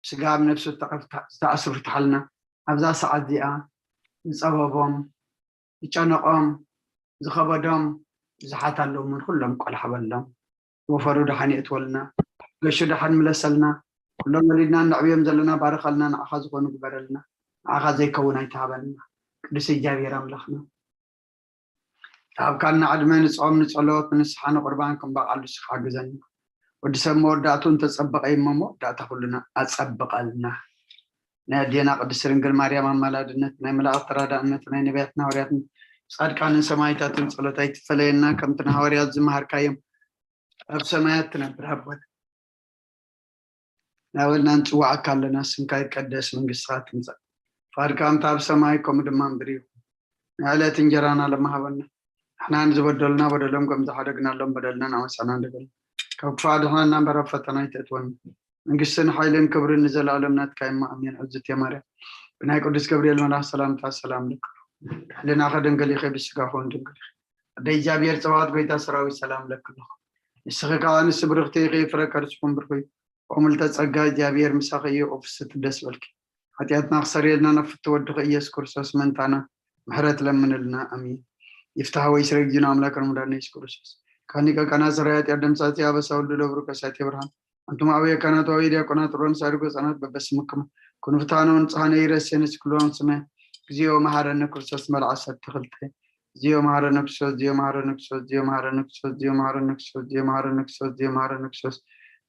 ስጋ ኣብ ነፍሱ ዝተኣስሩ ፍትሓልና። ኣብዛ ሰዓት እዚኣ ዝፀበቦም፣ ዝጨነቖም፣ ዝኸበዶም ብዙሓት ኣለዉ። ምን ኩሎም ቆልሕ በሎም። ወፈሩ ደሓን የእትወልና፣ ገሹ ደሓን ምለሰልና። ኩሎም ወሊድና ነዕብዮም ዘለና ባርኸልና፣ ንዓኻ ዝኾኑ ግበረልና። ንዓኻ ዘይከውን ኣይትሃበልና። ቅዱስ እግዚኣብሔር ኣምላኽና፣ ዝሃብካና ዕድመ ንጾም፣ ንጸሎት፣ ንንስሓ፣ ንቁርባን ክንበቓሉ ንስኻ ሓግዘና። ወዲ ሰብ መወዳእቱ እንተጸበቐ እዩ እሞ መወዳእታ ኩልና ኣጸብቐልና። ናይ ኣዴና ቅድስት ድንግል ማርያም ኣማላድነት፣ ናይ መላእኽቲ ተራዳእነት፣ ናይ ነቢያትን ሃዋርያትን ጻድቃንን ሰማዕታትን ጸሎት ኣይትፈለየና። ከምቲ ንሃዋርያት ዝመሃርካዮም ኣብ ሰማያት ትነብር ኣቦና፣ ናበልና ንጽዋዓካ ኣለና። ስምካ ይቀደስ፣ መንግስትኻ ትምጻእ፣ ፍቓድካ ከምቲ ኣብ ሰማይ ከምኡ ድማ ምድሪ ይኹን። ንዕለት እንጀራና ሎሚ ሃበና። ንሕና ንዝበደሉና በደሎም ከም ዝሓደግናሎም በደልና ንኣመሳና ንበል። ካብ ክፉእ ኣድሕነና እምበር ኣብ ፈተና ኣይተእትወና። መንግስትን ሓይልን ክብርን ንዘለኣለም ናትካ እሞ ኣሜን። ዕዝቲ ማርያም ብናይ ቅዱስ ገብርኤል መልኣኽ ሰላምታ ሰላም ልክሉ። ሕልናኸ ድንግል ኢኸ ብስጋኹ እውን ድንግል ኢኸ። ኣደ እግዚኣብሔር ጸባኦት ጎይታ ሰራዊት ሰላም ለክልኹ። ንስኺ ከኣ ንስብርኽቲ ኢኺ ፍረ ከርስኹም ብርኹ እዩ። ከምልተ ጸጋ እግዚኣብሔር ምሳኺ እዩ። ቅፍስቲ ደስ በልኪ። ሓጢኣትና ክሰርየልና ናብ ፍትው ወድኺ ኢየሱስ ክርስቶስ ምእንታና ምሕረት ለምንልና። ኣሜን። ይፍታህ ወይ ስረ ጊዜና ኣምላክ ረመዳን ኢየሱስ ክርስቶስ ካኒቀ ቀና ስራያት ያደምሳት ያበሳ ወልዱ ለብሩ ከሳቴ ብርሃን ኣንቱም ኣበየ ካህናት ወይ ዲያቆናት ሮን ሳድጎ ህጻናት በበስምክም ኩንፍታኖን ጻነ ይረሴንስ ክሎን ስመ እግዚኦ መሐረነ ክርስቶስ መልዓ ሰብቲ ክልተ እግዚኦ መሐረነ ክርስቶስ፣ እግዚኦ መሐረነ ክርስቶስ፣ እግዚኦ መሐረነ ክርስቶስ፣ እግዚኦ መሐረነ ክርስቶስ፣ እግዚኦ መሐረነ ክርስቶስ፣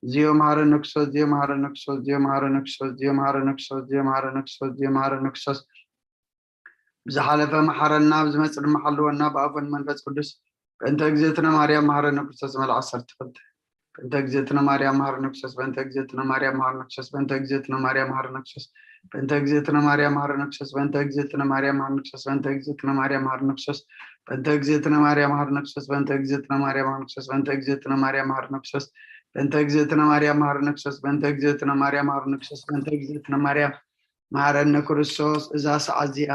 እግዚኦ መሐረነ ክርስቶስ፣ እግዚኦ መሐረነ ክርስቶስ፣ እግዚኦ መሐረነ ክርስቶስ፣ እግዚኦ መሐረነ ክርስቶስ፣ እግዚኦ መሐረነ ክርስቶስ፣ እግዚኦ መሐረነ ክርስቶስ፣ እግዚኦ መሐረነ ክርስቶስ፣ ብዝሓለፈ መሓረና፣ ብዝመጽእ ድማ ሓልወና፣ ብኣብ ወልድ መንፈስ ቅዱስ፣ በእንተ እግዝእትነ ማርያም መሐረነ ክርስቶስ መልዓ ዓሰርተ ክልተ። በእንተ እግዝእትነ ማርያም መሐረነ ክርስቶስ፣ በእንተ እግዝእትነ ማርያም መሐረነ ክርስቶስ፣ በእንተ እግዝእትነ ማርያም መሐረነ ክርስቶስ፣ በእንተ እግዝእትነ ማርያም መሐረነ ክርስቶስ፣ በእንተ እግዝእትነ ማርያም መሐረነ ክርስቶስ፣ በእንተ እግዝእትነ ማርያም መሐረነ ክርስቶስ፣ በእንተ እግዝእትነ ማርያም መሐረነ ክርስቶስ፣ በእንተ እግዝእትነ ማርያም መሐረነ ክርስቶስ፣ በእንተ እግዝእትነ ማርያም መሐረነ ክርስቶስ፣ በእንተ እግዝእትነ ማርያም መሐረነ ክርስቶስ፣ በእንተ እግዝእትነ ማርያም መሐረነ ክርስቶስ፣ በእንተ እግዝእትነ ማርያም መሐረነ ክርስቶስ። እዛ ሰዓት እዚኣ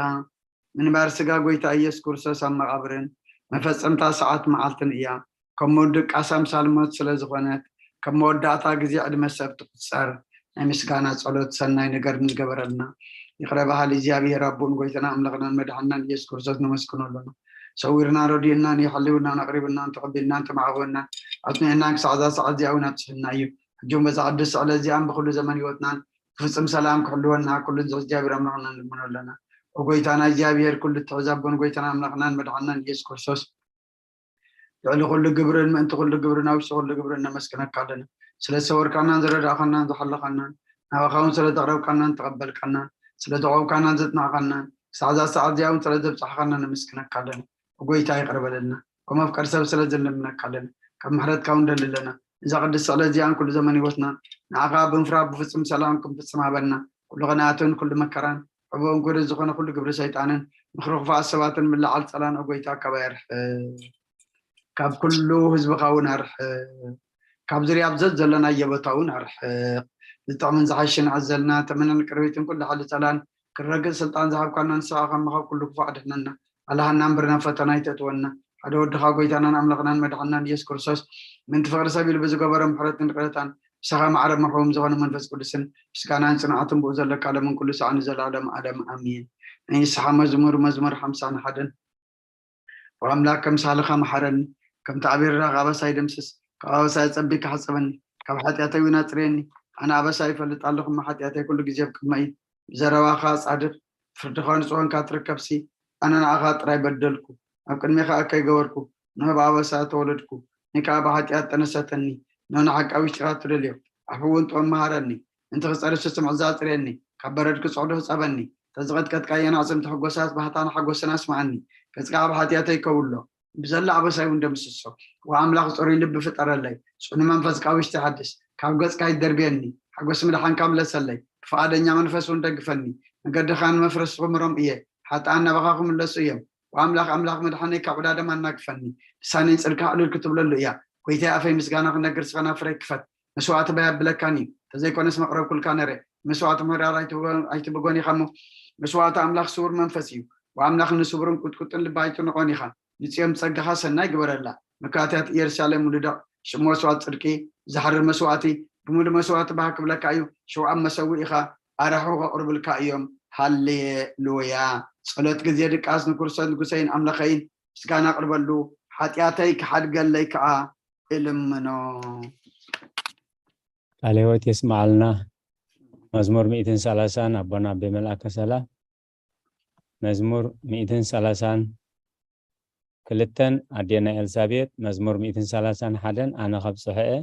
ምንባር ስጋ ጎይታ ኢየሱስ ክርስቶስ ኣብ መቓብርን መፈጸምታ ሰዓት መዓልትን እያ። ከም ምውድእ ቃሳ ኣምሳል ሞት ስለ ዝኾነት፣ ከም መወዳእታ ግዜ ዕድመ ሰብ ትቑጸር። ናይ ምስጋና ጸሎት ሰናይ ነገር ንዝገበረልና ይቕረ በሃሊ እግዚኣብሔር ኣቦን ጎይታና ኣምላኽናን መድሓንናን ኢየሱስ ክርስቶስ ነመስግኖ ኣለና። ሰዊርናን ረዲኡናን የሕልውናን ኣቕሪቡናን ተቐቢልናን ተማዕበናን ኣጽኒዕናን ክሳዕ እዛ ሰዓት እዚኣ እውን ኣብጽሕና እዩ። ሕጂ እውን በዛ ቅድስቲ ዕለት እዚኣን ብኹሉ ዘመን ህይወትናን ብፍጹም ሰላም ክሕልወና ኩሉ ንዝሕ እግዚኣብሔር ኣምላኽና ንልምኖ ኣለና። ኦ ጎይታና እግዚኣብሔር ኩሉ እትሕዝ ኣቦን ጎይታና ኣምላኽናን መድሓንናን ኢየሱስ ክርስቶስ ልዕሊ ኩሉ ግብርን ምእንቲ ኩሉ ግብርን ኣብ ውሽጢ ኩሉ ግብርን ነመስግነካ ኣለና። ስለ ዝሰወርካናን ዝረዳእኻናን ዝሓለኻናን ናባኻ እውን ስለ ዘቕረብካናን ተቐበልካናን ስለ ዘቖምካናን ዘጽናዕካናን ክሳዕ እዛ ሰዓት እዚኣ እውን ስለ ዘብጻሕኻና ነመስግነካ ኣለና። ጎይታ ይቕረ በለልና። ከም ኣፍቃሪ ሰብ ስለ ዝንልምነካ ኣለና። ካብ ምሕረትካ እውን ደሊ ኣለና። እዛ ቅድስቲ ዕለት እዚኣን ኩሉ ዘመን ህይወትናን ንዓኻ ብምፍራህ ብፍጹም ሰላም ክንፍጽም ሃበና። ኩሉ ቅንኣትን ኩሉ መከራን ዕቡን ክብሪ ዝኾነ ኩሉ ግብሪ ሰይጣንን ምኽሪ ክፉኣት ሰባትን ምልዓል ጸላን ኦ ጎይታ ካባይ ኣርሕቕ። ካብ ኩሉ ህዝብኻ እውን ኣርሕቕ። ካብ ዙርያ ኣብ ዘዘለናዮ ቦታ እውን ኣርሕቕ። ዝጥዕምን ዝሓሽን ኣዘልና ተመነን ቅርቢትን ኩሉ ሓሊ ጸላን ክረግጽ ስልጣን ዝሃብካና ንስኻ ካብ ምኻብ ኩሉ ክፉእ ኣድሕነና። ኣላሃና እምበር ናብ ፈተና ኣይተእትወና። ሓደ ወድኻ ጎይታናን ኣምላኽናን መድሓንናን ኢየሱስ ክርስቶስ ምእንቲ ፍቕሪ ሰብ ኢሉ ብዝገበሮ ምሕረትን ይቕረታን ምሳኻ ማዕረ መርሑም ዝኾነ መንፈስ ቅዱስን ምስጋናን ጽንዓትን ብኡ ዘለካ ዓለምን ኩሉ ሳዕ ንዘለዓለም ዓለም ኣሜን። ናይ ንስሓ መዝሙር መዝሙር ሓምሳን ሓደን። ወኣምላክ ከምሳልኻ መሓረኒ፣ ከምቲ ዓቢ ርራኽ ኣበሳይ ደምስስ፣ ካብ ኣበሳይ ኣጸቢካ ሓጸበኒ፣ ካብ ሓጢኣተይ እውን ኣጽርየኒ። ኣነ ኣበሳይ ይፈልጥ ኣለኹ፣ እሞ ሓጢኣተይ ኩሉ ግዜ ኣብ ቅድመይ እዩ። ብዘረባኻ ጻድቕ፣ ፍርድኻ ንጹህ ኮንካ ትርከብሲ፣ ኣነ ንዓኻ ጥራይ በደልኩ፣ ኣብ ቅድሜኻ ከይገበርኩ፣ ንሆ ብኣበሳ ተወለድኩ፣ ንከኣ ብሓጢኣት ጠነሰተኒ፣ ንሆ ንሓቂ ኣብ ውሽጢኻ ትደልዮ፣ ኣፉ እውን ጥበብ መሃረኒ፣ ምእንቲ ክጸሪ ስሱዕ ምዕዛዝ ኣጽርየኒ፣ ካብ በረድ ክጽዕዶ ህጸበኒ፣ ተዝቐጥቀጥካየን ኣዕጽምቲ ሕጎሳት ባህታን ሓጎስን ኣስምዓኒ፣ ገጽካ ኣብ ሓጢኣተይ ከውሎ፣ ብዘላ ኣበሳይ እውን ደምስሶ። ወኣምላኽ ጽሩይ ልቢ ፍጠረለይ፣ ጽኑ መንፈስ ካብ ውሽጢ ሓድስ፣ ካብ ገጽካ ይደርብየኒ፣ ሓጎስ ምድሓንካ ምለሰለይ፣ ብፍቓደኛ መንፈስ እውን ደግፈኒ፣ መገድኻ ንመፍረስ ክምሮም እየ፣ ሓጥኣን ናባኻ ክምለሱ እዮም። ወኣምላኽ ኣምላኽ ምድሓነይ ካብ ዕዳ ደም ኣናግፈኒ፣ ልሳነይ ጽድቅካ ዕልል ክትብለሉ እያ። ጎይታይ ኣፈይ ምስጋና ክነግር ስኸና ፍረይ ክፈት። መስዋእቲ ባይ ኣብለካን እዩ፣ ተዘይኮነስ መቕረብኩልካ ነረ። መስዋእቲ ምሕራር ኣይትብጎን ኢኻ እሞ፣ መስዋእቲ ኣምላኽ ስውር መንፈስ እዩ። ወኣምላኽ ንስውርን ቁጥቁጥን ልቢ ኣይትንቖን ኢኻ። ንጽዮን ብጸጋኻ ሰናይ ግበረላ። መካትያት ኢየሩሳሌም ውልደቕ፣ ሽም መስዋእቲ ጽድቂ፣ ዝሓርር መስዋእቲ፣ ብምሉእ መስዋእቲ ባህ ክብለካ እዩ። ሽውዓም መሰውኢኻ ኣራሑ ከቕርብልካ እዮም። ሃሌሉያ። ጸሎት ግዜ ድቃስ ንክርስቶስ ንጉሰይን ኣምላኸይን ምስጋና ኣቕርበሉ፣ ሓጢኣተይ ክሓድገለይ ከኣ እልምኖ። ቃለ ህይወት የስምዓልና። መዝሙር ሚእትን ሰላሳን ኣቦና ኣቤ መልኣከ ሰላም። መዝሙር ሚእትን ሰላሳን ክልተን ኣዴና ኤልሳቤጥ። መዝሙር ሚእትን ሰላሳን ሓደን ኣነ ከብጽሖ እየ።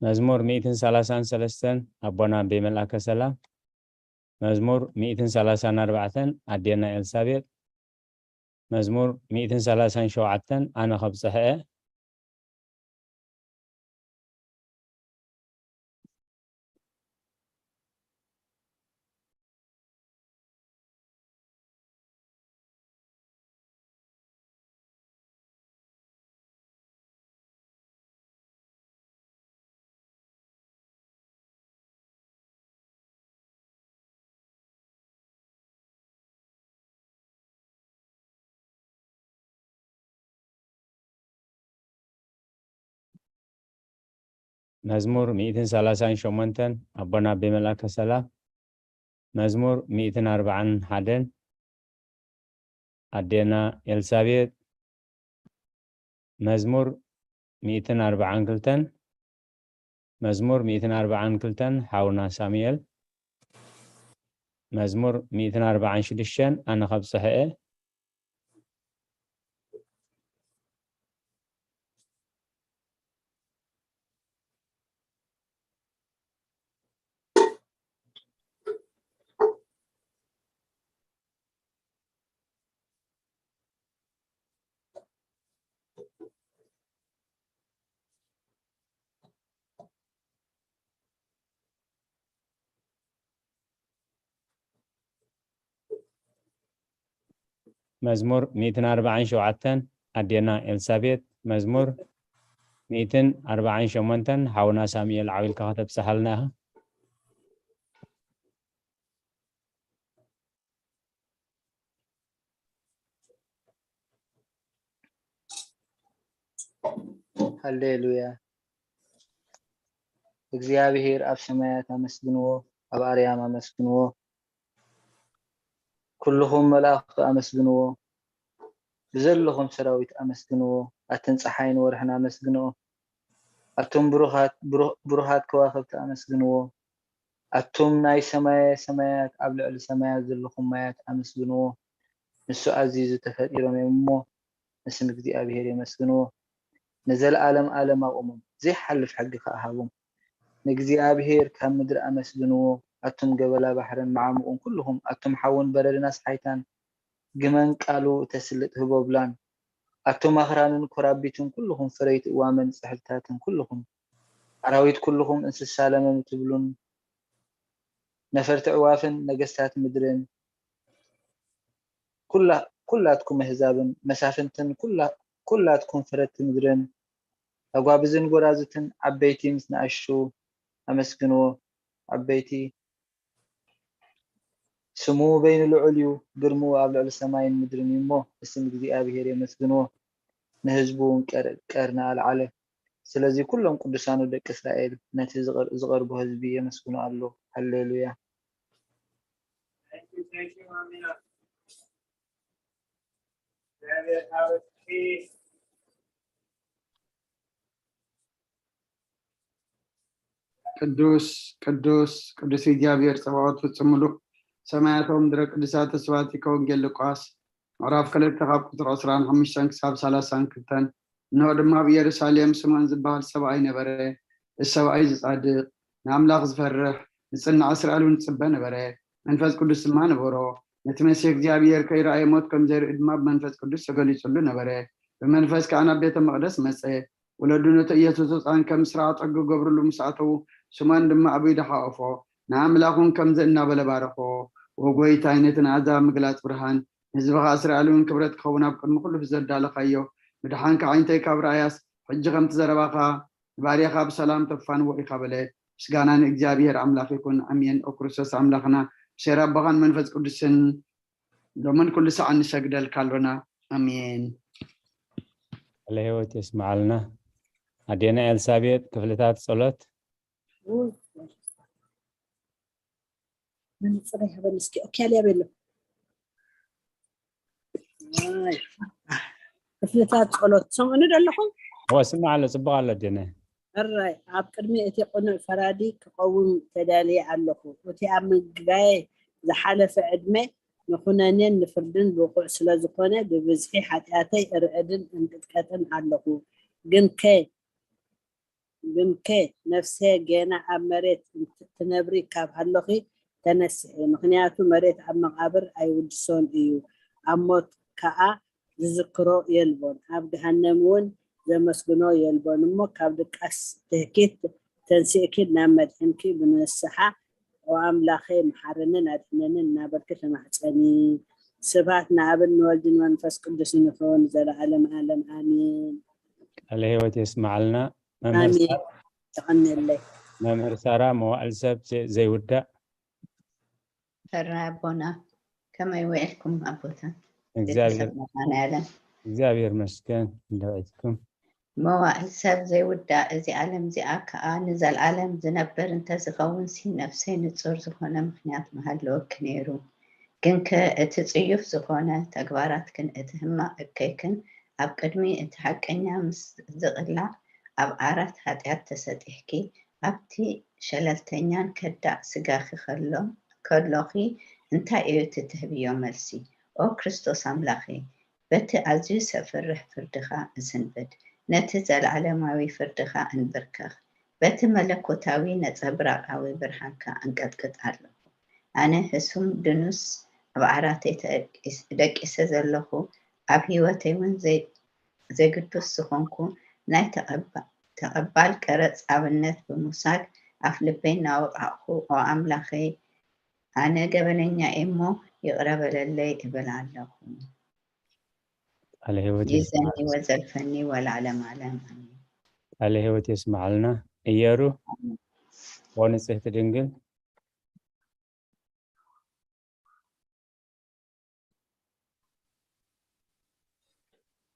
መዝሙር ሚእትን ሰላሳን ሰለስተን ኣቦና ኣቤ መልኣከ ሰላም። መዝሙር ሚእትን ሰላሳን ኣርባዕተን ኣዴና ኤልሳቤጥ። መዝሙር ሚእትን ሰላሳን ሸውዓተን ኣነ ከብጽሐ እየ። መዝሙር ሚእትን ሰላሳን ሸሞንተን ኣቦና ኣቤ መልኣከ ሰላም። መዝሙር ሚእትን ኣርባዓን ሓደን ኣዴና ኤልሳቤጥ። መዝሙር ሚእትን ኣርባዓን ክልተን። መዝሙር ሚእትን ኣርባዓን ክልተን ሓውና ሳሙኤል። መዝሙር ሚእትን ኣርባዓን ሽዱሽተን ኣነ ከብጽሐ እየ። መዝሙር ሚእትን ኣርባዓን ሸውዓተን ኣዴና ኤልሳቤጥ። መዝሙር ሚእትን ኣርባዓን ሸሞንተን ሓውና ሳሙኤል ዓው ኢልካ ከተብጽሓልና ኢኻ። ሃሌሉያ። እግዚኣብሔር ኣብ ሰማያት ኣመስግንዎ፣ ኣብ ኣርያም ኣመስግንዎ። ኩልኹም መላእኽቱ ኣመስግንዎ፣ ብዘለኹም ሰራዊት ኣመስግንዎ። ኣትን ጸሓይን ወርሕን ኣመስግንኦ፣ ኣቱም ብሩኻት፣ ብሩ-፣ ብሩኻት ከዋኽብቲ ኣመስግንዎ። ኣቱም ናይ ሰማየ ሰማያት፣ ኣብ ልዕሊ ሰማያት ዘለኹም ማያት ኣመስግንዎ። ንሱ ኣዚዙ ተፈጢሮም እዮም እሞ፣ ንስም እግዚኣብሔር የመስግንዎ። ንዘለኣለም ኣለም ኣቑሞም፣ ዘይሓልፍ ሕጊ ከኣ ሃቦም። ንእግዚኣብሔር ካብ ምድሪ ኣመስግንዎ፣ ኣቱም ገበላ ባሕርን መዓሙቑን ኩልኹም፣ ኣቱም ሓውን በረድን ኣስሓይታን፣ ግመን ቃሉ እተስልጥ ህቦብላን፣ ኣቱም ኣኽራንን ኮራቢትን ኩልኹም፣ ፍረይቲ እዋመን ጽሕድታትን ኩልኹም፣ ኣራዊት ኩልኹም፣ እንስሳ ለመም ትብሉን፣ ነፈርቲ ኣዕዋፍን ነገስታት ምድርን፣ ኩላ-፣ ኩላትኩም ኣህዛብን መሳፍንትን፣ ኩላ-፣ ኩላትኩም ፈረድቲ ምድርን፣ ኣጓብዝን ጎራዙትን፣ ዓበይቲ ምስ ንኣሽቱ፣ ኣመስግንዎ። ዓበይቲ ስሙ በይኑ ልዑል እዩ፣ ግርምኡ ኣብ ልዕሊ ሰማይን ምድርን እዩ እሞ፣ ንስም እግዚኣብሔር የመስግንዎ። ንህዝቡ እውን ቀር-፣ ቀርኒ ኣልዓለ። ስለዚ ኩሎም ቅዱሳኑ ደቂ እስራኤል ነቲ ዝቐር-፣ ዝቐርቦ ህዝቢ የመስግኑ ኣለዉ። ሃሌሉያ። ቅዱስ፣ ቅዱስ፣ ቅዱስ እግዚኣብሔር ጸባኦት ፍጹም ምሉእ ሰማያት ምድረ ቅዱሳት ተስፋቲከ ወንጌል ሉቃስ ምዕራፍ ክልተ ካብ ቁጽሪ ዕስራን ሓሙሽተን ክሳብ ሰላሳን ክልተን። እንሆ ድማ ኣብ ኢየሩሳሌም ስምዖን ዝበሃል ሰብኣይ ነበረ። እዚ ሰብኣይ እዚ ጻድቕ፣ ንኣምላኽ ዝፈርሕ፣ ንጽናዕ እስራኤል እውን ዝጽበ ነበረ። መንፈስ ቅዱስ ድማ ነበሮ። ነቲ መሲሕ እግዚኣብሔር ከይረኣየ ሞት ከም ዘይርኢ ድማ ብመንፈስ ቅዱስ ተገሊጹሉ ነበረ። ብመንፈስ ከኣ ናብ ቤተ መቕደስ መጸ። ወለዱ ነቲ ኢየሱስ ህጻን ከም ስራዕ ጸጉ ገብርሉ ምስ ኣተዉ፣ ስምዖን ድማ ኣብ ኢዱ ሓቖፎ፣ ንኣምላኽ እውን ከምዚ እናበለ ባረኾ፣ "ኦ ጐይታይ፣ ነቲ ንኣህዛብ ምግላጽ ብርሃን፣ ንህዝብኻ እስራኤል እውን ክብረት ክኸውን ኣብ ቅድሚ ኩሉ ዘዳለኻዮ ምድሓንካ ዓይንተይ ካብ ረኣያስ፣ ሕጂ ከምቲ ዘረባኻ ንባርያኻ ብሰላም ተፋንዎ ኢኻ በለ። ምስጋና ንእግዚኣብሔር ኣምላኽ ይኹን። ኣሜን። ኦ ክርስቶስ ኣምላኽና፣ ብሴራ ኣቦኻን መንፈስ ቅዱስን ሎምን ኩሉ ሰዓት ንሰግደልካ ኣሎና። ኣሜን። ቃለ ህይወት የስምዓልና። ኣዴና ኤልሳቤጥ ክፍልታት ጸሎት። መነፅር ይሃበኒ እስኪ። ኦኬ፣ ኣልያ ቤሎ። ኣይ፣ ክፍልታት ጸሎት ትሰምዑኒ ዶ ኣለኹም? እወ፣ ስምዕ ኣሎ፣ ጽቡቕ ኣሎ ኣዴና። ሕራይ ኣብ ቅድሚ እቲ ቅኑዕ ፈራዲ ክቐውም ተዳልየ ኣለኹ። እቲ ኣብ ምግጋየ ዝሓለፈ ዕድመ ንኹነኔን ንፍርድን ብቑዕ ስለ ዝኾነ፣ ብብዝሒ ሓጢኣተይ እርዕድን እንቅጥቀጥን ኣለኹ። ግንከ፣ ግንከ ነፍሰ ጌና ኣብ መሬት እንትትነብሪ ካብ ሃለኺ ተነስሒ፣ ምኽንያቱ መሬት ኣብ መቓብር ኣይውድሶን እዩ፣ ኣብ ሞት ከኣ ዝዝክሮ የልቦን፣ ኣብ ገሃነም እውን ዘመስግኖ የልቦን። እሞ ካብ ድቃስ ትህኪት ተንሲእኪ ናብ መድሕንኪ ብንስሓ፣ "ኦ ኣምላኸይ፣ መሓረንን ኣድሕነንን" እናበልኪ ተማሕጸኒ። ስብሐት ንኣብን ንወልድን መንፈስ ቅዱስን ይኹን፣ ዘለዓለም ዓለም ኣሜን። ቃለ ህይወት የስምዓልና። መምህር ኣሜን። ሳራ- ተቐንየለይ። መምህር ሳራ፣ መዋዕል ሰብ ዘ- ዘይውዳእ። ሕራይ ኣቦና፣ ከመይ ውዒልኩም ኣቦታት? እግዚኣብሔር ቤተሰብ መድኃኔዓለም። እግዚኣብሔር መስገን። እንደውዒልኩም። መዋዕል ሰብ ዘይውዳእ፣ እዚ ዓለም እዚኣ ከኣ ንዘለዓለም ዝነብር እንተዝኸውን ሲ ነፍሰይ ንጹር ዝኾነ ምኽንያት ምሃለወኪ ነይሩ። ግንከ እቲ ጽዩፍ ዝኾነ ተግባራትክን እቲ ህማቕ እከይክን ኣብ ቅድሚ እቲ ሓቀኛ ምስ ዝቕላዕ ኣብ ዓራት ሓጢኣት ተሰጢሕኪ ኣብቲ ሸለልተኛን ከዳዕ ስጋኺ ከሎ ከሎኺ እንታይ እዩ እቲ ትህብዮ መልሲ? ኦ ክርስቶስ ኣምላኸይ፣ በቲ ኣዝዩ ዘፍርሕ ፍርድኻ እስንብድ፣ ነቲ ዘለዓለማዊ ፍርድኻ እንብርከኽ፣ በቲ መለኮታዊ ነጸብራቓዊ ብርሃንካ እንቀጥቅጥ ኣለኹ። ኣነ ህሱም ድኑስ ኣብ ዓራተይ ተደቂሰ ዘለኹ፣ ኣብ ህይወተይ እውን ዘይ- ዘይግዱስ ዝኾንኩ ናይ ተቐባ- ተቐባል ቀረጽ ኣብነት ብምውሳድ ኣፍ ልበይ እናወቓቕኹ፣ ኦ ኣምላኸይ፣ ኣነ ገበነኛ እየ እሞ ይቕረ በለለይ እብል ኣለኹ። ቃለ ህይወት ይዘኒ የስምዓልና። ወዘልፈኒ ወለዓለም ዓለም ኣሜን። ቃለ ህይወት የስምዓልና። እየሩ፣ ኦ ንጽህቲ ድንግል።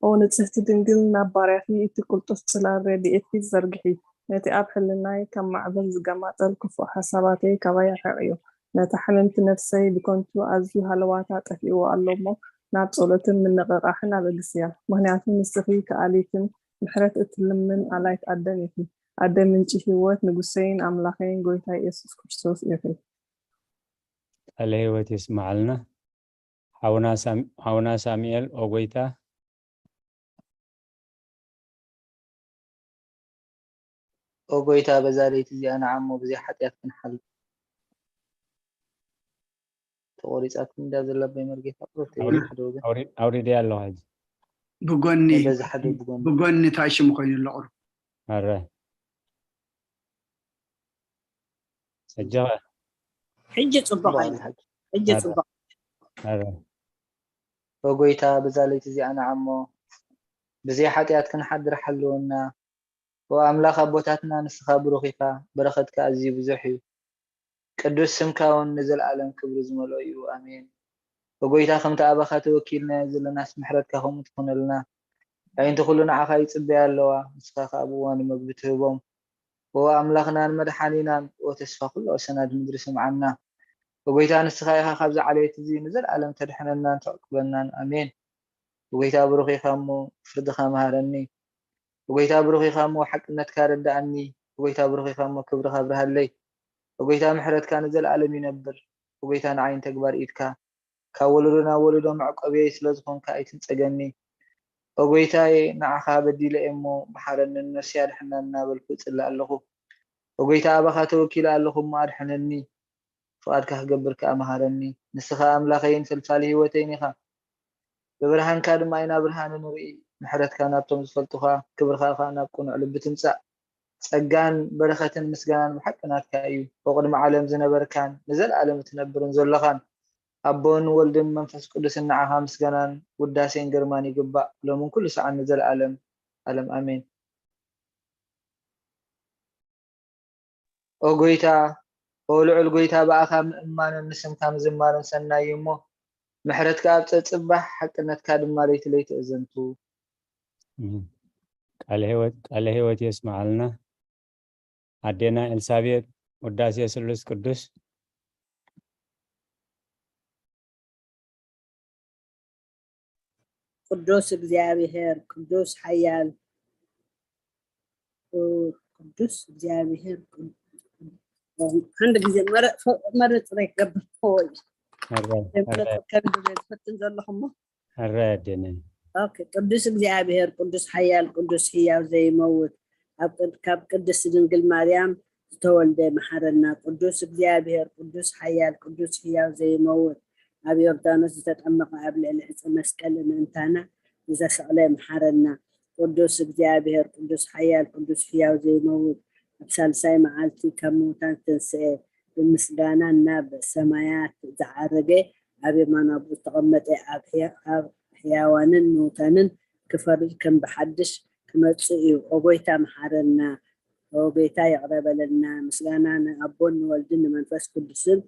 ኦ ንጽህቲ ድንግል፣ ናብ ባርያኺ እቲ ቅልጡፍ ጽላል ረድኤትኪ ዘርግሒ። ነቲ ኣብ ሕልናይ ከም ማዕበል ዝገማጠል ክፉእ ሓሳባተይ ካባይ ኣርሕቕዮ። ነታ ሕምምቲ ነፍሰይ ብከንቱ ኣዝዩ ሃለዋታ ጠፊእዎ ኣሎ እሞ፣ ናብ ጸሎትን ምንቕቓሕን ኣበግስያ። ምኽንያቱ ንስኺ ከኣሊትን ምሕረት እትልምን ኣላይት ኣደን ኢኺ። ኣደ ምንጪ ህይወት፣ ንጉሰይን ኣምላኸይን ጎይታይ የሱስ ክርስቶስ ኢኺ። ቃለ ህይወት የስምዓልና። ሓውና ሳም- ሓውና ሳሙኤል፣ ኦ ጎይታ። ኦ ጎይታ፣ በዛ ለይቲ እዚኣ ንዓሞ ብዘይ ሓጢኣት ክንሓልፍ። ተቖሪጻትኒ እንዳ ዘላ ኣቦይ መርጌታ ቁሩብ ተይሉ ሓደ ወገን ኣውሪ- ኣውሪደያ ኣለኹ ሕጂ። ብጎኒ በዚ ሓደ ብጎኒ ብጎኒ እንታይ ሽሙ ኮይኑ ኣሎ ቁሩብ ኣረ ሰጀኸ ሕጂ ጽቡቕ እምበኣር ኣይነ ይሓቂ። ሕጂ ኣረ- ጽቡቕ ኣረ ኦ ጎይታ፣ በዛ ለይቲ እዚኣ ንዓሞ ብዘይ ሓጢኣት ክንሓድር ሓልወና። ኦ ኣምላኽ ኣቦታትና፣ ንስኻ ብሩኽ ኢኻ፣ በረኸትካ ኣዝዩ ብዙሕ እዩ። ቅዱስ ስምካ እውን ንዘለኣለም ክብሪ ዝመልኦ እዩ። ኣሜን። ኦ ጎይታ፣ ከምቲ ኣባኻ ተወኪልናዮ ዘለናስ፣ ምሕረትካ ከምኡ ትኹነልና። ኣዒንቲ ኩሉ ንዓኻ ይጽበያ ኣለዋ፣ ንስኻ ኸኣ ኣብ እዋኑ መግቢ ትህቦም። ኦ ኣምላኽናን መድሓኒናን፣ ኦ ተስፋ ኩሉ ኣሰናድ ምድሪ፣ ስምዓና። ኦ ጎይታ፣ ንስኻ ኢኻ ካብዚ ዓሌት እዚ ንዘለኣለም ተድሕነናን ተዕቁበናን። ኣሜን። ኦ ጎይታ፣ ብሩኽ ኢኻ እሞ፣ ፍርድኻ መሃረኒ። ኦ ጎይታ፣ ብሩኽ ኢኻ እሞ፣ ሓቅነትካ ኣረድኣኒ። ኦ ጎይታ፣ ብሩኽ ኢኻ እሞ፣ ክብርኻ ኣብርሃለይ። ኦ ጎይታ፣ ምሕረትካ ንዘለኣለም ይነብር። ኦ ጎይታ፣ ንዓይ ንተግባር ኢድካ ካብ ወለዶ ናብ ወለዶ መዕቆብየይ ስለ ዝኾንካ ኣይትንጸገኒ። ኦ ጎይታየ፣ ንዓኻ በዲለ እየ እሞ መሓረኒ፣ ንነፍሰይ ኣድሕና እናበልኩ እጽሊ ኣለኹ። ኦ ጎይታ፣ ኣባኻ ተወኪለ ኣለኹ እሞ ኣድሕነኒ። ፍቓድካ ክገብር ከኣ መሃረኒ። ንስኻ ኣምላኸይን ፈልፋሊ ህይወተይን ኢኻ። ብብርሃንካ ድማ ኢና ብርሃን ንርኢ። ምሕረትካ ናብቶም ዝፈልጡኻ፣ ክብርኻ ኸኣ ናብ ቅኑዕ ልቢ ትምጻእ። ጸጋን በረኸትን ምስጋናን ብሓቂ ናትካ እዩ። ኦ ቅድሚ ዓለም ዝነበርካን ንዘለኣለም እትነብርን ዘሎኻን፣ ኣቦን ወልድን መንፈስ ቅዱስን ንዓኻ ምስጋናን ውዳሴን ግርማን ይግባእ፣ ሎምን ኩሉ ሰዓት ንዘለኣለም ኣለም ኣሜን። ኦ ጎይታ፣ ኦ ልዑል ጎይታ፣ ብኣኻ ምእማንን ንስምካ ምዝማርን ሰናይ እዩ እሞ፣ ምሕረትካ ኣብ ጸጽባሕ፣ ሓቅነትካ ድማ ለይቲ ለይቲ እዘንቱ። ቃለ ህይወት ቃለ ህይወት የስምዓልና። ኣዴና ኤልሳቤጥ፣ ውዳሴ ስሉስ ቅዱስ። ቅዱስ እግዚኣብሔር ቅዱስ ሓያል ቅዱስ እግዚኣብሔር። ሓንድ ግዜ መረፅ ረ ክገብር ወይ ሕራይ ሕራይ ከብድ ዝፈትን ዘለኹሞ ሕራይ ኣዴና። ኦኬ። ቅዱስ እግዚኣብሔር ቅዱስ ሓያል ቅዱስ ህያው ዘይመውት ኣብ ቅድ- ካብ ቅድስት ድንግል ማርያም ዝተወልደ መሓረና። ቅዱስ እግዚኣብሔር ቅዱስ ሓያል ቅዱስ ህያው ዘይመውት ኣብ ዮርዳኖስ ዝተጠመቐ ኣብ ልዕሊ ዕፀ መስቀል ምእንታና ንዘሰቕለ መሓረና። ቅዱስ እግዚኣብሔር ቅዱስ ሓያል ቅዱስ ህያው ዘይመውት ኣብ ሳልሳይ መዓልቲ ካብ ምውታን ዝተንስኤ ብምስጋና ናብ ሰማያት ዝዓረገ ኣብ የማን ኣቦ ዝተቐመጠ ኣብ ሕያ- ኣብ ሕያዋንን ምውታንን ክፈርድ ከም ብሓድሽ ክመጽእ እዩ። ኦ ጎይታ መሓረና። ኦ ጎይታ ይቕረ በለልና። ምስጋና ንኣቦን ንወልድን ንመንፈስ ቅዱስን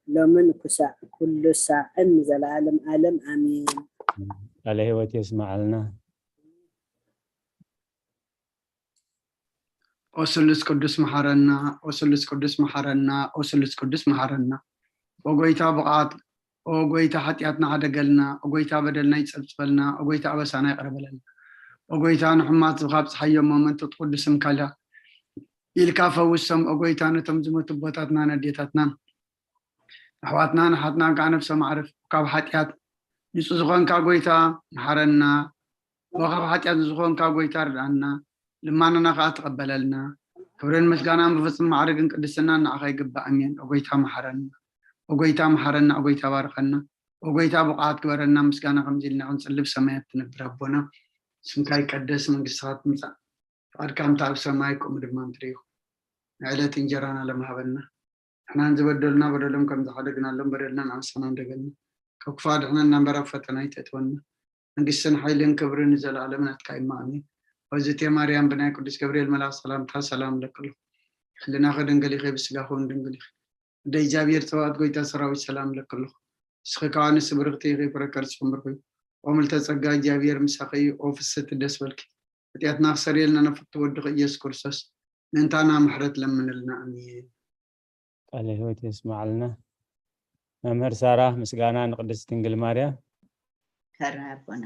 ሎምን ክሳዕ ኩሉ ሳዕን ንዘለኣለም ኣለም ኣሜን። ቃለ ህይወት የስምዓልና። ኦ ስሉስ ቅዱስ መሓረና፣ ኦ ስሉስ ቅዱስ መሓረና፣ ኦ ስሉስ ቅዱስ መሓረና። ኦ ጎይታ ብቕዓት፣ ኦ ጎይታ ሓጢኣትና ሓደገልና፣ ኦ ጎይታ በደልና ይጸብጽበልና፣ ኦ ጎይታ ኣበሳና ይቕረ በለልና። ኦ ጎይታ ንሕሙማት ዝኻብ ጸሓዮም ኣመንቱ ቅዱስ ስምካ ኢልካ ፈውሶም። ኦ ጎይታ ነቶም ዝሞቱ ኣቦታትናን ኣዴታትናን ኣሕዋትናን ኣሓትናን ከዓ ነብሶም ኣዕርፍ። ካብ ሓጢኣት ንጹህ ዝኾንካ ጎይታ መሓረና። ኦ ካብ ሓጢኣት ዝኾንካ ጎይታ ርድኣና፣ ልማናና ከዓ ተቐበለልና። ክብርን ምስጋናን ብፍጹም ማዕርግን ቅድስናን ንዓኻ ይግባእ። ኣሜን። ኦ ጎይታ መሓረና፣ ኦ ጎይታ መሓረና፣ ኦ ጎይታ ባርኸና፣ ኦ ጎይታ ብቕዓት ግበረና። ምስጋና ከምዚ ኢልና ክንጽልብ ሰማያት ትነብር ኣቦና፣ ስምካ ይቀደስ፣ መንግስትኻ ትምጻእ፣ ፍቓድካ ከምቲ ኣብ ሰማይ ከምኡ ድማ ምድሪ ይኹን። ንዕለት እንጀራና ሎም ሃበና። ንሕናን ዝበደሉና በደሎም ከም ዝሓደግናሎም በደልና ንዓስና እንደገልና። ካብ ክፉእ ኣድሕነና እምበር ኣብ ፈተና ኣይተእትወና። መንግስትን ሓይልን ክብርን ንዘለኣለም ናትካ እዩ። ኣሜን። ወዝቴ ማርያም ብናይ ቅዱስ ገብርኤል መልኣክ ሰላምታ ሰላም እለኪ ኣለኹ። ሕልናኺ ድንግል ኢኺ፣ ብስጋኺ እውን ድንግል ኢኺ። ወደ እግዚኣብሔር ጸባኦት ጎይታ ሰራዊት ሰላም እለኪ ኣለኹ። ንስኺ ከኣ ንስቲ ብርኽቲ ኢኺ፣ ፍረ ከርስኺ ብሩኽ እዩ። ኦ ምልዕተ ጸጋ እግዚኣብሔር ምሳኺ እዩ። ኦ ፍስሕቲ ደስ በልኪ። ሓጢኣትና ክሰርየልና ንፍቱ ወድኺ ኢየሱስ ክርስቶስ ምእንታና ምሕረት ለምንልና። ኣሜን። ቃለ ህይወት የስምዓልና። መምህር ሳራ ምስጋና ንቅድስት ድንግል ማርያም። ከረ ኣቦና።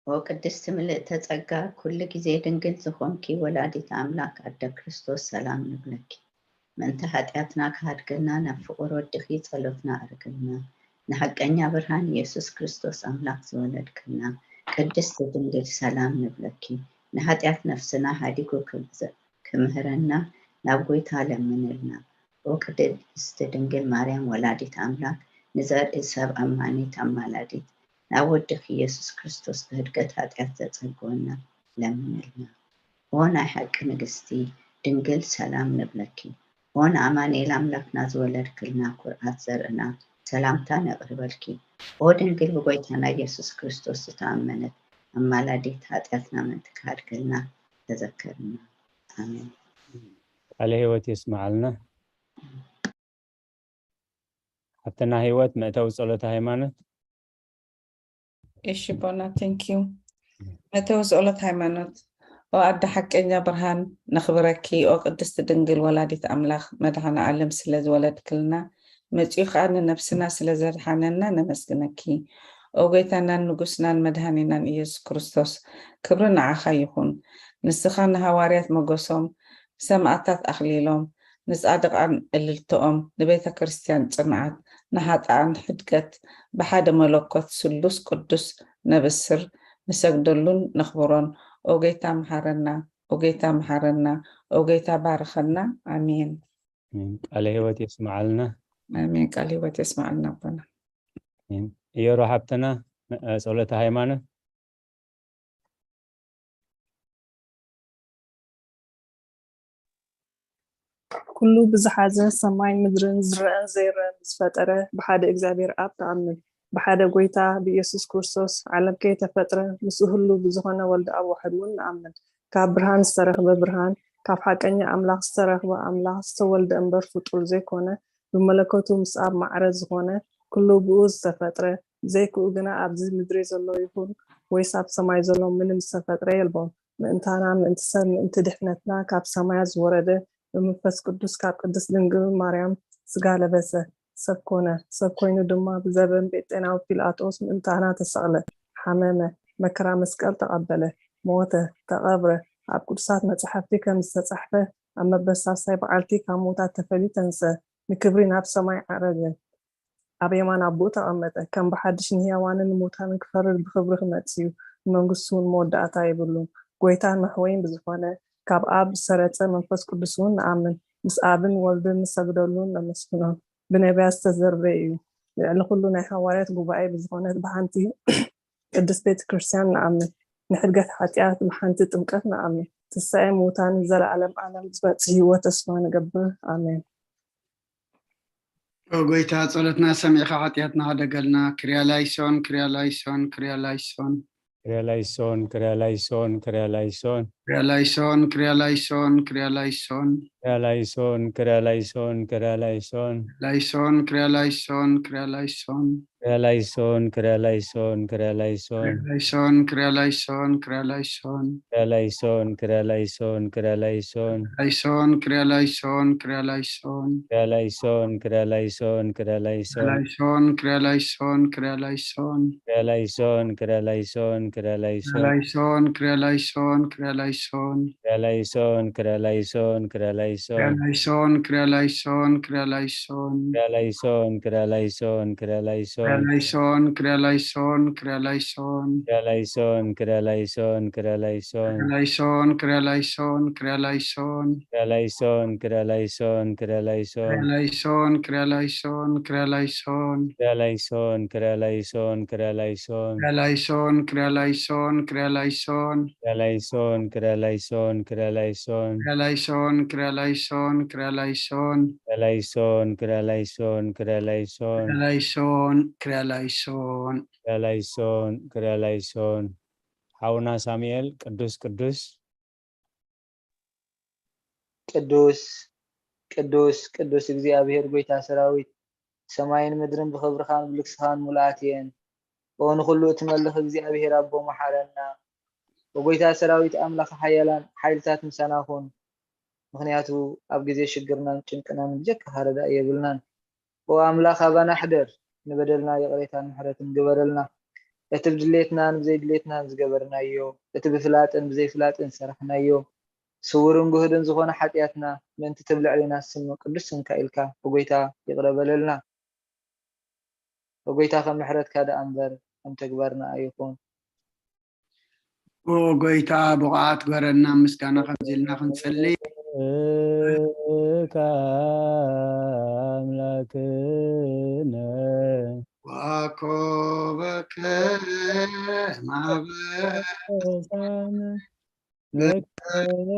ኦ ቅድስቲ ምልእተ ጸጋ፣ ኩሉ ግዜ ድንግል ዝኾንኪ ወላዲት ኣምላክ ኣደ ክርስቶስ ሰላም ንብለኪ። ምእንቲ ሓጢኣትና ክሃድገና ናብ ፍቑር ወድኺ ጸሎትና ኣርግልና። ንሓቀኛ ብርሃን ኢየሱስ ክርስቶስ ኣምላክ ዝወለድክልና ቅድስቲ ድንግል ሰላም ንብለኪ። ንሓጢኣት ነፍስና ሃዲጉ ክምህረና ናብ ጎይታ ለምንልና። ኦ ቅድስቲ ድንግል ማርያም ወላዲት ኣምላክ፣ ንዘርኢ ሰብ ኣማኒት ኣማላዲት፣ ናብ ወድኺ ኢየሱስ ክርስቶስ ብህድገት ሓጢኣት ዘጸግወና ለምንልና። ኦ ናይ ሓቂ ንግስቲ ድንግል ሰላም ንብለኪ። ኦ ንኣማኑኤል ኣምላክና ዝወለድክልና ኩርዓት ዘርእና ሰላምታ ነቕርበልኪ። ኦ ድንግል ብጎይታና ኢየሱስ ክርስቶስ ዝተኣመነት ኣማላዲት ሓጢኣትና ምእንቲ ክሃድገልና ተዘከርና። ኣሜን። ቃለ ህይወት የስምዓልና። ሓፍትና ህይወት መእተዊ ጸሎተ ሃይማኖት። እሺ ኣቦና፣ thank you። መእተዊ ጸሎት ሃይማኖት። ኦ ኣደ ሓቀኛ ብርሃን ነኽብረኪ። ኦ ቅድስቲ ድንግል ወላዲት ኣምላኽ፣ መድኃኔ ዓለም ስለ ዝወለድክልና፣ መጺኡ ኸኣ ንነብስና ስለ ዘድሓነና ነመስግነኪ። ኦ ጎይታናን ንጉስናን መድኃኒናን ኢየሱስ ክርስቶስ፣ ክብሪ ንዓኻ ይኹን። ንስኻ ንሃዋርያት መጎሶም፣ ንሰማእታት ኣኽሊሎም፣ ንጻድቓን እልልትኦም፣ ንቤተ ክርስቲያን ጽንዓት፣ ንሓጥኣን ሕድገት፣ ብሓደ መለኮት ስሉስ ቅዱስ ነብስር፣ ንሰግደሉን ነኽብሮን። ኦ ጎይታ መሓረና፣ ኦ ጎይታ መሓረና፣ ኦ ጎይታ ባርኸና። ኣሜን። ኣሜን። ቃለ ህይወት የስምዓልና። ኣሜን። ቃለ ህይወት የስምዓልና ኣቦና። ኣሜን። እየሮ ሓብትና፣ እ፣ ጸሎተ ሃይማኖት። ኩሉ ብዝሓዘ ሰማይን ምድርን ዝረኣን ዘይረኣን ብዝፈጠረ ብሓደ እግዚኣብሔር ኣብ ትኣምን። ብሓደ ጎይታ ብኢየሱስ ክርስቶስ ዓለም ከይተፈጥረ ምስኡ ህሉ ብዝኾነ ወልዲ ኣብ ዋሕድ እውን ንኣምን። ካብ ብርሃን ዝተረኽበ ብርሃን፣ ካብ ሓቀኛ ኣምላኽ ዝተረኽበ ኣምላኽ ዝተወልደ እምበር ፍጡር ዘይኮነ፣ ብመለኮቱ ምስ ኣብ ማዕረ ዝኾነ ኩሉ ብኡ ዝተፈጥረ፣ ብዘይክኡ ግና ኣብዚ ምድሪ ዘሎ ይኹን ወይስ ኣብ ሰማይ ዘሎ ምንም ዝተፈጥረ የልቦን። ምእንታና፣ ምእንቲ ሰብ፣ ምእንቲ ድሕነትና ካብ ሰማያት ዝወረደ ብመንፈስ ቅዱስ ካብ ቅድስት ድንግል ማርያም ስጋ ለበሰ፣ ሰብ ኮነ። ሰብ ኮይኑ ድማ ብዘበን ጴንጤናዊ ጲላጦስ ምእንታና ተሰቕለ፣ ሓመመ፣ መከራ መስቀል ተቐበለ፣ ሞተ፣ ተቐብረ። ኣብ ቅዱሳት መጻሕፍቲ ከም ዝተጻሕፈ ኣብ መበል ሳልሳይ መዓልቲ ካብ ምዉታት ተፈልዩ ተንስአ፣ ንክብሪ ናብ ሰማይ ዓረገ። ኣብ የማን ኣቦኡ ተቐመጠ። ከም ብሓድሽ ንህያዋንን ንሙታንን ክፈርድ ብኽብሪ ክመጽእ እዩ። ንመንግስቱ እውን መወዳእታ የብሉን። ጎይታን መሕወይን ብዝኾነ ካብ ኣብ ዝሰረጸ መንፈስ ቅዱስ እውን ንኣምን። ምስ ኣብን ወልድን ንሰግደሉን ነመስግኖን። ብነቢያት ዝተዘርበ እዩ። ልዕሊ ኩሉ ናይ ሃዋርያት ጉባኤ ብዝኾነት ብሓንቲ ቅድስት ቤተ ክርስቲያን ንኣምን። ንሕድገት ሓጢኣት ብሓንቲ ጥምቀት ንኣምን። ትንሳኤ ምዉታን ዘለዓለም ዓለም ዝመጽእ ህይወት ተስፋ ንገብር። ኣሜን። ኦ ጎይታ፣ ጸሎትና ሰሚዕካ ሓጢኣትና ሕደገልና። ክርያ ላይሶን፣ ክርያ ላይሶን፣ ክርያ ላይሶን። ክርያ ላይሶን፣ ክርያ ላይሶን፣ ክርያ ላይሶን። ክርያ ላይሶን፣ ክርያ ላይሶን፣ ክርያ ላይሶን። ክርያ ላይሶን፣ ክርያ ላይሶን፣ ክርያ ላይሶን። ላይሶን፣ ክርያ ላይሶን፣ ክርያ ላይሶን። ክርያ ላይሶን፣ ክርያ ላይሶን፣ ክርያ ላይሶን። ክርያ ላይሶን፣ ክርያ ላይሶን፣ ክርያ ላይሶን። ክርያ ላይሶን፣ ክርያ ላይሶን፣ ክርያ ላይሶን። ላይሶን፣ ክርያ ላይሶን፣ ክርያ ላይሶን። ክርያ ላይሶን፣ ክርያ ላይሶን፣ ክርያ ላይሶን። ላይሶን፣ ክርያ ላይሶን፣ ክርያ ላይሶን። ክርያ ላይሶን፣ ክርያ ላይሶን፣ ክርያ ላይሶን። ላይሶን፣ ክርያ ላይሶን፣ ክርያ ላይሶን። ክርያ ላይሶን፣ ክርያ ላይሶን፣ ክርያ ላይሶን። ላይሶን፣ ክርያ ላይሶን፣ ክርያ ላይሶን። ክርያ ላይሶን፣ ክርያ ላይሶን፣ ክርያ ላይሶን። ላይሶን፣ ክርያ ላይሶን፣ ክርያ ላይሶን። ክርያ ላይሶን፣ ክርያ ላይሶን፣ ክርያ ላይሶን። ላይሶን፣ ክርያ ላይሶን፣ ክርያ ላይሶን። ክርያ ላይሶን፣ ክርያ ላይሶን፣ ክርያ ላይሶን። ላይሶን፣ ክርያ ላይሶን፣ ክርያ ላይሶን። ክርያ ላይሶን፣ ክርያ ላይሶን፣ ክርያ ላይሶን። ላይሶን፣ ክርያ ላይሶን፣ ክርያ ላይሶን። ክርያ ላይሶን፣ ክርያ ላይሶን፣ ክርያ ላይሶን። ክርያ ላይሶን፣ ክርያ ላይሶን፣ ክርያ ላይሶን። ክርያ ላይሶን፣ ክርያ ላይሶን፣ ክርያ ላይሶን። ክርያ ላይሶን፣ ክርያ ላይሶን። ክርያ ላይሶን፣ ክርያ ላይሶን። ሓውና ሳሙኤል፣ ቅዱስ ቅዱስ። ቅዱስ ቅዱስ ቅዱስ እግዚኣብሔር ጎይታ ሰራዊት፣ ሰማይን ምድርን ብኽብርኻን ብልግስኻን ሙሉኣት እየን። ኦ ንኹሉ እትመልኽ እግዚኣብሔር ኣቦ መሓረና። ኦ ጎይታ ሰራዊት ኣምላኽ ሓያላን ሓይልታት ምሳና ኩን። ምኽንያቱ ኣብ ግዜ ሽግርናን ጭንቅናን ብጀካኻ ረዳኢ የብልናን። ኦ ኣምላኽ ኣባና ሕደር፣ ንበደልና ይቕሬታን ምሕረትን ግበረልና። እቲ ብድሌትናን ብዘይድሌትናን ዝገበርናዮ፣ እቲ ብፍላጥን ብዘይፍላጥን ዝሰራሕናዮ፣ ስውርን ግሁድን ዝኾነ ሓጢኣትና ምእንቲ እቲ ብልዕሌና ዝስምዕ ቅዱስ ስምካ ኢልካ፣ ኦ ጎይታ፣ ይቕረ በለልና። ኦ ጎይታ፣ ከም ምሕረትካ ደኣ እምበር ከም ተግባርና ኣይኹን። ኦ ጎይታ፣ ብቕዓት ግበረና ምስጋና ከምዚ ኢልና ክንጽሊ። እካ ኣምላክነ ዋኮበከ ማበ ሳነ በከመ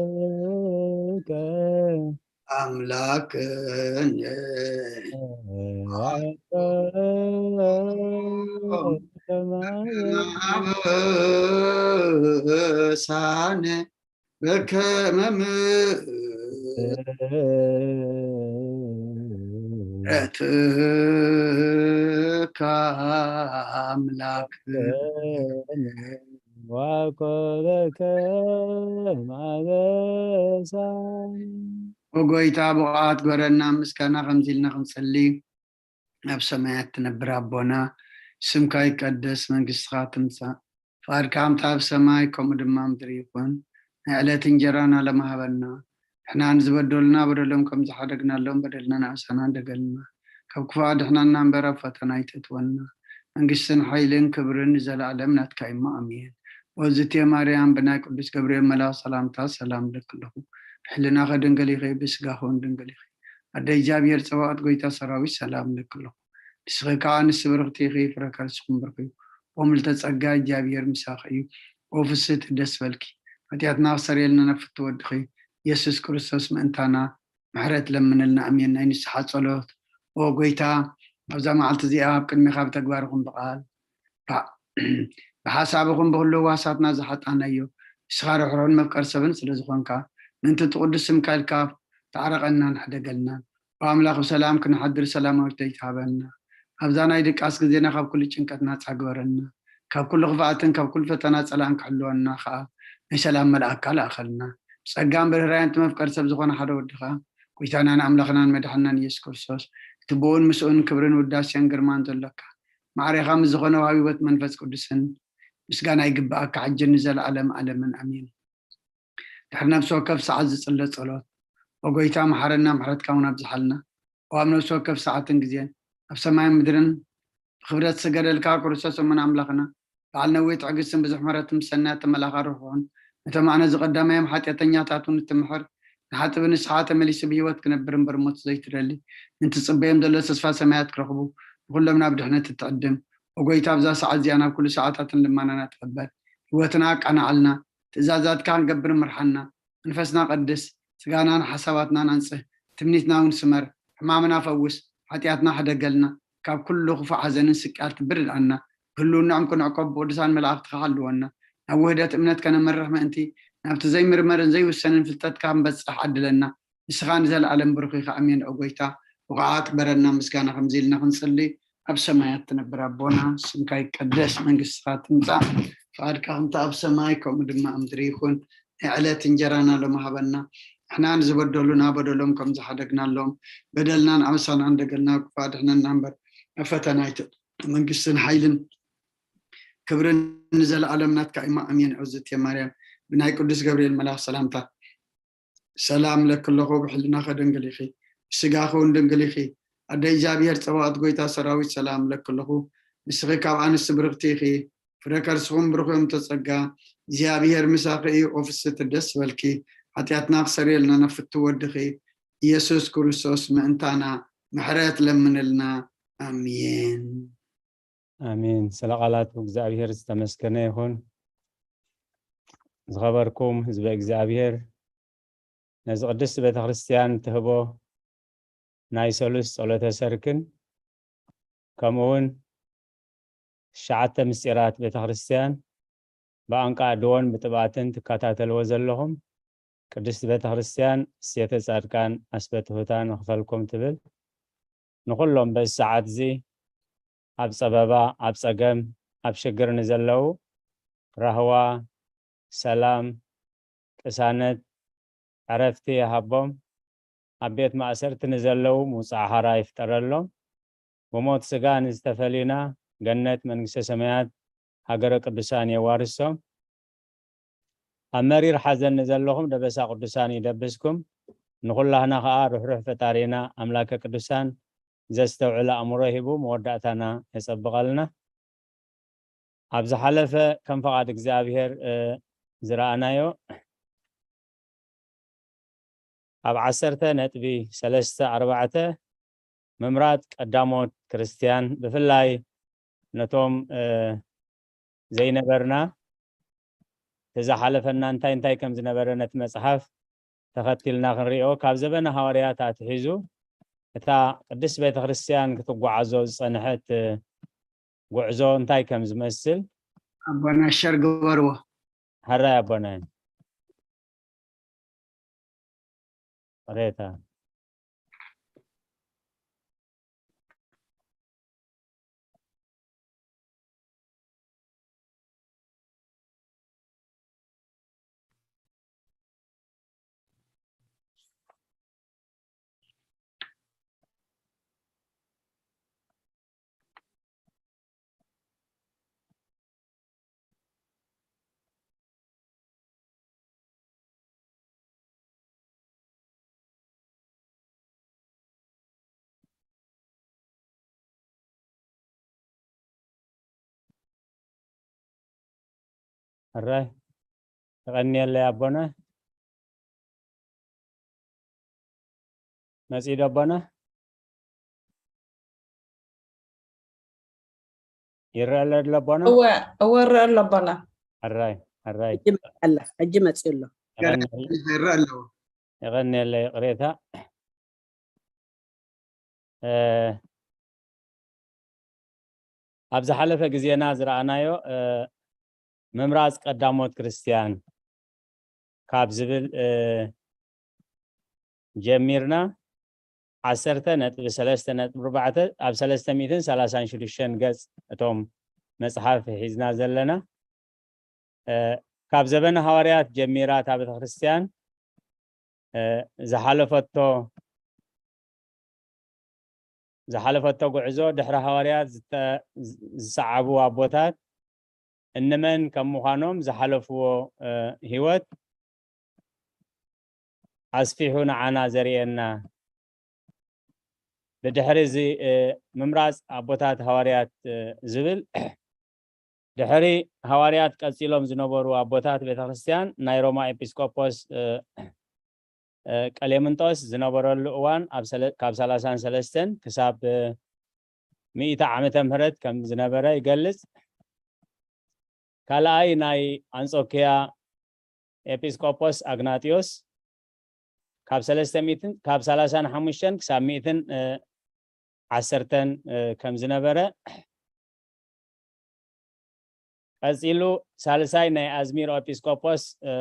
ምሕረትከ ኣምላክን ዋኮ ከማበ ሳነ በከመ ምሕረትከ ኣምላክ ዋኮበከ ማበሳ ኦ ጎይታ፣ ብቕዓት ግበረና ምስጋና ከምዚ ኢልና ክንጽሊ። ኣብ ሰማያት ትነብር ኣቦና፣ ስምካ ይቀደስ፣ መንግስትኻ ትምጻእ፣ ፍቓድካ ከምቲ ኣብ ሰማይ ከምኡ ድማ ምድሪ ይኹን። ናይ ዕለት እንጀራና ሎሚ ሃበና፣ ንሕና ንዝበደሉና በደሎም ከም ዝሓደግናሎም በደልና ንኣሳና እንደገልና፣ ካብ ክፉእ ኣድሕነና እምበር ኣብ ፈተና ኣይተእትወና። መንግስትን ሓይልን ክብርን ንዘለኣለም ናትካ እዩ እሞ ኣሜን። ኦዝቴ ማርያም ብናይ ቅዱስ ገብርኤል መልኣኽ ሰላምታ ሰላም እብለኪ ኣለኹ። ብሕልናኺ ድንግል ኢኺ፣ ብስጋኺ እውን ድንግል ኢኺ። ኣደ እግዚኣብሔር ጸባኦት ጎይታ ሰራዊት ሰላም እብለኪ ኣለኹ። ንስኺ ከኣ ኣንስቲ ብርኽቲ ኢኺ፣ ፍረ ከርስኺ እውን ብሩኽ እዩ። ኦ ምልዕተ ጸጋ እግዚኣብሔር ምሳኺ እዩ። ኦ ፍስህቲ ደስ በልኪ። ሓጢኣትና ክሰርየልና ናብ ፍትው ወድኺ የሱስ ክርስቶስ ምእንታና ምሕረት ለምንልና። ኣሜን። ናይ ንስሓ ጸሎት። ኦ ጎይታ፣ ኣብዛ መዓልቲ እዚኣ ኣብ ቅድሜኻ ብተግባር ይኹን ብቓል፣ ብሓ-፣ ብሓሳብ ይኹን ብኹሉ ህዋሳትና ዝሓጣናዮ፣ ንስኻ ርሕሩሕን መፍቀር ሰብን ስለ ዝኾንካ፣ ምእንቲ እቲ ቅዱስ ስምካ ኢልካ ታረቐናን ሕደገልና። ኦ ኣምላኽ፣ ብሰላም ክንሓድር ሰላማዊት ለይቲ ሃበና። ኣብዛ ናይ ድቃስ ግዜና ካብ ኩሉ ጭንቀት ናጻ ግበረና። ካብ ኩሉ ክፍኣትን ካብ ኩሉ ፈተና ጸላእን ክሕልወና ከኣ ናይ ሰላም መልኣካ ለኣኸልና። ብጸጋን ብርህራየን እቲ መፍቀሪ ሰብ ዝኾነ ሓደ ወድኻ፣ ጎይታናን ኣምላኽናን መድሓንናን ኢየሱስ ክርስቶስ፣ እቲ ብኡን ምስኡን ክብርን ውዳሴን ግርማን ዘሎካ፣ ማዕሬኻ ምስ ዝኾነ ወሃቢ ህይወት መንፈስ ቅዱስን ምስጋና ይግብኣካ፣ ሕጅን ንዘለኣለም ኣለምን ኣሜን። ድሕሪ ነፍሲ ወከፍ ሰዓት ዝጽለ ጸሎት። ኦ ጎይታ፣ መሓረና፣ ምሕረትካ እውን ኣብዝሓልና። ኦ ኣብ ነፍሲ ወከፍ ሰዓትን ግዜን፣ ኣብ ሰማይን ምድርን ብኽብረት ዝሰገደልካ ክርስቶስ እሙን ኣምላኽና፣ በዓል ነዊሕ ትዕግስትን ብዙሕ ምሕረትን፣ ምስ ሰናያት መልኣኻ ርሑቕን፣ ነቶም ኣነ ዝቐዳማዮም ሓጢኣተኛታት እውን እትምሕር፣ ንሓጥቢ ንስሓ ተመሊሱ ብህይወት ክነብር እምበር ሞት ዘይትደሊ፣ ንትጽበዮም ዘሎ ተስፋ ሰማያት ክረኽቡ፣ ንኹሎም ናብ ድሕነት እትዕድም፣ ኦ ጎይታ፣ ኣብዛ ሰዓት እዚኣ ናብ ኩሉ ሰዓታትን ልማናና ትቐበል፣ ህይወትና ኣቃንዓልና፣ ትእዛዛትካ ክንገብር ምርሓና፣ መንፈስና ቀድስ፣ ስጋናን ሓሳባትናን ኣንጽህ፣ ትምኒትና እውን ስመር፣ ሕማምና ፈውስ፣ ሓጢኣትና ሕደገልና፣ ካብ ኩሉ ክፉእ ሓዘንን ስቅያት ትብርድኣና፣ ብህልውናኦም ክንዕቆብ ብቅዱሳን መላእኽትኻ ሓልወና፣ ናብ ውህደት እምነት ከነመርሕ ምእንቲ፣ ናብቲ ዘይምርመርን ዘይውሰንን ፍልጠትካ ክንበጽሕ ዓድለና። ንስኻ ንዘለኣለም ብሩኽ ኢኻ። ኣሜን። ኦ ጎይታ፣ ብቑዓት ግበረና ምስጋና ከምዚ ኢልና ክንጽሊ፣ ኣብ ሰማያት ትነብር ኣቦና፣ ስምካ ይቀደስ፣ መንግስትኻ ትምጻእ፣ ፍቓድካ ከምቲ ኣብ ሰማይ ከምኡ ድማ ኣብ ምድሪ ይኹን። ናይ ዕለት እንጀራና ሎሚ ሃበና፣ ንሕና ንዝበደሉና በደሎም ከም ዝሓደግናሎም፣ በደልናን ኣበሳናን ደገልና ክፉእ ኣድሕነና እምበር፣ ኣብ ፈተና ኣይተ-፣ መንግስትን ሓይልን ክብርን ንዘለኣለም ናትካ እሞ፣ ኣሜን። ዕዝቲ ማርያም፣ ብናይ ቅዱስ ገብርኤል መልኣኽ ሰላምታ ሰላም እለኪ ኣለኹ፣ ብሕልናኺ ድንግል ኢኺ፣ ብስጋኺ እውን ድንግል ኢኺ። ኣደ እግዚኣብሔር ጸባኦት፣ ጎይታ ሰራዊት፣ ሰላም እለኪ ኣለኹ። ንስኺ ካብ ኣንስቲ ብርኽቲ ኢኺ፣ ፍረ ከርስኹም ብሩኽ እዮም ተጸጋ፣ እግዚኣብሔር ምሳኺ እዩ። ኦ ፍስሕቲ ደስ በልኪ፣ ሓጢኣትና ክሰርየልና ናብ ፍትው ወድኺ ኢየሱስ ክርስቶስ ምእንታና ምሕረት ለምንልና። ኣሜን። ኣሜን። ስለ ቃላቱ እግዚኣብሔር ዝተመስገነ ይኹን። ዝኸበርኩም ህዝበ እግዚኣብሔር፣ ነዚ ቅድስቲ ቤተ ክርስቲያን ትህቦ ናይ ሰሉስ ጸሎተ ሰርክን፣ ከምኡ እውን ትሽዓተ ምስጢራት ቤተ ክርስቲያን ብኣንቃ ድዎን ብጥብኣትን ትከታተልዎ ዘለኹም፣ ቅድስቲ ቤተ ክርስቲያን እሴተ ጻድቃን ኣስበ ትሑታን ንኽፈልኩም ትብል። ንኹሎም በዚ ሰዓት እዚ ኣብ ጸበባ፣ ኣብ ጸገም፣ ኣብ ሽግር ንዘለዉ ራህዋ፣ ሰላም፣ ቅሳነት፣ ዕረፍቲ ይሃቦም። ኣብ ቤት ማእሰርቲ ንዘለዉ ምውጻእ ሓራ ይፍጠረሎም። ብሞት ስጋ ንዝተፈለዩና ገነት መንግስተ ሰማያት ሃገረ ቅዱሳን የዋርሶም። ኣብ መሪር ሓዘን ንዘለኹም ደበሳ ቅዱሳን ይደብስኩም። ንኹላህና ኸኣ ርሕሩሕ ፈጣሪና ኣምላከ ቅዱሳን ዘስተውዕል ኣእምሮ ሂቡ መወዳእታና የጸብቐልና። ኣብ ዝሓለፈ ከም ፍቓድ እግዚኣብሔር፣ እ፣ ዝረኣናዮ ኣብ ዓሰርተ ነጥቢ ሰለስተ ኣርባዕተ ምምራጽ ቀዳሞት ክርስትያን ብፍላይ ነቶም፣ እ፣ ዘይነበርና እቲ ዝሓለፈና እንታይ እንታይ ከም ዝነበረ ነቲ መጽሓፍ ተኸቲልና ክንሪኦ ካብ ዘበነ ሃዋርያት ኣትሒዙ እታ ቅድስት ቤተ ክርስትያን ክትጓዓዞ ዝጸንሐት ጉዕዞ እንታይ ከም ዝመስል ኣቦና ሸር ግበርዎ። ሕራይ ኣቦና ሬታ። ሕራይ የቐንየለይ ኣቦና። መጺኡ ዶ ኣቦና? ይረአ ኣሎ ኣሎ ኣቦና? እወ፣ እወ፣ እረአ ኣሎ ኣቦና። ሕራይ። ሕራይ ሕጂ መፅእ ኣሎ። ሕጂ መፅእ ኣሎ። የቐንየለ ይረአ ኣለዎ። የቐንየለ ይቕሬታ። እ፣ ኣብ ዝሓለፈ ግዜና ዝረኣናዮ እ፣ ምምራፅ ቀዳሞት ክርስትያን ካብ ዝብል እ፣ ጀሚርና ዓሰርተ ነጥቢ ሰለስተ ነጥቢ ኣርባዕተ ኣብ ሰለስተ ሚእትን ሰላሳን ሽዱሽተን ገፅ እቶም መፅሓፍ ሒዝና ዘለና እ፣ ካብ ዘበነ ሃዋርያት ጀሚራ እታ ቤተክርስትያን እ፣ ዝሓለፈቶ ዝሓለፈቶ ጉዕዞ ድሕሪ ሃዋርያት ዝተ- ዝሰዓቡ ኣቦታት እንመን ከም ምዃኖም ዝሓለፍዎ እ፣ ህይወት ኣስፊሑ ንዓና ዘርእየና። ብድሕሪ እዚ እ፣ ምምራፅ ኣቦታት ሃዋርያት እ፣ ዝብል ድሕሪ ሃዋርያት ቀፂሎም ዝነበሩ ኣቦታት ቤተክርስትያን ናይ ሮማ ኤጲስቆጶስ እ፣ እ፣ ቀሌምንጦስ ዝነበረሉ እዋን ኣብ ሰለ- ካብ ሰላሳን ሰለስተን ክሳብ እ፣ ሚእቲ ዓመተ ምህረት ከም ዝነበረ ይገልጽ። ካልኣይ ናይ ኣንጾኪያ ኤጲስቆጶስ ኣግናጢዮስ ካብ ሰለስተ ሚእትን ካብ ሰላሳን ሓሙሽተን ክሳብ ሚእትን እ፣ ዓሰርተን እ፣ ከም ዝነበረ ቀጺሉ ሳልሳይ ናይ ኣዝሚሮ ኤጲስቆጶስ እ፣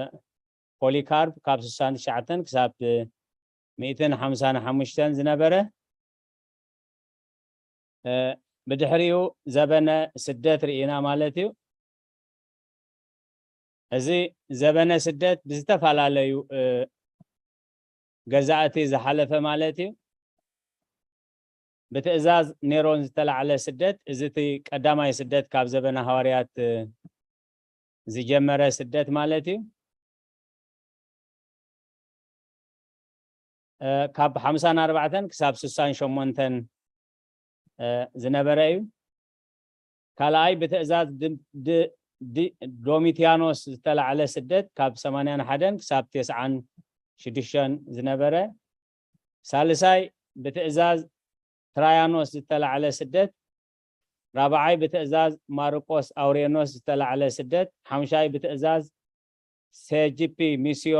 ፖሊካርፕ ካብ ስሳን ትሽዓተን ክሳብ እ፣ ሚእትን ሓምሳን ሓሙሽተን ዝነበረ እ፣ ብድሕሪኡ ዘበነ ስደት ርኢና ማለት እዩ። እዚ ዘበነ ስደት ብዝተፈላለዩ እ፣ ገዛእቲ ዝሓለፈ ማለት እዩ። ብትእዛዝ ኔሮን ዝተላዕለ ስደት፣ እዚ እቲ ቀዳማይ ስደት ካብ ዘበነ ሃዋርያት እ፣ ዝጀመረ ስደት ማለት እዩ። እ፣ ካብ ሓምሳን ኣርባዕተን ክሳብ ስሳን ሸሞንተን እ፣ ዝነበረ እዩ። ካልኣይ ብትእዛዝ ድ- ድ- ድ- ዶሚትያኖስ ዝተላዕለ ስደት ካብ ሰማንያን ሓደን ክሳብ ተስዓን ሽዱሽተን ዝነበረ። ሳልሳይ ብትእዛዝ ትራያኖስ ዝተላዕለ ስደት። ራብዓይ ብትእዛዝ ማርቆስ ኣውሬኖስ ዝተላዕለ ስደት። ሓምሻይ ብትእዛዝ ሴጂፒ ሚስዮ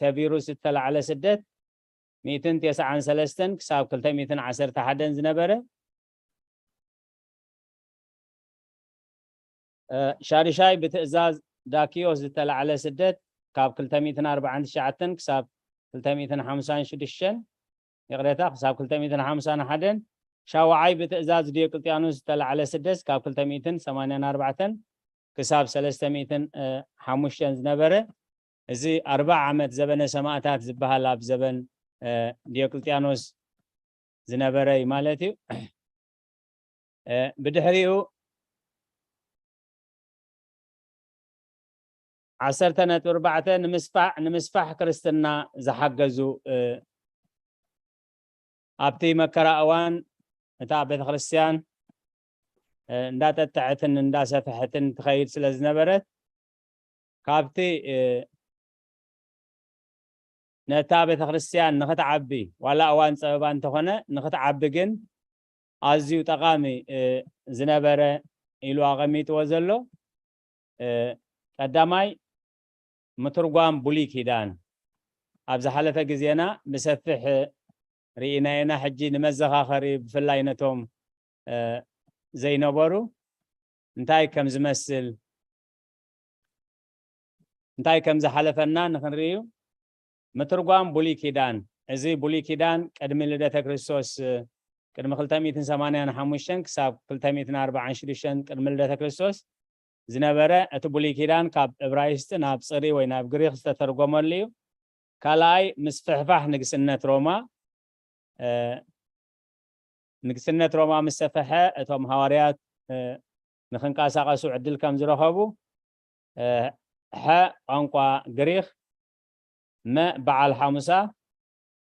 ሰቪሩስ ዝተላዕለ ስደት ሚእትን ተስዓን ሰለስተን ክሳብ ክልተ ሚእትን ዓሰርተ ሓደን ዝነበረ። እ፣ ሻድሻይ ብትእዛዝ ዳኪዮስ ዝተላዕለ ስደት ካብ ክልተ ሚእትን ኣርባዓን ትሽዓተን ክሳብ ክልተ ሚእትን ሓምሳን ሽዱሽተን፣ ይቕሬታ፣ ክሳብ ክልተ ሚእትን ሓምሳን ሓደን። ሻውዓይ ብትእዛዝ ዲዮቅልጥያኖስ ዝተላዕለ ስደት ካብ ክልተ ሚእትን ሰማንያን ኣርባዕተን ክሳብ ሰለስተ ሚእትን ሓሙሽተን ዝነበረ። እዚ ኣርብዓ ዓመት ዘበነ ሰማእታት ዝበሃል ኣብ ዘበን እ፣ ዲዮቅልጥያኖስ ዝነበረ እዩ ማለት እዩ። እ፣ ብድሕሪኡ ዓሰርተ ነጥቢ ኣርባዕተ ንምስፋሕ ንምስፋሕ ክርስትና ዝሓገዙ እ፣ ኣብቲ መከራ እዋን እታ ቤተክርስትያን እ፣ እንዳጠጠዐትን እንዳሰፈሐትን ትኸይድ ስለ ዝነበረት ካብቲ እ፣ ነታ ቤተክርስትያን ንክትዓቢ ዋላ እዋን ፀበባ እንተኾነ ንክትዓቢ ግን ኣዝዩ ጠቓሚ እ፣ ዝነበረ ኢሉ ኣቐሚጥዎ ዘሎ እ፣ ቀዳማይ ምትርጓም ብሉይ ኪዳን ኣብ ዝሓለፈ ግዜና ብሰፊሕ ርኢናየና። ሕጂ ንመዘኻኸሪ ብፍላይ ነቶም እ፣ ዘይነበሩ እንታይ ከም ዝመስል እንታይ ከም ዝሓለፈና ንክንርእዩ ምትርጓም ብሉይ ኪዳን። እዚ ብሉይ ኪዳን ቅድሚ ልደተ ክርስቶስ እ፣ ቅድሚ ክልተ ሚእትን ሰማንያን ሓሙሽተን ክሳብ ክልተ ሚእትን ኣርባዓን ሽዱሽተን ቅድሚ ልደተ ክርስቶስ ዝነበረ እቲ ብሉይ ኪዳን ካብ እብራይስጢ ናብ ጽሪ ወይ ናብ ግሪክ ዝተተርጎመሉ እዩ። ካልኣይ ምስፍሕፋሕ ንግስነት ሮማ እ፣ ንግስነት ሮማ ምስ ሰፈሐ እቶም ሃዋርያት እ፣ ንክንቀሳቐሱ ዕድል ከም ዝረኸቡ እ፣ ሐ ቋንቋ ግሪክ፣ መ በዓል ሓሙሳ፣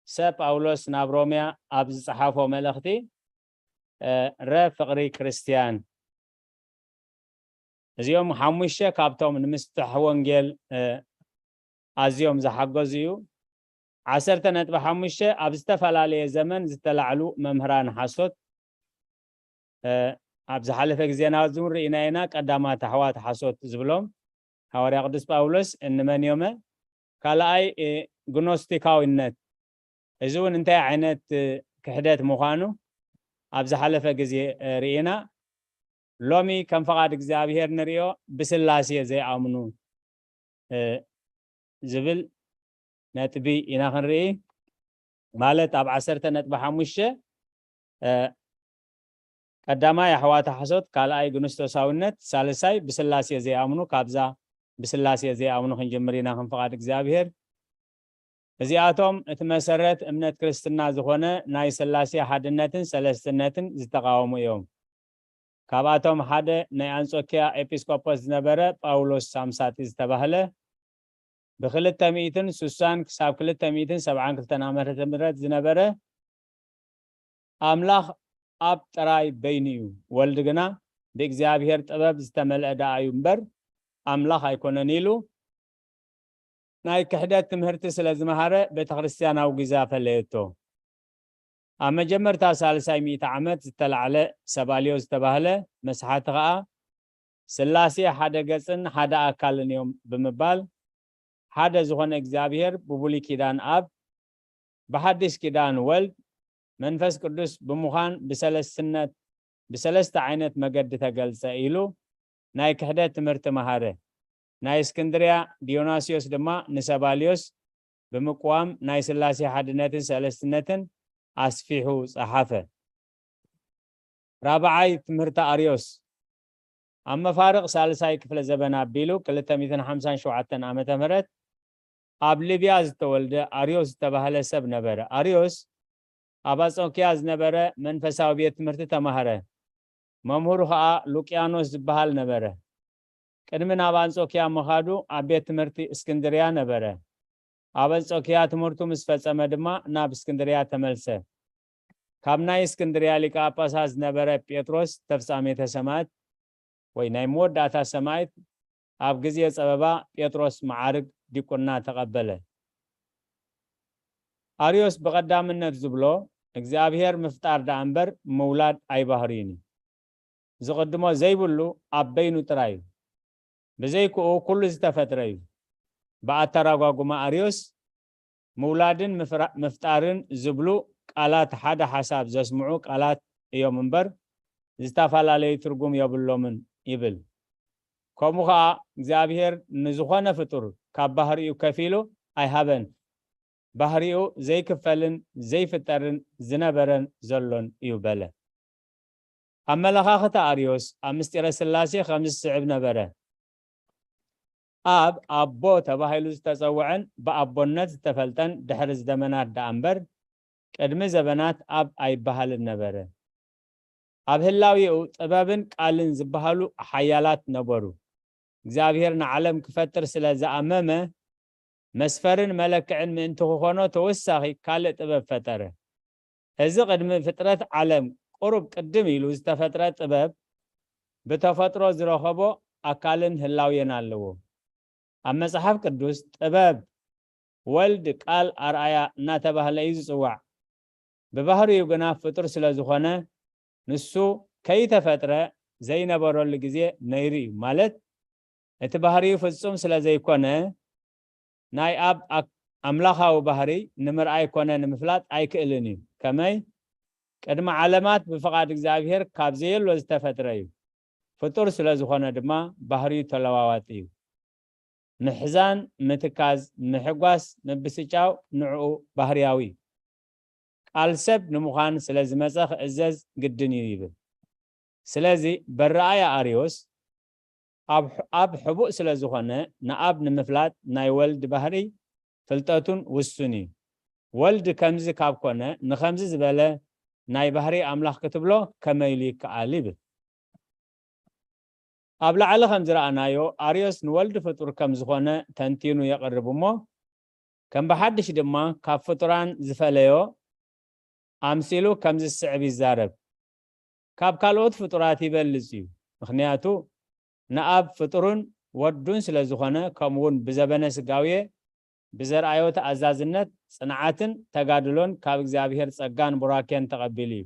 ሰ ጳውሎስ ናብ ሮምያ ኣብ ዝጸሓፎ መልእኽቲ እ፣ ረ ፍቕሪ ክርስትያን። እዚኦም ሓሙሽተ ካብቶም ንምስፋሕ ወንጌል እ፣ ኣዝዮም ዝሓገዙ እዩ። ዓሰርተ ነጥቢ ሓሙሽተ ኣብ ዝተፈላለየ ዘመን ዝተላዕሉ መምህራን ሓሶት እ፣ ኣብ ዝሓለፈ ግዜና ዝውን ርኢና ኢና። ቀዳማት ኣሕዋት ሓሶት ዝብሎም ሃዋርያ ቅዱስ ጳውሎስ እንመን እዮመ? ካልኣይ፣ እ፣ ግኖስቲካዊነት። እዚ እውን እንታይ ዓይነት፣ እ፣ ክሕደት ምዃኑ ኣብ ዝሓለፈ ግዜ፣ እ፣ ርኢና። ሎሚ ከም ፍቓድ እግዚኣብሔር ንርእዮ ብስላሴ ዘይኣምኑ፣ እ፣ ዝብል ነጥቢ ኢና ክንርኢ። ማለት ኣብ ዓሰርተ ነጥቢ ሓሙሽተ፣ እ፣ ቀዳማይ ኣሕዋት ሓሶት፣ ካልኣይ ግንስቶሳውነት፣ ሳልሳይ ብስላሴ ዘይኣምኑ፣ ካብዛ ብስላሴ ዘይኣምኑ ክንጅምር ኢና ከም ፍቓድ እግዚኣብሔር። እዚኣቶም እቲ መሰረት እምነት ክርስትና ዝኾነ ናይ ስላሴ ሓድነትን ሰለስትነትን ዝተቃወሙ እዮም። ካብኣቶም ሓደ ናይ ኣንጾኪያ ኤጲስቆጶስ ዝነበረ ጳውሎስ ሳምሳጢ ዝተባህለ፣ ብክልተ ሚእትን ስሳን ክሳብ ክልተ ሚእትን ሰብዓን ክልተን ዓመተ ምህረት ዝነበረ፣ ኣምላኽ ኣብ ጥራይ በይኑ እዩ፣ ወልድ ግና ብእግዚኣብሔር ጥበብ ዝተመልአ ደኣ እዩ እምበር ኣምላኽ ኣይኮነን ኢሉ ናይ ክሕደት ትምህርቲ ስለ ዝመሃረ ቤተ ክርስቲያን ኣውጊዛ ፈለየቶ። ኣብ መጀመርታ ሳልሳይ ሚእቲ ዓመት ዝተላዕለ ሰባልዮስ ዝተባህለ መስሓቲ ኸኣ ስላሴ ሓደ ገጽን ሓደ ኣካልን እዮም ብምባል ሓደ ዝኾነ እግዚኣብሔር ብብሉይ ኪዳን ኣብ፣ ብሓድሽ ኪዳን ወልድ፣ መንፈስ ቅዱስ ብምዃን ብሰለስትነት፣ ብሰለስተ ዓይነት መገዲ ተገልጸ ኢሉ ናይ ክሕደት ትምህርቲ መሃረ። ናይ እስክንድርያ ዲዮናስዮስ ድማ ንሰባልዮስ ብምቅዋም ናይ ስላሴ ሓድነትን ሰለስትነትን ኣስፊሑ ጸሓፈ። ራብዓይ ትምህርቲ ኣርዮስ። ኣብ መፋርቕ ሳልሳይ ክፍለ ዘበን ኣቢሉ ክልተ ሚእትን ሓምሳን ሸውዓተን ዓመተ ምህረት ኣብ ሊብያ ዝተወልደ ኣርዮስ ዝተባህለ ሰብ ነበረ። ኣርዮስ ኣብ ኣንጾኪያ ዝነበረ መንፈሳዊ ቤት ትምህርቲ ተማህረ። መምህሩ ኸኣ ሉቅያኖስ ዝበሃል ነበረ። ቅድሚ ናብ ኣንጾኪያ ምኻዱ ኣብ ቤት ትምህርቲ እስክንድርያ ነበረ። ኣብ ኣንጾኪያ ትምህርቱ ምስ ፈጸመ ድማ ናብ እስክንድርያ ተመልሰ። ካብ ናይ እስክንድርያ ሊቀ ጳጳሳት ዝነበረ ጴጥሮስ ተፍጻሜተ ሰማዕት ወይ ናይ መወዳእታ ሰማዕት ኣብ ግዜ ጸበባ ጴጥሮስ መዓርግ ዲቁና ተቐበለ። ኣርዮስ ብቐዳምነት ዝብሎ እግዚኣብሔር ምፍጣር ደኣ እምበር ምውላድ ኣይባህርዩን እዩ። ዝቕድሞ ዘይብሉ ኣብ በይኑ ጥራይ እዩ። ብዘይክኡ ኩሉ ዝተፈጥረ እዩ። ብኣተራጓጉማ ኣርዮስ ምውላድን ምፍራ-፣ ምፍጣርን ዝብሉ ቃላት ሓደ ሓሳብ ዘስምዑ ቃላት እዮም እምበር ዝተፈላለዩ ትርጉም የብሎምን ይብል። ከምኡ ኸኣ እግዚኣብሔር ንዝኾነ ፍጡር ካብ ባህሪኡ ከፊሉ ኣይሃበን። ባህሪኡ ዘይክፈልን ዘይፍጠርን ዝነበረን ዘሎን እዩ በለ። ኣመለኻኽታ ኣርዮስ ኣብ ምስጢረ ስላሴ ከምዚ ዝስዕብ ነበረ። ኣብ ኣቦ ተባሂሉ ዝተጸውዐን ብኣቦነት ዝተፈልጠን ድሕሪ ዘመናት ደኣ እምበር ቅድሚ ዘበናት ኣብ ኣይበሃልን ነበረ። ኣብ ህላዌኡ ጥበብን ቃልን ዝበሃሉ ሓያላት ነበሩ። እግዚኣብሔር ንዓለም ክፈጥር ስለ ዝኣመመ መስፈርን መለክዕን ምእንቲ ክኾኖ ተወሳኺ ካልእ ጥበብ ፈጠረ። እዚ ቅድሚ ፍጥረት ዓለም ቁሩብ ቅድም ኢሉ ዝተፈጥረ ጥበብ ብተፈጥሮ ዝረኸቦ ኣካልን ህላዌን ኣለዎ። ኣብ መጽሓፍ ቅዱስ ጥበብ ወልድ ቃል ኣርኣያ እናተባህለ እዩ ዝጽዋዕ። ብባህሪኡ ግና ፍጡር ስለ ዝኾነ ንሱ ከይተፈጥረ ዘይነበረሉ ግዜ ነይሩ እዩ። ማለት እቲ ባህሪኡ ፍጹም ስለ ዘይኮነ ናይ ኣብ ኣክ-፣ ኣምላኻዊ ባህሪ ንምርኣይ ኮነ ንምፍላጥ ኣይክእልን እዩ። ከመይ? ቅድሚ ዓለማት ብፍቓድ እግዚኣብሔር ካብ ዘየሎ ዝተፈጥረ እዩ። ፍጡር ስለ ዝኾነ ድማ ባህሪኡ ተለዋዋጢ እዩ። ምሕዛን፣ ምትካዝ፣ ምሕጓስ፣ ምብስጫው ንዕኡ ባህርያዊ እዩ። ቃል ሰብ ንምዃን ስለ ዝመጸ ክእዘዝ ግድን እዩ ይብል። ስለዚ በረኣያ ኣርዮስ ኣብ ሕ-፣ ኣብ ሕቡእ ስለ ዝኾነ ንኣብ ንምፍላጥ ናይ ወልድ ባህሪ ፍልጠቱን ውሱን እዩ። ወልድ ከምዚ ካብ ኮነ ንኸምዚ ዝበለ ናይ ባህሪ ኣምላኽ ክትብሎ ከመይ ኢሉ ይከኣል ይብል። ኣብ ላዕሊ ከም ዝረኣናዮ ኣርዮስ ንወልድ ፍጡር ከም ዝኾነ ተንቲኑ የቕርብ እሞ ከም ብሓድሽ ድማ ካብ ፍጡራን ዝፈለዮ ኣምሲሉ ከም ዝስዕብ ይዛረብ። ካብ ካልኦት ፍጡራት ይበልጽ እዩ። ምኽንያቱ ንኣብ ፍጡሩን ወዱን ስለ ዝኾነ ከምኡውን ብዘበነ ስጋውየ ብዘርኣዮ ተኣዛዝነት፣ ጽንዓትን ተጋድሎን ካብ እግዚኣብሔር ጸጋን ቡራኬን ተቐቢሉ እዩ።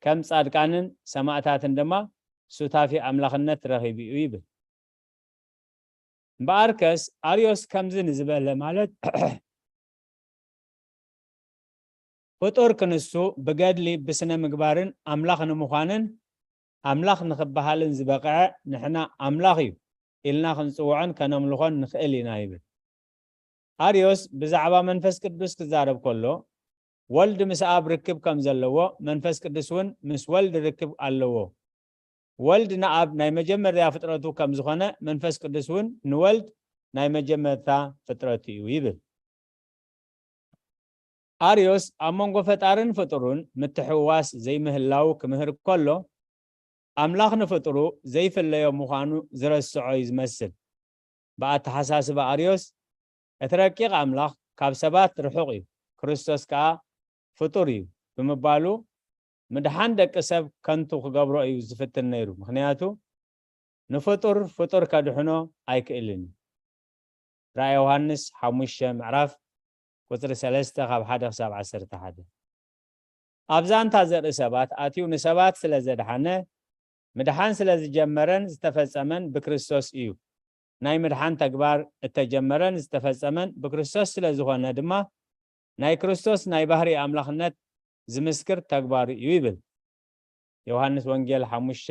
ከም ጻድቃንን ሰማእታትን ድማ ሱታፊ ኣምላኽነት ረኺቡ እዩ ይብል። እምበኣርከስ ኣርዮስ ከምዚ ንዝበለ፣ ማለት ፍጡር ክንሱ ብገድሊ ብስነ ምግባርን ኣምላኽ ንምዃንን ኣምላኽ ንኽበሃልን ዝበቕዐ፣ ንሕና ኣምላኽ እዩ ኢልና ክንጽውዖን ከነምልኾን ንኽእል ኢና ይብል። ኣርዮስ ብዛዕባ መንፈስ ቅዱስ ክዛረብ ከሎ፣ ወልድ ምስ ኣብ ርክብ ከም ዘለዎ መንፈስ ቅዱስ እውን ምስ ወልድ ርክብ ኣለዎ። ወልድ ንኣብ ናይ መጀመርያ ፍጥረቱ ከም ዝኾነ መንፈስ ቅዱስ እውን ንወልድ ናይ መጀመርታ ፍጥረቱ እዩ ይብል። ኣርዮስ ኣብ መንጎ ፈጣርን ፍጡሩን ምትሕውዋስ ዘይምህላው ክምህር ከሎ፣ ኣምላኽ ንፍጡሩ ዘይፍለዮ ምዃኑ ዝረስዖ እዩ ዝመስል። ብኣተሓሳስባ ኣርዮስ፣ እቲ ረቂቕ ኣምላኽ ካብ ሰባት ርሑቕ እዩ፣ ክርስቶስ ከኣ ፍጡር እዩ ብምባሉ፣ ምድሓን ደቂ ሰብ ከንቱ ክገብሮ እዩ ዝፍትን ነይሩ። ምኽንያቱ፣ ንፍጡር ፍጡር ከድሕኖ ኣይክእልን እዩ። ራእይ ዮሃንስ ሓሙሽተ ምዕራፍ ቁጽሪ ሰለስተ ካብ ሓደ ክሳብ ዓሰርተ ሓደ። ኣብ ዛንታ ዘርኢ ሰባት ኣትዩ ንሰባት ስለ ዘድሓነ፣ ምድሓን ስለ ዝጀመረን ዝተፈጸመን ብክርስቶስ እዩ። ናይ ምድሓን ተግባር እተጀመረን ዝተፈጸመን ብክርስቶስ ስለ ዝኾነ ድማ፣ ናይ ክርስቶስ ናይ ባህሪ ኣምላኽነት ዝምስክር ተግባሩ እዩ ይብል። ዮሃንስ ወንጌል ሓሙሽተ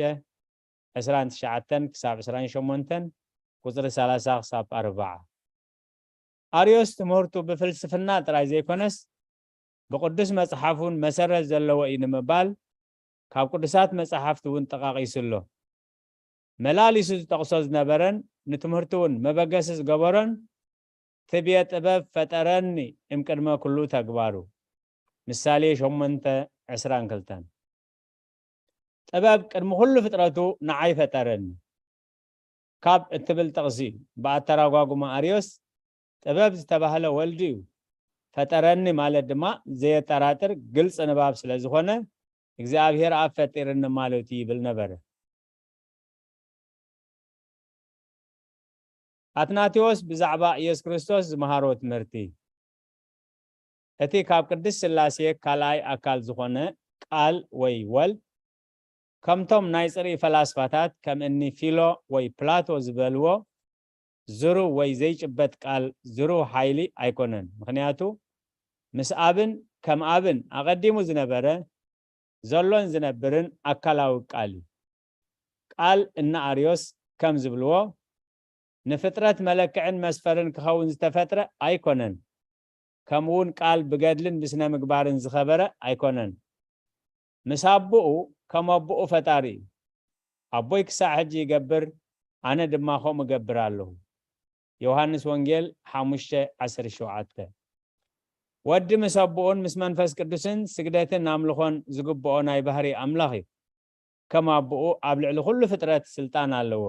ዕስራን ትሽዓተን ክሳብ ዕስራን ሸሞንተን፣ ቁጽሪ ሰላሳ ክሳብ ኣርብዓ። ኣርዮስ ትምህርቱ ብፍልስፍና ጥራይ ዘይኮነስ፣ ብቅዱስ መጽሓፍ እውን መሰረት ዘለዎ እዩ ንምባል፣ ካብ ቅዱሳት መጻሕፍቲ እውን ጠቓቒሱ ኣሎ። መላሊሱ ዝጠቕሶ ዝነበረን ንትምህርቱ እውን መበገሲ ዝገበሮን፣ "ትብየ ጥበብ ፈጠረኒ እምቅድመ ኩሉ ተግባሩ" ምሳሌ ሸሞንተ ዕስራን ክልተን። "ጥበብ ቅድሚ ኩሉ ፍጥረቱ ንዓይ ፈጠረኒ" ካብ እትብል ጥቕሲ ብኣተራጓጉማ ኣርዮስ፣ ጥበብ ዝተባህለ ወልዱ እዩ። ፈጠረኒ ማለት ድማ ዘየጠራጥር ግልፂ ንባብ ስለ ዝኾነ፣ እግዚኣብሔር ኣብ ፈጢርኒ ማለቱ ይብል ነበረ። ኣትናቴዎስ ብዛዕባ ኢየሱስ ክርስቶስ ዝመሃሮ ትምህርቲ። እቲ ካብ ቅድስት ሥላሴ ካልኣይ ኣካል ዝኾነ ቃል ወይ ወልድ፣ ከምቶም ናይ ጽርኢ ፈላስፋታት ከም እኒ ፊሎ ወይ ፕላቶ ዝበልዎ፣ ዝሩው ወይ ዘይጭበጥ ቃል፣ ዝሩው ሓይሊ ኣይኮነን። ምኽንያቱ፣ ምስ ኣብን ከም ኣብን ኣቐዲሙ ዝነበረ፣ ዘሎን ዝነብርን ኣካላዊ ቃል እዩ። ቃል እነ ኣርዮስ ከም ዝብልዎ፣ ንፍጥረት መለክዕን መስፈርን ክኸውን ዝተፈጥረ ኣይኮነን። ከምኡ እውን ቃል ብገድልን ብስነ ምግባርን ዝኸበረ ኣይኮነን። ምስ ኣቦኡ ከም ኣቦኡ ፈጣሪ እዩ። ኣቦይ ክሳዕ ሕጂ ይገብር፣ ኣነ ድማ ከምኡ እገብር ኣለኹ። ዮሃንስ ወንጌል ሓሙሽተ ዓሰርተ ሸውዓተ። ወዲ ምስ ኣቦኡን ምስ መንፈስ ቅዱስን ስግደትን ኣምልኾን ዝግብኦ ናይ ባህሪ ኣምላኽ እዩ። ከም ኣቦኡ ኣብ ልዕሊ ኩሉ ፍጥረት ስልጣን ኣለዎ።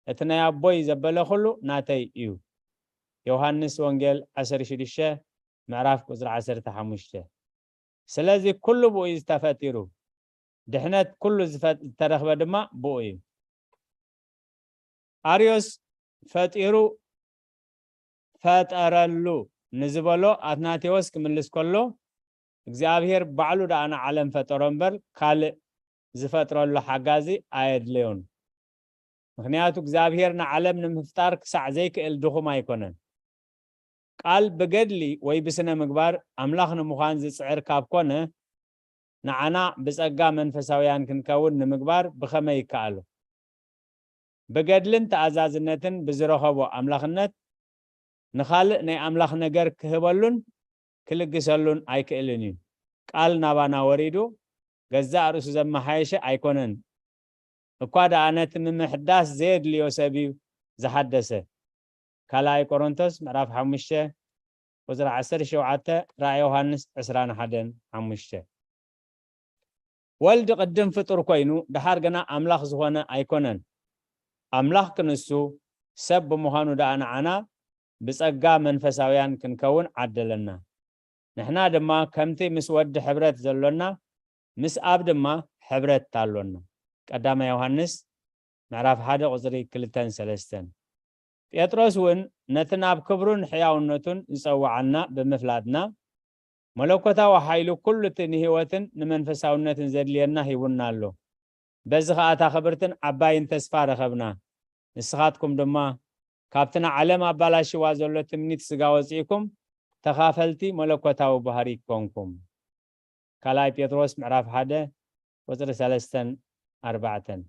"እቲ ናይ ኣቦይ ዘበለ ኩሉ ናተይ እዩ" ዮሃንስ ወንጌል ዓሰርተ ሽዱሽተ ምዕራፍ ቁጽሪ ዓሰርተ ሓሙሽተ። ስለዚ ኩሉ ብኡ እዩ ዝተፈጢሩ፣ ድሕነት ኩሉ ዝፈ-፣ ዝተረኽበ ድማ ብኡ እዩ። ኣርዮስ ፈጢሩ ፈጠረሉ ንዝበሎ ኣትናቴዎስ ክምልስ ከሎ፣ እግዚኣብሔር ባዕሉ ደኣ ንዓለም ፈጠሮ እምበር ካልእ ዝፈጥረሉ ሓጋዚ ኣየድለዮን። ምኽንያቱ እግዚኣብሔር ንዓለም ንምፍጣር ክሳዕ ዘይክእል ድኹም ኣይኮነን። ቃል ብገድሊ ወይ ብስነ ምግባር ኣምላኽ ንምዃን ዝጽዕር ካብ ኮነ፣ ንዓና ብጸጋ መንፈሳውያን ክንከውን ንምግባር ብኸመይ ይከኣሎ? ብገድልን ተኣዛዝነትን ብዝረኸቦ ኣምላኽነት ንኻልእ ናይ ኣምላኽ ነገር ክህበሉን ክልግሰሉን ኣይክእልን እዩ። ቃል ናባና ወሪዱ ገዛእ ርእሱ ዘመሓየሸ ኣይኮነን። እኳ ደኣ ነቲ ምምሕዳስ ዘየድልዮ ሰብ እዩ ዝሓደሰ። ካልኣይ ቆሮንቶስ ምዕራፍ ሓሙሽተ ቁጽሪ ዓሰርተ ሸውዓተ፣ ራእይ ዮሃንስ ዕስራን ሓደን ሓሙሽተ። ወልድ ቅድም ፍጡር ኮይኑ፣ ደሓር ግና ኣምላኽ ዝኾነ ኣይኮነን። ኣምላኽ ክንሱ ሰብ ብምዃኑ ደኣ ንዓና ብጸጋ መንፈሳውያን ክንከውን ዓደለና። ንሕና ድማ ከምቲ ምስ ወዲ ሕብረት ዘሎና፣ ምስ ኣብ ድማ ሕብረት ኣሎና። ቀዳማይ ዮሃንስ ምዕራፍ ሓደ ቁጽሪ ክልተን ሰለስተን። ጴጥሮስ እውን ነቲ ናብ ክብሩን ሕያውነቱን ዝጸውዓና ብምፍላጥና፣ መለኮታዊ ሓይሉ ኩሉ እቲ ንህይወትን ንመንፈሳውነትን ዘድልየና ሂቡና ኣሎ። በዚ ኸኣ እታ ክብርትን ዓባይን ተስፋ ረኸብና። ንስኻትኩም ድማ ካብቲ ንዓለም ኣባላሽዋ ዘሎ ትምኒት ስጋ ወፂእኩም ተኻፈልቲ መለኮታዊ ባህሪ ኮንኩም። ካልኣይ ጴጥሮስ ምዕራፍ ሓደ ቁፅሪ ሰለስተን ኣርባዕተን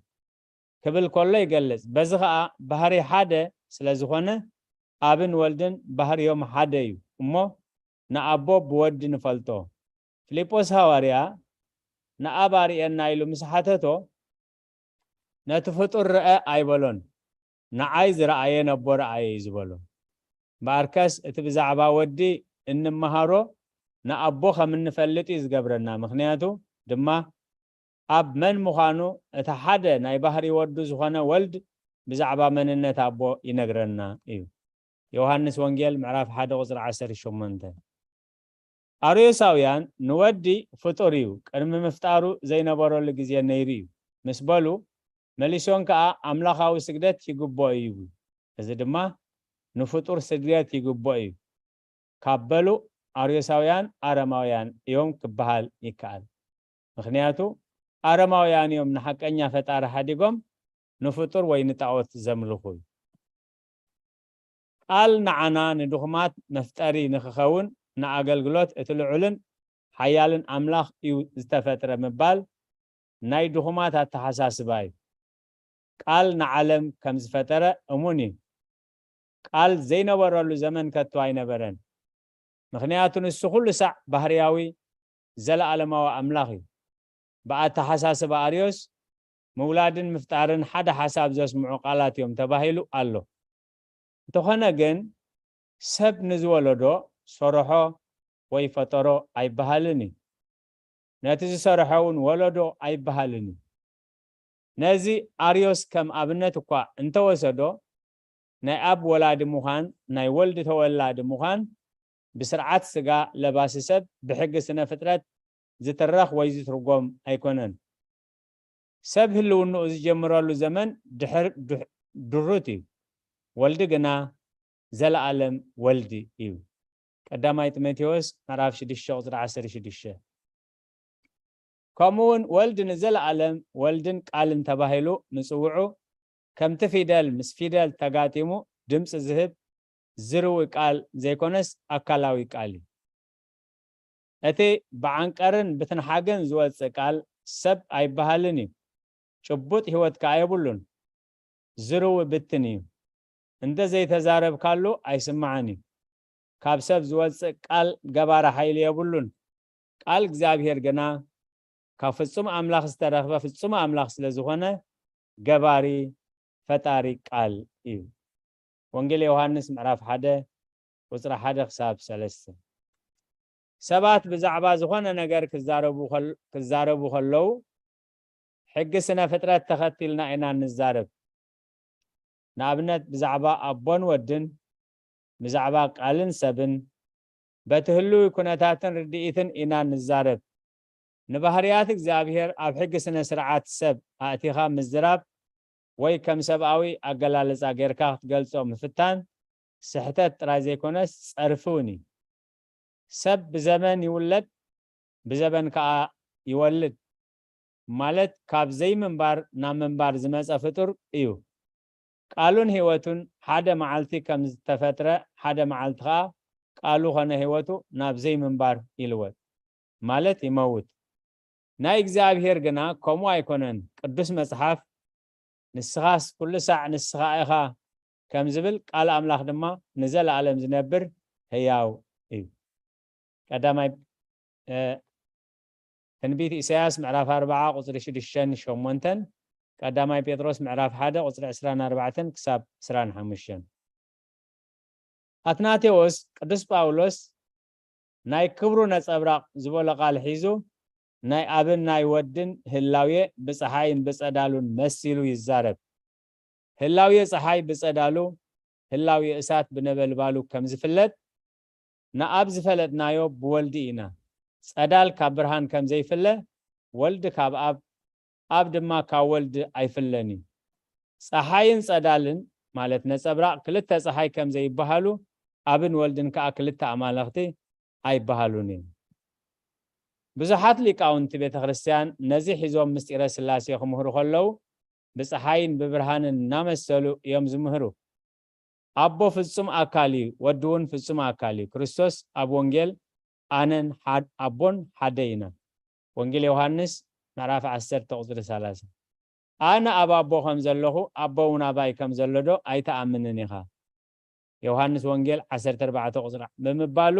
ክብል ከሎ ይገልጽ። በዚ ኸኣ ባህሪ ሓደ ስለ ዝኾነ ኣብን ወልድን ባህርዮም ሓደ እዩ እሞ ንኣቦ ብወዲ ንፈልጦ። ፊልጶስ ሃዋርያ ንኣብ ኣርእየና ኢሉ ምስ ሓተቶ ነቲ ፍጡር ርአ ኣይበሎን፣ ንዓይ ዝረኣየ ነቦ ረኣየ እዩ ዝበሎ። እምበኣርከስ እቲ ብዛዕባ ወዲ እንመሃሮ ንኣቦ ከም እንፈልጥ እዩ ዝገብረና። ምኽንያቱ ድማ ኣብ መን ምዃኑ እቲ ሓደ ናይ ባህሪ ወዱ ዝኾነ ወልድ ብዛዕባ መንነት ኣቦ ይነግረና እዩ። ዮሃንስ ወንጌል ምዕራፍ ሓደ ቁፅሪ ዓሰርተ ሸሞንተ። ኣርዮሳውያን ንወዲ ፍጡር እዩ፣ ቅድሚ ምፍጣሩ ዘይነበረሉ ግዜ ነይሩ እዩ ምስ በሉ መሊሶም ከኣ ኣምላኻዊ ስግደት ይግብኦ እዩ ይብሉ። እዚ ድማ ንፍጡር ስግደት ይግብኦ እዩ ካብ በሉ ኣርዮሳውያን ኣረማውያን እዮም ክበሃል ይከኣል። ምኽንያቱ ኣረማውያን እዮም ንሓቀኛ ፈጣሪ ሓዲጎም ንፍጡር ወይ ንጣዖት ዘምልኹ እዩ። ቃል ንዓና ንድኹማት መፍጠሪ ንኽኸውን ንኣገልግሎት እቲ ልዑልን ሓያልን ኣምላኽ እዩ ዝተፈጥረ ምባል ናይ ድኹማት ኣተሓሳስባ እዩ። ቃል ንዓለም ከም ዝፈጠረ እሙን እዩ። ቃል ዘይነበረሉ ዘመን ከቶ ኣይነበረን። ምኽንያቱ ንሱ ኩሉ ሳዕ ባህርያዊ ዘለኣለማዊ ኣምላኽ እዩ። ብኣተሓሳስባ ኣርዮስ ምውላድን ምፍጣርን ሓደ ሓሳብ ዘስምዑ ቃላት እዮም ተባሂሉ ኣሎ። እንተኾነ ግን ሰብ ንዝወለዶ ሰርሖ ወይ ፈጠሮ ኣይበሃልን እዩ። ነቲ ዝሰርሖ እውን ወለዶ ኣይበሃልን እዩ። ነዚ ኣርዮስ ከም ኣብነት እኳ እንተወሰዶ ናይ ኣብ ወላዲ ምዃን ናይ ወልድ ተወላዲ ምዃን ብስርዓት ስጋ ለባሲ ሰብ ብሕጊ ስነ ፍጥረት ዝትረኽ ወይ ዝትርጎም ኣይኮነን። ሰብ ህልውንኡ ዝጀምረሉ ዘመን ድሕር ድሩት እዩ። ወልዲ ግና ዘለኣለም ወልዲ እዩ። ቀዳማይ ጢሞቴዎስ ምዕራፍ ሽዱሽተ ቁፅሪ ዓሰርተ ሽዱሽተ። ከምኡ እውን ወልድ ንዘለኣለም ወልድን ቃልን ተባሂሉ ምጽውዑ ከምቲ ፊደል ምስ ፊደል ተጋጢሙ ድምፂ ዝህብ ዝርዊ ቃል ዘይኮነስ ኣካላዊ ቃል እዩ። እቲ ብዓንቀርን ብትንሓግን ዝወፅእ ቃል ሰብ ኣይበሃልን እዩ። ጭቡጥ ህይወት ከኣ የብሉን። ዝርዊ ብትን እዩ። እንተ ዘይተዛረብካሉ ኣይስማዕን እዩ። ካብ ሰብ ዝወፅእ ቃል ገባሪ ሓይሊ የብሉን። ቃል እግዚኣብሔር ግና ካብ ፍጹም ኣምላኽ ዝተረኽበ ፍጹም ኣምላኽ ስለ ዝኾነ ገባሪ ፈጣሪ ቃል እዩ። ወንጌል ዮሃንስ ምዕራፍ ሓደ ቁፅሪ ሓደ ክሳብ ሰለስተ። ሰባት ብዛዕባ ዝኾነ ነገር ክዛረቡ ከል- ክዛረቡ ከለዉ ሕጊ ስነ ፍጥረት ተኸቲልና ኢና እንዛረብ። ንኣብነት ብዛዕባ ኣቦን ወድን፣ ብዛዕባ ቃልን ሰብን፣ በቲ ህሉዊ ኩነታትን ርድኢትን ኢና እንዛረብ። ንባህርያት እግዚኣብሔር ኣብ ሕጊ ስነ ስርዓት ሰብ ኣእቲኻ ምዝራብ ወይ ከም ሰብኣዊ ኣገላልጻ ጌርካ ክትገልጾ ምፍታን ስሕተት ጥራይ ዘይኮነስ ጸርፊ እውን እዩ። ሰብ ብዘበን ይውለድ ብዘበን ከኣ ይወልድ ማለት ካብ ዘይምንባር ናብ ምንባር ዝመጸ ፍጡር እዩ። ቃሉን ህይወቱን ሓደ መዓልቲ ከም ዝተፈጥረ ሓደ መዓልቲ ከኣ ቃሉ ኾነ ህይወቱ ናብ ዘይምንባር ይልወጥ ማለት ይመውት። ናይ እግዚኣብሔር ግና ከምኡ ኣይኮነን። ቅዱስ መጽሓፍ ንስኻስ ኩሉ ሳዕ ንስኻ ኢኻ ከም ዝብል ቃል ኣምላኽ ድማ ንዘለኣለም ዝነብር ህያው እዩ። ቀዳማይ ትንቢት ኢሳያስ ምዕራፍ ኣርባዓ ቁፅሪ ሽዱሽተን ሸሞንተን፣ ቀዳማይ ጴጥሮስ ምዕራፍ ሓደ ቁፅሪ ዕስራን ኣርባዕተን ክሳብ ዕስራን ሓሙሽተን። ኣትናቴዎስ ቅዱስ ጳውሎስ ናይ ክብሩ ነጸብራቕ ዝበሎ ቃል ሒዙ ናይ ኣብን ናይ ወድን ህላዌ ብፀሓይን ብጸዳሉን መሲሉ ይዛረብ። ህላዌ ፀሓይ ብጸዳሉ ህላዌ እሳት ብነበልባሉ ከም ዝፍለጥ ንኣብ ዝፈለጥናዮ ብወልዲ ኢና። ጸዳል ካብ ብርሃን ከም ዘይፍለ ወልድ ካብ ኣብ ኣብ ድማ ካብ ወልድ ኣይፍለን እዩ። ፀሓይን ፀዳልን ማለት ነፀብራቕ ክልተ ፀሓይ ከም ዘይበሃሉ ኣብን ወልድን ከዓ ክልተ ኣማለኽቲ ኣይበሃሉን እዮም። ብዙሓት ሊቃውንቲ ቤተ ክርስቲያን ነዚ ሒዞም ምስጢረ ስላሴ ክምህሩ ከለዉ ብፀሓይን ብብርሃንን እናመሰሉ እዮም ዝምህሩ። ኣቦ ፍጹም ኣካል እዩ፣ ወዲ እውን ፍጹም ኣካል እዩ። ክርስቶስ ኣብ ወንጌል ኣነን ሓድ-፣ ኣቦን ሓደ ኢና። ወንጌል ዮሃንስ ምዕራፍ ዓሰርተ ቁጽሪ ሰላሳ። ኣነ ኣብ ኣቦ ከም ዘለኹ ኣቦ እውን ኣባይ ከም ዘሎ ዶ ኣይትኣምንን ኢኻ? ዮሃንስ ወንጌል ዓሰርተ ኣርባዕተ ቁጽሪ ብምባሉ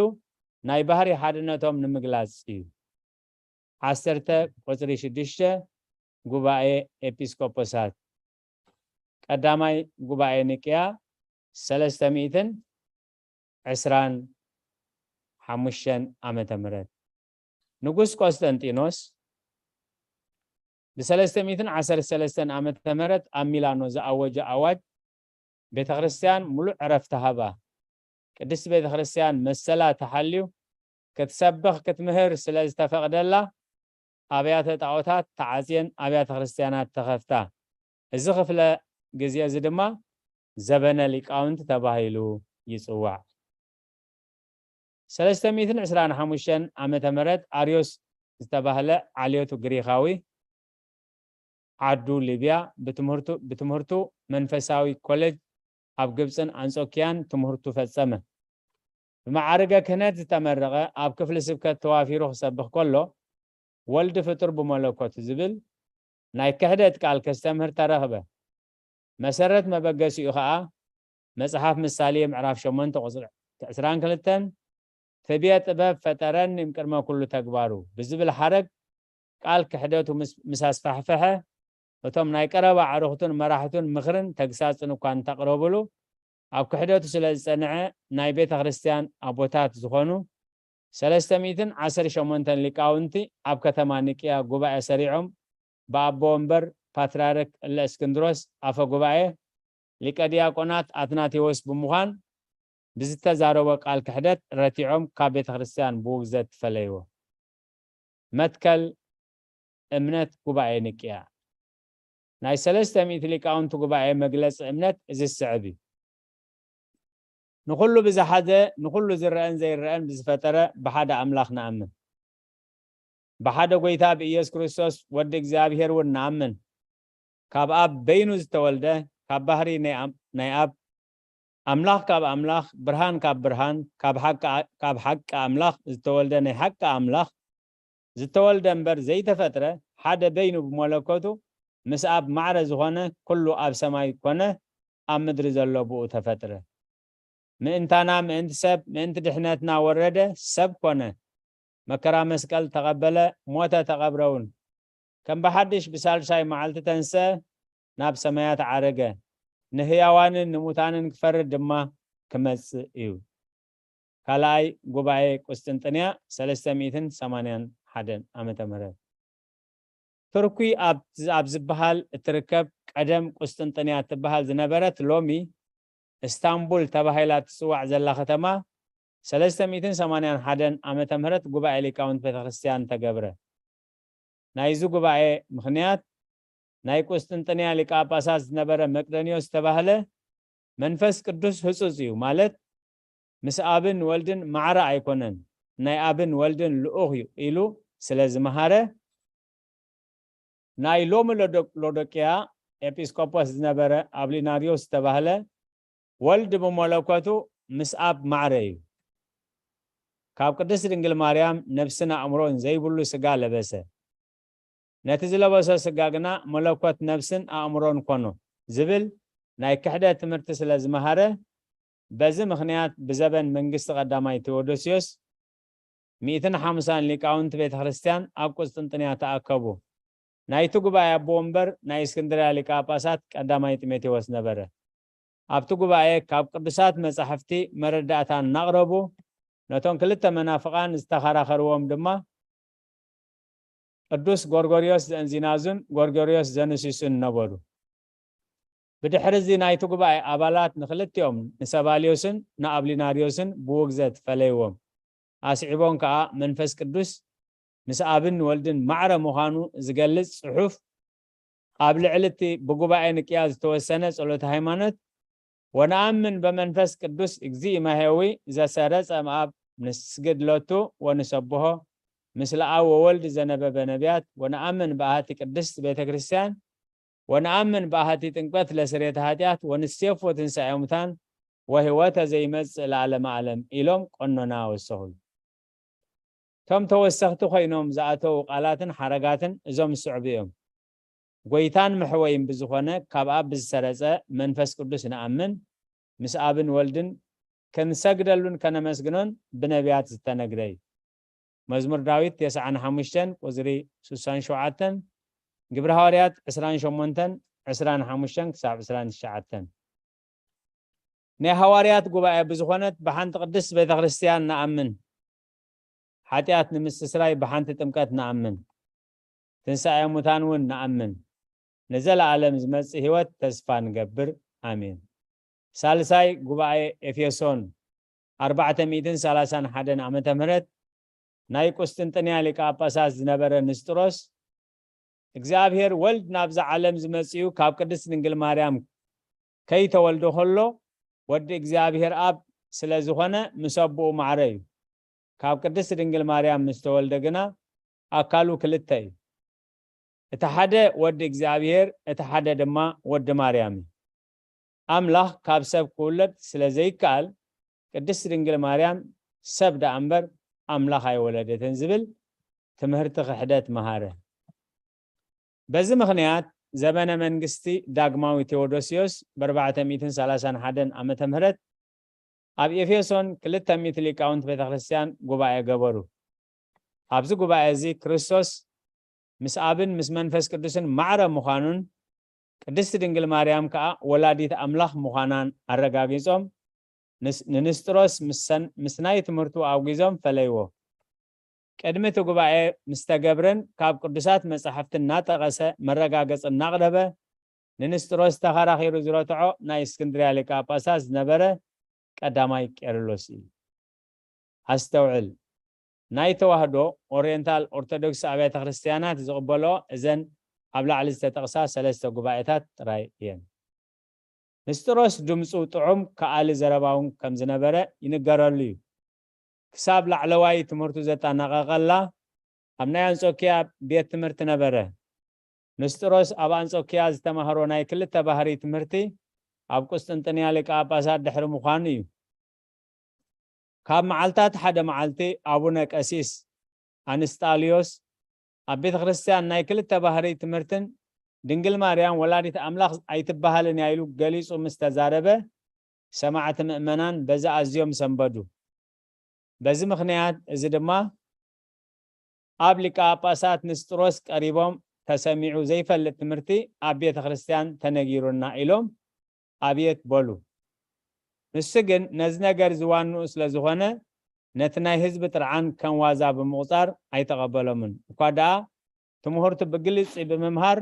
ናይ ባህሪ ሓድነቶም ንምግላጽ እዩ። ዓሰርተ ቁጽሪ ሽዱሽተ ጉባኤ ኤጲስቆጶሳት ቀዳማይ ጉባኤ ኒቅያ ሰለስተ ሚእትን ዕስራን ሓሙሽተን ዓመተ ምህረት ንጉስ ቆስጠንጢኖስ ብሰለስተ ሚእትን ዓሰርተ ሰለስተን ዓመተ ምህረት ኣብ ሚላኖ ዝኣወጀ ኣዋጅ ቤተ ክርስቲያን ሙሉእ ዕረፍቲ ሃባ። ቅድስቲ ቤተ ክርስቲያን መሰላ ተሓልዩ ክትሰብኽ ክትምህር ስለ ዝተፈቕደላ ኣብያተ ጣዖታት ተዓጽየን ኣብያተ ክርስቲያናት ተኸፍታ። እዚ ክፍለ ግዜ እዚ ድማ ዘበነ ሊቃውንቲ ተባሂሉ ይጽዋዕ። ሰለስተ ሚእትን ዕስራን ሓሙሽተን ዓመተ ምህረት ኣርዮስ ዝተባህለ ዓልዮቱ ግሪኻዊ ዓዱ ሊብያ ብትምህርቱ፣ ብትምህርቱ መንፈሳዊ ኮሌጅ ኣብ ግብጽን ኣንጾኪያን ትምህርቱ ፈጸመ። ብመዓርገ ክህነት ዝተመረቐ ኣብ ክፍሊ ስብከት ተዋፊሩ ክሰብኽ ከሎ ወልድ ፍጡር ብመለኮት ዝብል ናይ ክሕደት ቃል ከስተምህር ተረኽበ። መሰረት መበገሲኡ ኸኣ መጽሓፍ ምሳሌ ምዕራፍ ሸሞንተ ቁጽሪ ዕስራን ክልተን፣ "ትብየ ጥበብ ፈጠረኒ እምቅድመ ኩሉ ተግባሩ" ብዝብል ሓረግ ቃል ክሕደቱ ምስ፣ ምስ ኣስፋሕፈሐ፣ እቶም ናይ ቀረባ ኣዕሩኽቱን መራሕቱን ምኽርን ተግሳጽን እኳ እንተቕረቡሉ፣ ኣብ ክሕደቱ ስለ ዝጸንዐ፣ ናይ ቤተ ክርስቲያን ኣቦታት ዝኾኑ ሰለስተ ሚእትን ዓሰርተ ሸሞንተን ሊቃውንቲ ኣብ ከተማ ኒቅያ ጉባኤ ሰሪዖም፣ ብኣቦ ወንበር ፓትርያርክ እለ እስክንድሮስ ኣፈ ጉባኤ ሊቀ ዲያቆናት ኣትናቴዎስ ብምዃን ብዝተዛረቦ ቃል ክሕደት ረቲዖም ካብ ቤተ ክርስቲያን ብውግዘት ፈለይዎ። መትከል እምነት ጉባኤ ኒቅያ። ናይ ሰለስተ ሚእቲ ሊቃውንቲ ጉባኤ መግለጺ እምነት እዚ ዝስዕብ እዩ። ንኹሉ ብዝሓዘ፣ ንኹሉ ዝረአን ዘይረአን ብዝፈጠረ ብሓደ ኣምላኽ ንኣምን። ብሓደ ጐይታ ብኢየሱስ ክርስቶስ ወዲ እግዚኣብሔር እውን ንኣምን። ካብ ኣብ በይኑ ዝተወልደ፣ ካብ ባህሪ ናይ ኣም-፣ ናይ ኣብ፣ ኣምላኽ ካብ ኣምላኽ፣ ብርሃን ካብ ብርሃን፣ ካብ ሓቂ ኣ-፣ ካብ ሓቂ ኣምላኽ ዝተወልደ ናይ ሓቂ ኣምላኽ፣ ዝተወልደ እምበር ዘይተፈጥረ፣ ሓደ በይኑ ብመለኮቱ ምስ ኣብ ማዕረ ዝኾነ፣ ኩሉ ኣብ ሰማይ ኮነ ኣብ ምድሪ ዘሎ ብኡ ተፈጥረ። ምእንታና፣ ምእንቲ ሰብ፣ ምእንቲ ድሕነትና ወረደ፣ ሰብ ኮነ። መከራ መስቀል ተቐበለ፣ ሞተ፣ ተቐብረ እውን። ከም ብሓድሽ ብሳልሳይ መዓልቲ ተንስአ፣ ናብ ሰማያት ዓረገ። ንህያዋንን ንሙታንን ክፈርድ ድማ ክመጽእ እዩ። ካልኣይ ጉባኤ ቁስጥንጥንያ ሰለስተ ሚእትን ሰማንያን ሓደን ዓመተ ምህረት። ቱርኪ ኣብ፣ ኣብ ዝበሃል እትርከብ ቀደም ቁስጥንጥንያ እትበሃል ዝነበረት ሎሚ እስታንቡል ተባሂላ እትጽዋዕ ዘላ ከተማ ሰለስተ ሚእትን ሰማንያን ሓደን ዓመተ ምህረት ጉባኤ ሊቃውንት ቤተ ክርስቲያን ተገብረ። ናይዚ ጉባኤ ምኽንያት ናይ ቁስጥንጥንያ ሊቀ ጳጳሳት ዝነበረ መቅደንዮስ ዝተባህለ መንፈስ ቅዱስ ህጹጽ እዩ፣ ማለት ምስ ኣብን ወልድን ማዕረ ኣይኮነን፣ ናይ ኣብን ወልድን ልኡኽ እዩ ኢሉ ስለ ዝመሃረ፣ ናይ ሎሚ ሎዶ-፣ ሎዶቅያ ኤጲስቆጶስ ዝነበረ ኣብሊናርዮስ ዝተባህለ ወልድ ብመለኮቱ ምስ ኣብ ማዕረ እዩ። ካብ ቅድስት ድንግል ማርያም ነፍስን ኣእምሮን ዘይብሉ ስጋ ለበሰ። ነቲ ዝለበሶ ስጋ ግና መለኮት ነፍስን ኣእምሮን ኮኖ ዝብል ናይ ክሕደት ትምህርቲ ስለ ዝመሃረ፣ በዚ ምኽንያት ብዘበን መንግስቲ ቀዳማይ ቴዎዶስዮስ ሚእትን ሓምሳን ሊቃውንቲ ቤተ ክርስቲያን ኣብ ቁስጥንጥንያ ተኣከቡ። ናይቲ ጉባኤ ኣቦ ወንበር ናይ እስክንድርያ ሊቀ ጳጳሳት ቀዳማይ ጢሞቴዎስ ነበረ። ኣብቲ ጉባኤ ካብ ቅዱሳት መጻሕፍቲ መረዳእታ እናቕረቡ፣ ነቶም ክልተ መናፍቓን ዝተኸራኸርዎም ድማ ቅዱስ ጎርጎርዮስ ዘእንዚናዙን ጎርጎርዮስ ዘኑሲሱን ነበሩ። ብድሕሪ እዚ ናይቲ ጉባኤ ኣባላት ንክልቲኦም ንሰባልዮስን ንኣብሊናርዮስን ብውግዘት ፈለይዎም። ኣስዒቦም ከኣ መንፈስ ቅዱስ ምስ ኣብን ወልድን ማዕረ ምዃኑ ዝገልጽ ጽሑፍ ኣብ ልዕሊ እቲ ብጉባኤ ንቅያ ዝተወሰነ ጸሎተ ሃይማኖት፣ "ወነኣምን በመንፈስ ቅዱስ እግዚእ ማሕየዊ ዘሰረጸ እምኣብ ንስግድ ሎቱ ወንሰብሖ ምስለ ኣብ ወወልድ ዘነበበ ነቢያት፣ ወነኣምን በኣሐቲ ቅድስት ቤተ ክርስቲያን፣ ወነኣምን በኣሐቲ ጥምቀት ለስርየተ ኃጢአት፣ ወንሴፎ ትንሣኤ ሙታን፣ ወህይወተ ዘይመጽእ ለዓለመ ዓለም ኢሎም ቀኖና ወሰኹሉ። እቶም ተወሰኽቲ ኮይኖም ዝኣተዉ ቃላትን ሓረጋትን እዞም ዝስዕቡ እዮም። ጎይታን መሕወይን ብዝኾነ ካብ ኣብ ብዝሰረጸ መንፈስ ቅዱስ ንኣምን፣ ምስ ኣብን ወልድን ክንሰግደሉን ከነመስግኖን ብነቢያት ዝተነግረ እዩ። መዝሙር ዳዊት ተስዓን ሓሙሽተን ቁጽሪ ስሳን ሸውዓተን፣ ግብሪ ሃዋርያት ዕስራን ሸሞንተን ዕስራን ሓሙሽተን ክሳብ ዕስራን ትሽዓተን። ናይ ሃዋርያት ጉባኤ ብዝኾነት ብሓንቲ ቅድስት ቤተ ክርስቲያን ንኣምን። ሓጢኣት ንምስትስራይ ብሓንቲ ጥምቀት ንኣምን። ትንሳኤ ሙታን እውን ንኣምን። ንዘለዓለም ዝመጽእ ህይወት ተስፋ ንገብር። ኣሜን። ሳልሳይ ጉባኤ ኤፌሶን ኣርባዕተ ሚእትን ሰላሳን ሓደን ዓመተ ምህረት ናይ ቁስጥንጥንያ ሊቀ ጳጳሳት ዝነበረ ንስጥሮስ፣ እግዚኣብሔር ወልድ ናብዛ ዓለም ዝመጽኡ ካብ ቅድስት ድንግል ማርያም ከይተወልደ ከሎ ወዲ እግዚኣብሔር ኣብ ስለ ዝኾነ ምስ ኣቦኡ ማዕረ እዩ። ካብ ቅድስት ድንግል ማርያም ምስ ተወልደ ግና ኣካሉ ክልተ እዩ። እቲ ሓደ ወዲ እግዚኣብሔር፣ እቲ ሓደ ድማ ወዲ ማርያም እዩ። ኣምላኽ ካብ ሰብ ክውለድ ስለ ዘይከኣል ቅድስት ድንግል ማርያም ሰብ ደኣ እምበር ኣምላኽ ኣይወለደትን ዝብል ትምህርቲ ክሕደት መሃረ። በዚ ምኽንያት ዘመነ መንግስቲ ዳግማዊ ቴዎዶስዮስ ብ ኣርባዕተ ሚእትን ሰላሳን ሓደን ዓመተ ምህረት ኣብ ኤፌሶን ክልተ ሚእቲ ሊቃውንቲ ቤተ ክርስቲያን ጉባኤ ገበሩ። ኣብዚ ጉባኤ እዚ ክርስቶስ ምስ ኣብን ምስ መንፈስ ቅዱስን ማዕረ ምዃኑን ቅድስቲ ድንግል ማርያም ከኣ ወላዲት ኣምላኽ ምዃናን ኣረጋጊጾም፣ ንስ-፣ ንንስጥሮስ ምስ ሰን-፣ ምስ ናይ ትምህርቱ ኣውጊዞም ፈለይዎ። ቅድሚ እቲ ጉባኤ ምስ ተገብረን ካብ ቅዱሳት መጻሕፍቲ እናጠቐሰ መረጋገጺ እናቕረበ፣ ንንስጥሮስ ተኸራኺሩ ዝረትዖ ናይ እስክንድርያ ሊቀ ጳጳሳት ዝነበረ ቀዳማይ ቄርሎስ እዩ። ኣስተውዕል፣ ናይ ተዋህዶ ኦሪየንታል ኦርቶዶክስ ኣብያተ ክርስቲያናት ዝቕበልኦ እዘን ኣብ ላዕሊ ዝተጠቕሳ ሰለስተ ጉባኤታት ጥራይ እየን። ንስጥሮስ ድምፁ ጥዑም ከኣሊ ዘረባውን ከም ዝነበረ ይንገረሉ እዩ። ክሳብ ላዕለዋይ ትምህርቱ ዘጠናቐቐላ ኣብ ናይ ኣንጾኪያ ቤት ትምህርቲ ነበረ። ንስጥሮስ ኣብ ኣንጾኪያ ዝተማህሮ ናይ ክልተ ባህሪ ትምህርቲ ኣብ ቁስጥንጥንያ ሊቀ ጳጳሳት ድሕሪ ምዃኑ እዩ። ካብ መዓልታት ሓደ መዓልቲ ኣቡነ ቀሲስ ኣንስጣልዮስ ኣብ ቤተ ክርስቲያን ናይ ክልተ ባህሪ ትምህርትን ድንግል ማርያም ወላዲት ኣምላኽ ኣይትበሃልን እያ ኢሉ ገሊጹ ምስ ተዛረበ፣ ሰማዕቲ ምእመናን በዚ ኣዝዮም ሰንበዱ። በዚ ምኽንያት እዚ ድማ ኣብ ሊቀ ጳጳሳት ንስጥሮስ ቀሪቦም፣ ተሰሚዑ ዘይፈልጥ ትምህርቲ ኣብ ቤተ ክርስቲያን ተነጊሩና ኢሎም ኣብየት በሉ። ንሱ ግን ነዚ ነገር ዝዋንኡ ስለ ዝኾነ ነቲ ናይ ህዝቢ ጥርዓን ከም ዋዛ ብምቑጻር ኣይተቐበሎምን። እኳ ደኣ ትምህርቱ ብግልጺ ብምምሃር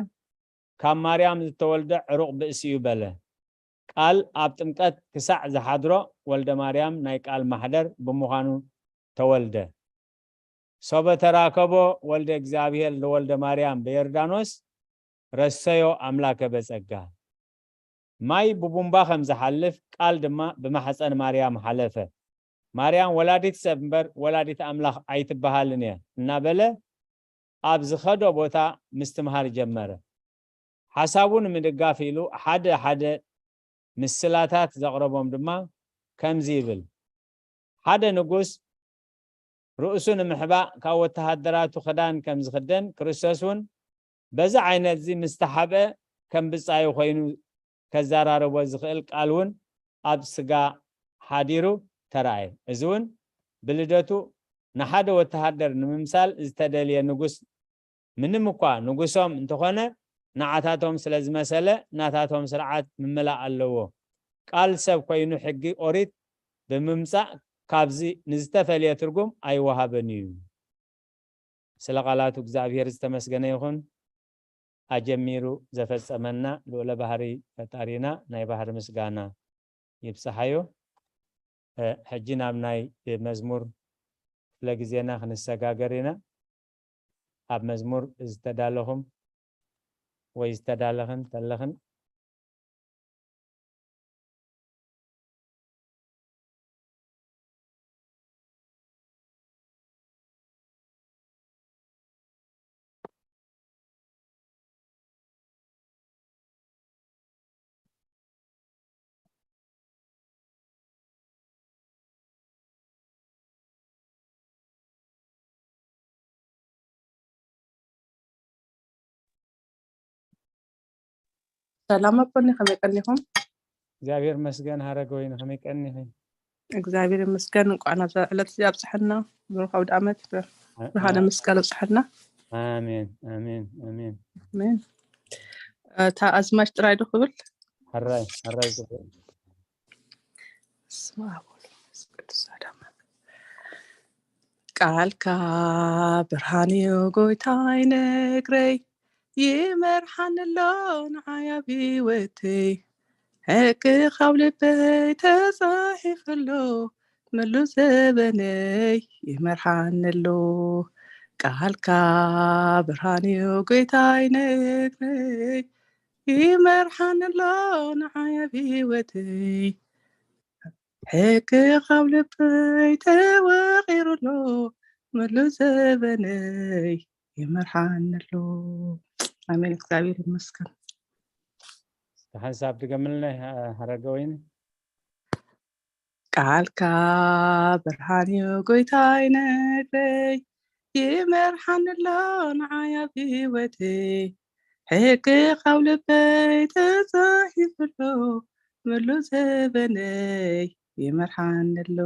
ካብ ማርያም ዝተወልደ ዕሩቕ ብእሲ እዩ በለ። ቃል ኣብ ጥምቀት ክሳዕ ዝሓድሮ ወልደ ማርያም ናይ ቃል ማሕደር ብምዃኑ ተወልደ። ሶበ ተራከቦ ወልደ እግዚኣብሔር ለወልደ ማርያም በዮርዳኖስ ረሰዮ ኣምላከ በጸጋ። ማይ ብቡምባ ከም ዝሓልፍ ቃል ድማ ብማሕፀን ማርያም ሓለፈ። ማርያም ወላዲት ሰብ እምበር ወላዲት ኣምላኽ ኣይትበሃልን እያ እናበለ ኣብ ዝኸዶ ቦታ ምስትምሃር ጀመረ። ሓሳቡ ንምድጋፍ ኢሉ ሓደ ሓደ ምስላታት ዘቕረቦም ድማ ከምዚ ይብል። ሓደ ንጉስ ርእሱ ንምሕባእ ካብ ወተሃደራቱ ክዳን ከም ዝኽደን፣ ክርስቶስ እውን በዚ ዓይነት እዚ ምስ ተሓብአ ከም ብጻዩ ኮይኑ ከዘራርቦ ዝኽእል ቃል እውን ኣብ ስጋ ሓዲሩ ተራእየ። እዚ እውን ብልደቱ ንሓደ ወተሃደር ንምምሳል ዝተደልየ ንጉስ ምንም እኳ ንጉሶም እንተኾነ፣ ንዓታቶም ስለ ዝመሰለ፣ ናታቶም ስርዓት ምምላእ ኣለዎ። ቃል ሰብ ኮይኑ ሕጊ ኦሪት ብምምጻእ ካብዚ ንዝተፈልየ ትርጉም ኣይወሃብን እዩ። ስለ ቃላቱ እግዚኣብሔር ዝተመስገነ ይኹን። ኣጀሚሩ ዘፈጸመና ልዑለ ባህሪ ፈጣሪና ናይ ባህሪ ምስጋና ይብጽሓዮ። እ፣ ሕጂ ናብ ናይ መዝሙር ክፍለ ግዜና ክንሰጋገር ኢና። ኣብ መዝሙር ዝተዳለኹም ወይ ዝተዳለኽን ተለኽን፣ ሰላም ኣቦኒ፣ ከመይ ቀኒኹም? እግዚኣብሔር መስገን። ሃረገ ወይኒ፣ ከመይ ቀኒኺ? እግዚኣብሔር ይመስገን። እንኳዕ ናብዛ ዕለት እዚኣ ኣብፅሐና። ብሩኽ ኣውደ ዓመት፣ ብርሃነ መስቀል ኣብፅሐና። ኣሜን፣ ኣሜን፣ ኣሜን። ኣሜን። እታ ኣዝማች ጥራይ ዶ ክብል? ሕራይ፣ ሕራይ ጽቡቅ። በስመ ኣብ ወወልድ ወመንፈስ ቅዱስ ኣሐዱ ኣምላክ። ቃልካ ብርሃን እዩ ጎይታይ ነግረይ፣ ይመርሓኒ ኣሎ ንዓይ ኣብ ህይወተይ። ሕግኻ ኣብ ልበይ ተጻሒፉ ኣሎ፣ ምሉእ ዘበነይ ይመርሓኒ ኣሎ። ቃልካ ብርሃን እዩ ጎይታይ ነግረይ፣ ይመርሓኒ ኣሎ ንዓይ ኣብ ህይወተይ። ሕግኻ ኣብ ልበይ ተወቒሩ ኣሎ፣ ምሉእ ዘበነይ ይመርሓኒ ኣሎ። ኣሜን። እግዚኣብሔር ይመስገን። ሓንሳብ ድገምልና። ሃረገ ወይኒ። ቃልካ ብርሃን እዩ ጎይታይ ነግረይ፣ ይመርሓኒ ኣሎ ንዓይ ኣብ ህይወተይ። ሕግኻ ኣብ ልበይ ተጻሒፉ ኣሎ፣ ምሉእ ዘበነይ ይመርሓኒ ኣሎ።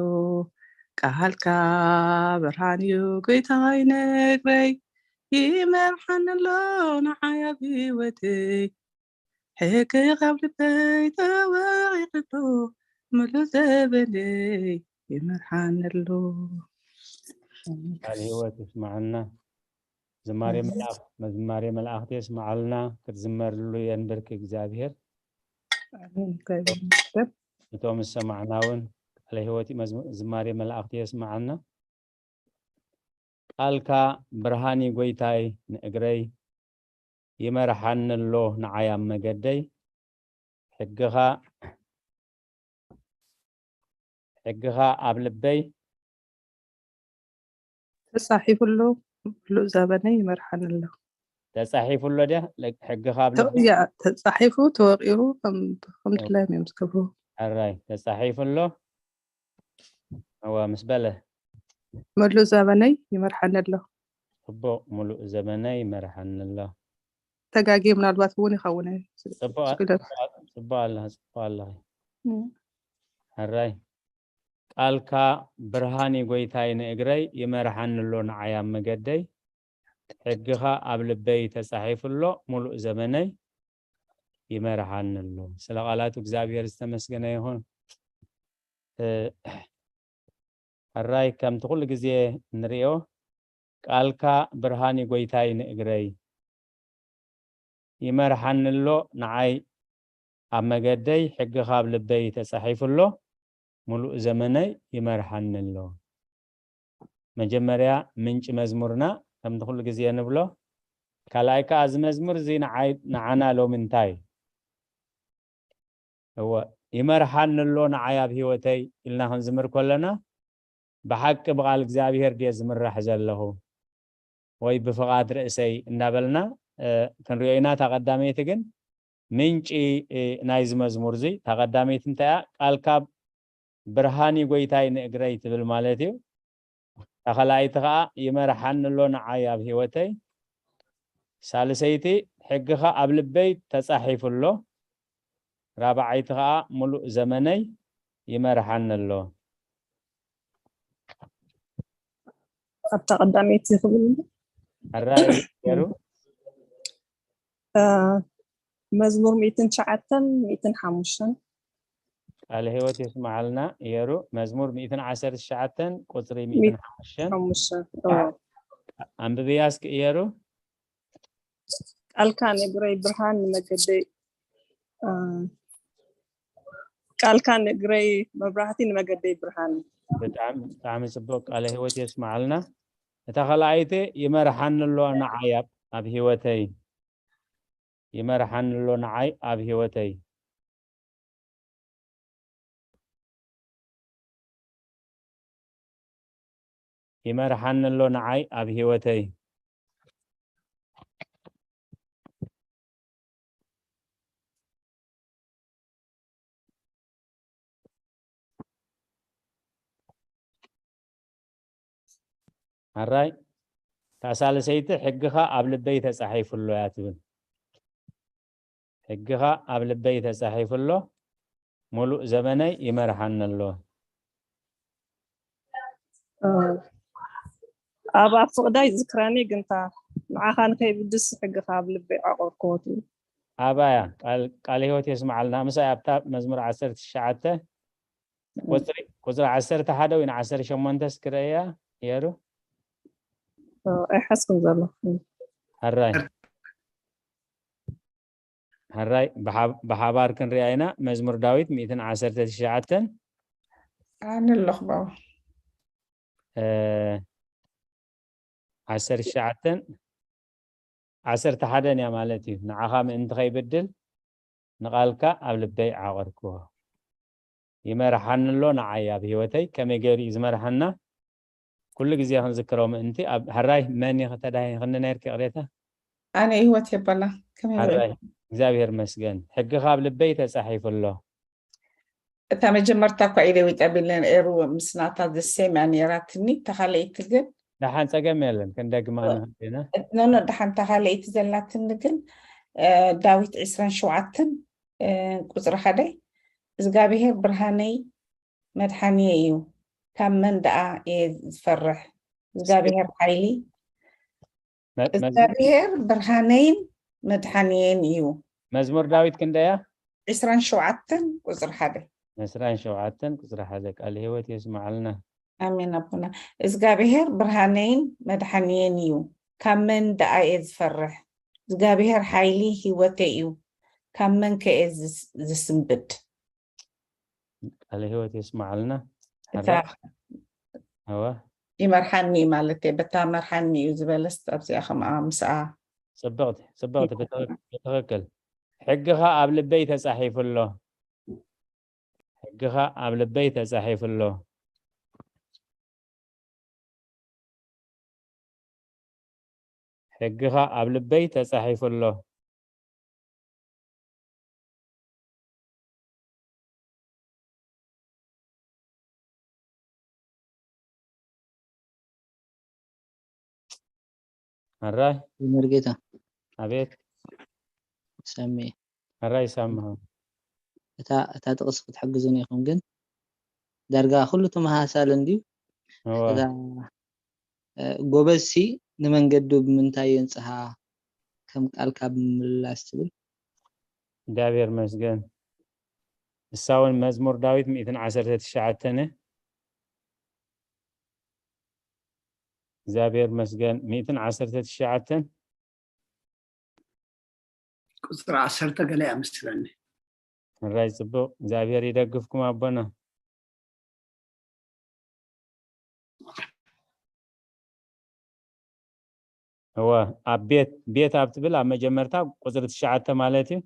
ቃልካ ብርሃን እዩ ጎይታይ ነግረይ፣ ይመርሓኒ ኣሎ ንዓይ ኣብ ህይወተይ። ሕግኻ ኣብ ልበይ ተወቒሩ ኣሎ፣ ምሉእ ዘበነይ ይመርሓኒ ኣሎ። ቃል ህይወት ይስማዓልና። ዝማሬ ኣሜን። መልኣኽ-፣ ዝማሬ መላእኽቲ የስማዓልና። ክትዝመርሉ የንብርክ እግዚኣብሔር። ኣሜን። እግዚኣብሔር ይመስገን። እቶም ዝሰማዕና እውን ቃለ ህይወት መዝሙ-፣ ዝማሬ መላእኽቲ የስማዓልና። ቃልካ ብርሃን እዩ ጎይታይ ንእግረይ፣ ይመርሓኒ ኣሎ ንዓይ ኣብ መገደይ። ሕግኻ፣ ሕግኻ ኣብ ልበይ። ተጻሒፉ ኣሎ፣ ምሉእ ዘበነይ ይመርሓኒ ኣሎ። ተጻሒፉ ኣሎ ድያ? ለ-፣ ሕግኻ ኣብ ተ-፣ ልበይ። ያ፣ ተጻሒፉ፣ ተወቒሩ፣ ከም፣ ከም ድላዮም እዮም ዝገብሩ። ሕራይ፣ ተጻሒፉ ኣሎ። እዋ፣ ምስ በለ። ምሉእ ዘበነይ ይመርሓኒ ኣሎ። ጽቡቕ፣ ምሉእ ዘበነይ ይመርሓኒ ኣሎ። ተጋግየ ምናልባት እውን ይኸውን እዩ። ጽቡቕ፣ ስግደት። ጽቡቕ ኣለኻ፣ ጽቡቕ ኣለኻ። እም። ሕራይ። ቃልካ ብርሃን እዩ ጎይታይ ንእግረይ፣ ይመርሓኒ ኣሎ ንዓይ ኣብ መገደይ። ሕግኻ ኣብ ልበይ ተጻሒፉ ኣሎ፣ ምሉእ ዘበነይ ይመርሓኒ ኣሎ። ስለ ቃላቱ እግዚኣብሔር ዝተመስገነ ይኹን። እ፣ ሕራይ ከምቲ ኩሉ ግዜ እንርእዮ፣ ቃልካ ብርሃን እዩ ጎይታይ ንእግረይ፣ ይመርሓኒ ኣሎ ንዓይ ኣብ መገደይ። ሕግኻ ኣብ ልበይ ተጻሒፉ ኣሎ፣ ምሉእ ዘመነይ ይመርሓኒ ኣሎ። መጀመርያ ምንጪ መዝሙርና ከምቲ ኩሉ ግዜ ንብሎ፣ ካልኣይ ከኣ እዚ መዝሙር እዚ ንዓይ፣ ንዓና ሎሚ እንታይ እዩ? እወ፣ ይመርሓኒ ኣሎ ንዓይ ኣብ ህይወተይ ኢልና ክንዝምር ከለና፣ ብሓቂ ብቓል እግዚኣብሔር ድየ ዝምራሕ ዘለኹ ወይ ብፍቓድ ርእሰይ እንዳበልና፣ እ፣ ክንሪኦ ኢና። እታ ቀዳመይቲ ግን ምንጪ፣ እ፣ ናይዚ መዝሙር እዚ፣ እታ ቀዳመይቲ እንታይ እያ? ቃልካ ብርሃን እዩ ጎይታይ ንእግረይ ትብል ማለት እዩ። እታ ካልኣይቲ ኸኣ ይመርሓኒ ኣሎ ንዓይ ኣብ ህይወተይ። ሳልሰይቲ ሕግኻ ኣብ ልበይ ተጻሒፉ ኣሎ። ራብዓይቲ ኸኣ ምሉእ ዘመነይ ይመርሓኒ ኣሎ። ኣብታ ቀዳመይቲ ክብል እንዶ? ሕራይ ገይሩ። እ፣ መዝሙር ሚእትን ትሽዓተን ሚእትን ሓሙሽተን። ቃለ ህይወት የስምዓልና። የሩ መዝሙር ሚእትን ዓሰርተ ትሽዓተን ቁጽሪ ሚእትን ሓሙሽተን። ሓሙሽተ። ኦ። ኣንብብያ እስኪ የሩ። ቃልካ ንእግረይ ብርሃን ንመገደይ፣ እ፣ ቃልካ ንእግረይ መብራህቲ ንመገደይ ብርሃን። ብጣዕሚ፣ ብጣዕሚ ጽቡቅ ቃለ ህይወት የስምዓልና። እታ ካልኣይቲ ይመርሓኒ ኣሎ ንዓይ ኣብ፣ ኣብ ህይወተይ። ይመርሓኒ ኣሎ ንዓይ ኣብ ህይወተይ። ይመርሓኒ ኣሎ ንዓይ ኣብ ህይወተይ። ኣራይ፣ እታ ሳልሰይቲ ሕግኻ ኣብ ልበይ ተጻሒፉ ኣሎ እያ ትብል። ሕግኻ ኣብ ልበይ ተጻሒፉ ኣሎ፣ ምሉእ ዘመነይ ይመርሓኒ ኣሎ። ኣብ ኣብ ፍቕዳይ ዝክረኒ ግንታ ንዓኻ ንከይብድስ ሕግኻ ኣብ ልበይ ዓቆርክዎ ትብል። ኣባያ ቃል ህይወት የስምዓልና። ምሳይ ኣብታ መዝሙር ዓሰርተ ትሽዓተ ቁፅሪ ቁፅሪ ዓሰርተ ሓደ ወይ ዓሰርተ ሸሞንተ እስክረእያ የሩ ኣይሓስኩም ዘሎ ሕራይ ሕራይ ብሓባር ክንሪኣ ኢና። መዝሙር ዳዊት ሚእትን ዓሰርተ ትሽዓተን ኣነ ኣለኹ ባባ። ዓሰርተ ትሽዓተን ዓሰርተ ሓደን እያ ማለት እዩ። ንዓኻ ምእንቲ ከይብድል ንቓልካ ኣብ ልበይ ዓቐርክዎ። ይመርሓኒ ኣሎ ንዓይ ኣብ ህይወተይ ከመይ ገይሩ እዩ ዝመርሓና? ኩሉ ግዜ ክንዝክሮ ምእንቲ ኣብ ሕራይ መን ኢኺ ተዳሂኽኒ ነይርኪ ይቕሬታ? ኣነ ህይወት የበላ ከመይ ሕራይ እግዚኣብሔር መስገን ሕግኻ ኣብ ልበይ ተጻሒፉ ኣሎ። እታ መጀመርታ እኳ ኢለ ዊጠ ቢለን ኤሩ ምስ ናታ ዘሴም እያ ነይራትኒ። ተኻለይቲ ግን ደሓን ጸገም የለን ክንደግማ ንኽእል ኢና። ኖኖ ደሓን ተኻለይቲ ዘላትኒ ግን እ፣ ዳዊት ዕስራን ሸውዓተን እ፣ ቁፅሪ ሓደ እግዚኣብሔር ብርሃነይ መድሓንየ እዩ፣ ካብ መን ደኣ እየ ዝፈርሕ? እግዚኣብሔር ሓይሊ መ- መዝ- እግዚኣብሔር ብርሃነይን መድሓንየን እዩ። መዝሙር ዳዊት ክንደያ ዕስራን ሸውዓተን ቁፅሪ ሓደ ዕስራን ሸውዓተን ቁፅሪ ሓደ ቃል ህይወት የስምዓልና። ኣሜን ኣቦና። እግዚኣብሔር ብርሃነይን መድሓንየን እዩ፣ ካብ መን ደኣ እየ ዝፈርሕ? እግዚኣብሔር ሓይሊ ህይወተይ እዩ፣ ካብ መን ከ እየ ዝስ- ዝስንብድ? ቃል ህይወት የስምዓልና። እታ ሕራይ። እወ ይመርሓኒ ማለት እየ፣ በታ መርሓኒ እዩ ዝበለስ ኣብዚኣ ከምኣ ምስኣ ጽብቕቲ ጽብቕቲ ብትኽክ- ብትኽክል ሕግኻ ኣብ ልበይ ተጻሒፉ ኣሎ። ሕግኻ ኣብ ልበይ ተጻሒፉ ኣሎ። ሕግኻ ኣብ ልበይ ተጻሒፉ ኣሎ። ሕራይ መርጌታ ኣቤት ሰሚ ሕራይ ይሰምዑ እታ እታ ጥቕሲ ክትሕግዙን ኢኹም ግን ዳርጋ ኩሉ ተመሳሳሊ እንድዩ እወ እዛ እ፣ ጎበዝሲ ንመንገዱ ብምንታይ የንጽሃ ከም ቃልካ ብምምላስ ትብል እግዚኣብሔር መስገን እሳ እውን መዝሙር ዳዊት ሚእትን ዓሰርተ ትሽዓተን እግዚኣብሔር መስገን ሚእትን ዓሰርተ ትሽዓተን ቁፅሪ ዓሰርተ ገለ እያ መስለኒ። ሕራይ ጽቡቕ እግዚኣብሔር ይደግፍኩም ኣቦና። እወ ኣብ ቤት ቤት ኣብ ትብል ኣብ መጀመርታ ቁፅሪ ትሽዓተ ማለት እዩ።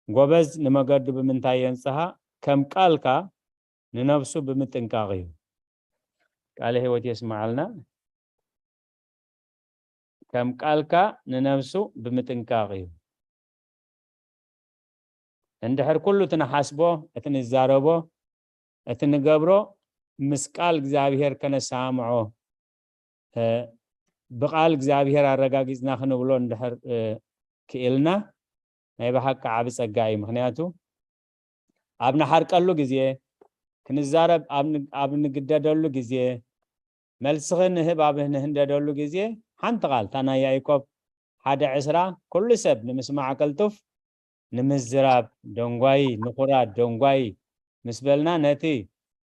ጎበዝ ንመገዱ ብምንታይ የንፅሃ ከም ቃልካ ንነብሱ ብምጥንቃቕ እዩ። ቃለ ህይወት የስምዓልና። ከም ቃልካ ንነብሱ ብምጥንቃቕ እዩ። እንድሕር ኩሉ እቲ ንሓስቦ እቲ ንዛረቦ እቲ ንገብሮ ምስ ቃል እግዚኣብሔር ከነሰማምዖ ብቓል እግዚኣብሔር ኣረጋጊፅና ክንብሎ እንድሕር ክኢልና ናይ ብሓቂ ዓቢ ፀጋ እዩ። ምክንያቱ ኣብ ንሓርቀሉ ግዜ ክንዛረብ ኣብ ንግደደሉ ግዜ መልስኺ ንህብ ኣብ ንህንደደሉ ግዜ ሓንቲ ቓል እታ ናይ ያዕቆብ ሓደ ዕስራ ኩሉ ሰብ ንምስማዕ ቅልጡፍ ንምዝራብ ደንጓዪ ንኹራት ደንጓዪ ምስ በልና ነቲ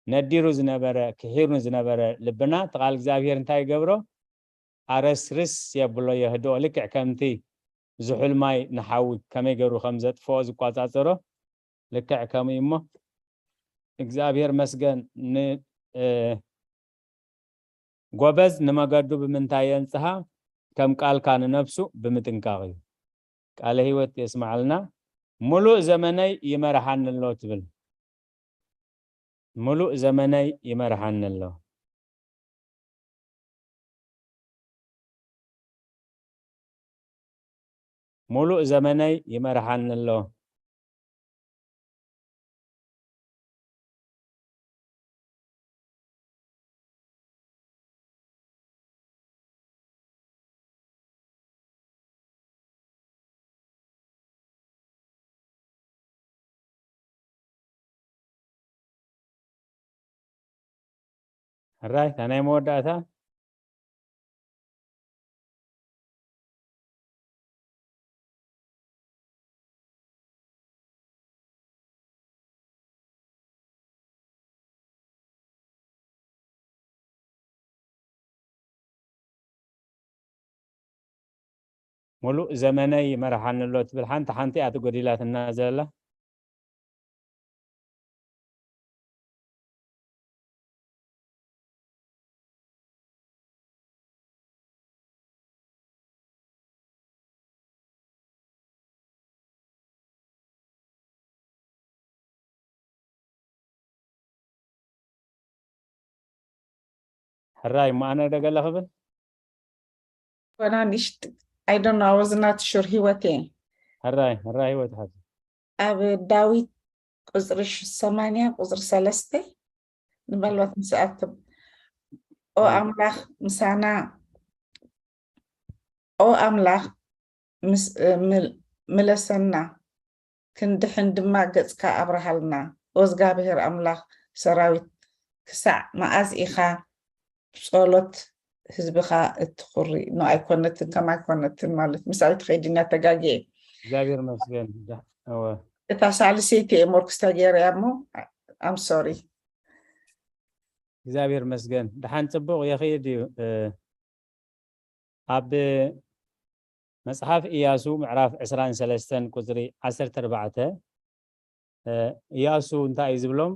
ነዲሩ ዝነበረ ክሒርኑ ዝነበረ ልብና እቲ ቃል እግዚኣብሔር እንታይ ይገብሮ ኣረስርስ የብሎ የህድኦ ልክዕ ከምቲ ዝሑል ማይ ንሓዊ ከመይ ገይሩ ከም ዘጥፍኦ ዝቋጻጸሮ ልክዕ ከምኡ እሞ እግዚኣብሔር መስገን ን ጎበዝ ንመገዱ ብምንታይ የንጽሃ ከም ቃልካ ንነፍሱ ብምጥንቃቕ እዩ። ቃለ ህይወት የስምዓልና። ሙሉእ ዘመነይ ይመርሓኒ ኣሎ ትብል። ሙሉእ ዘመነይ ይመርሓኒ ኣሎ። ሙሉእ ዘመነይ ይመርሓኒ ኣሎ። ሕራይ፣ እታ ናይ መወዳእታ። ሙሉእ ዘመነይ ይመርሓኒ ኣሎ ትብል ሓንቲ ሓንቲ እያ ትጎዲላትና ዘላ። ሕራይ እሞ ኣነ ዶ ገለ ክብል? ኮና ንሽት I don't know, I was not sure። ህይወት እየ ሕራይ ሕራይ ህይወት ሓዚ ኣብ ዳዊት ቁፅሪ ሽ- ሰማንያ ቁፅሪ ሰለስተ ንበልባት ምስኣክብ ኦ ኣምላኽ ምሳና ኦ ኣምላኽ ምስ- እ፣ ምል- ምለሰና ክንድሕን ድማ ገጽካ ኣብርሃልና። ኦ እግዚኣብሔር ኣምላኽ ሰራዊት ክሳዕ መኣዝ ኢኻ ብጸሎት ህዝብኻ እትኹሪ? ኖ ኣይኮነትን ከም ኣይኮነትን ማለት ምሳይ ትኸይድ ኢና ተጋግየ። እግዚኣብሔር መስገን ዳ- እወ። እታ ሳልሰይቲ እየ ሞርክስ ተገይረያ እሞ I'm sorry። እግዚኣብሔር መስገን ድሓን ጽቡቕ የኽይድ እዩ። እ፣ ኣብ መጽሓፍ ኢያሱ ምዕራፍ ዕስራን ሰለስተን ቁጽሪ ዓሰርተ ኣርባዕተ እ፣ ኢያሱ እንታይ እዩ ዝብሎም?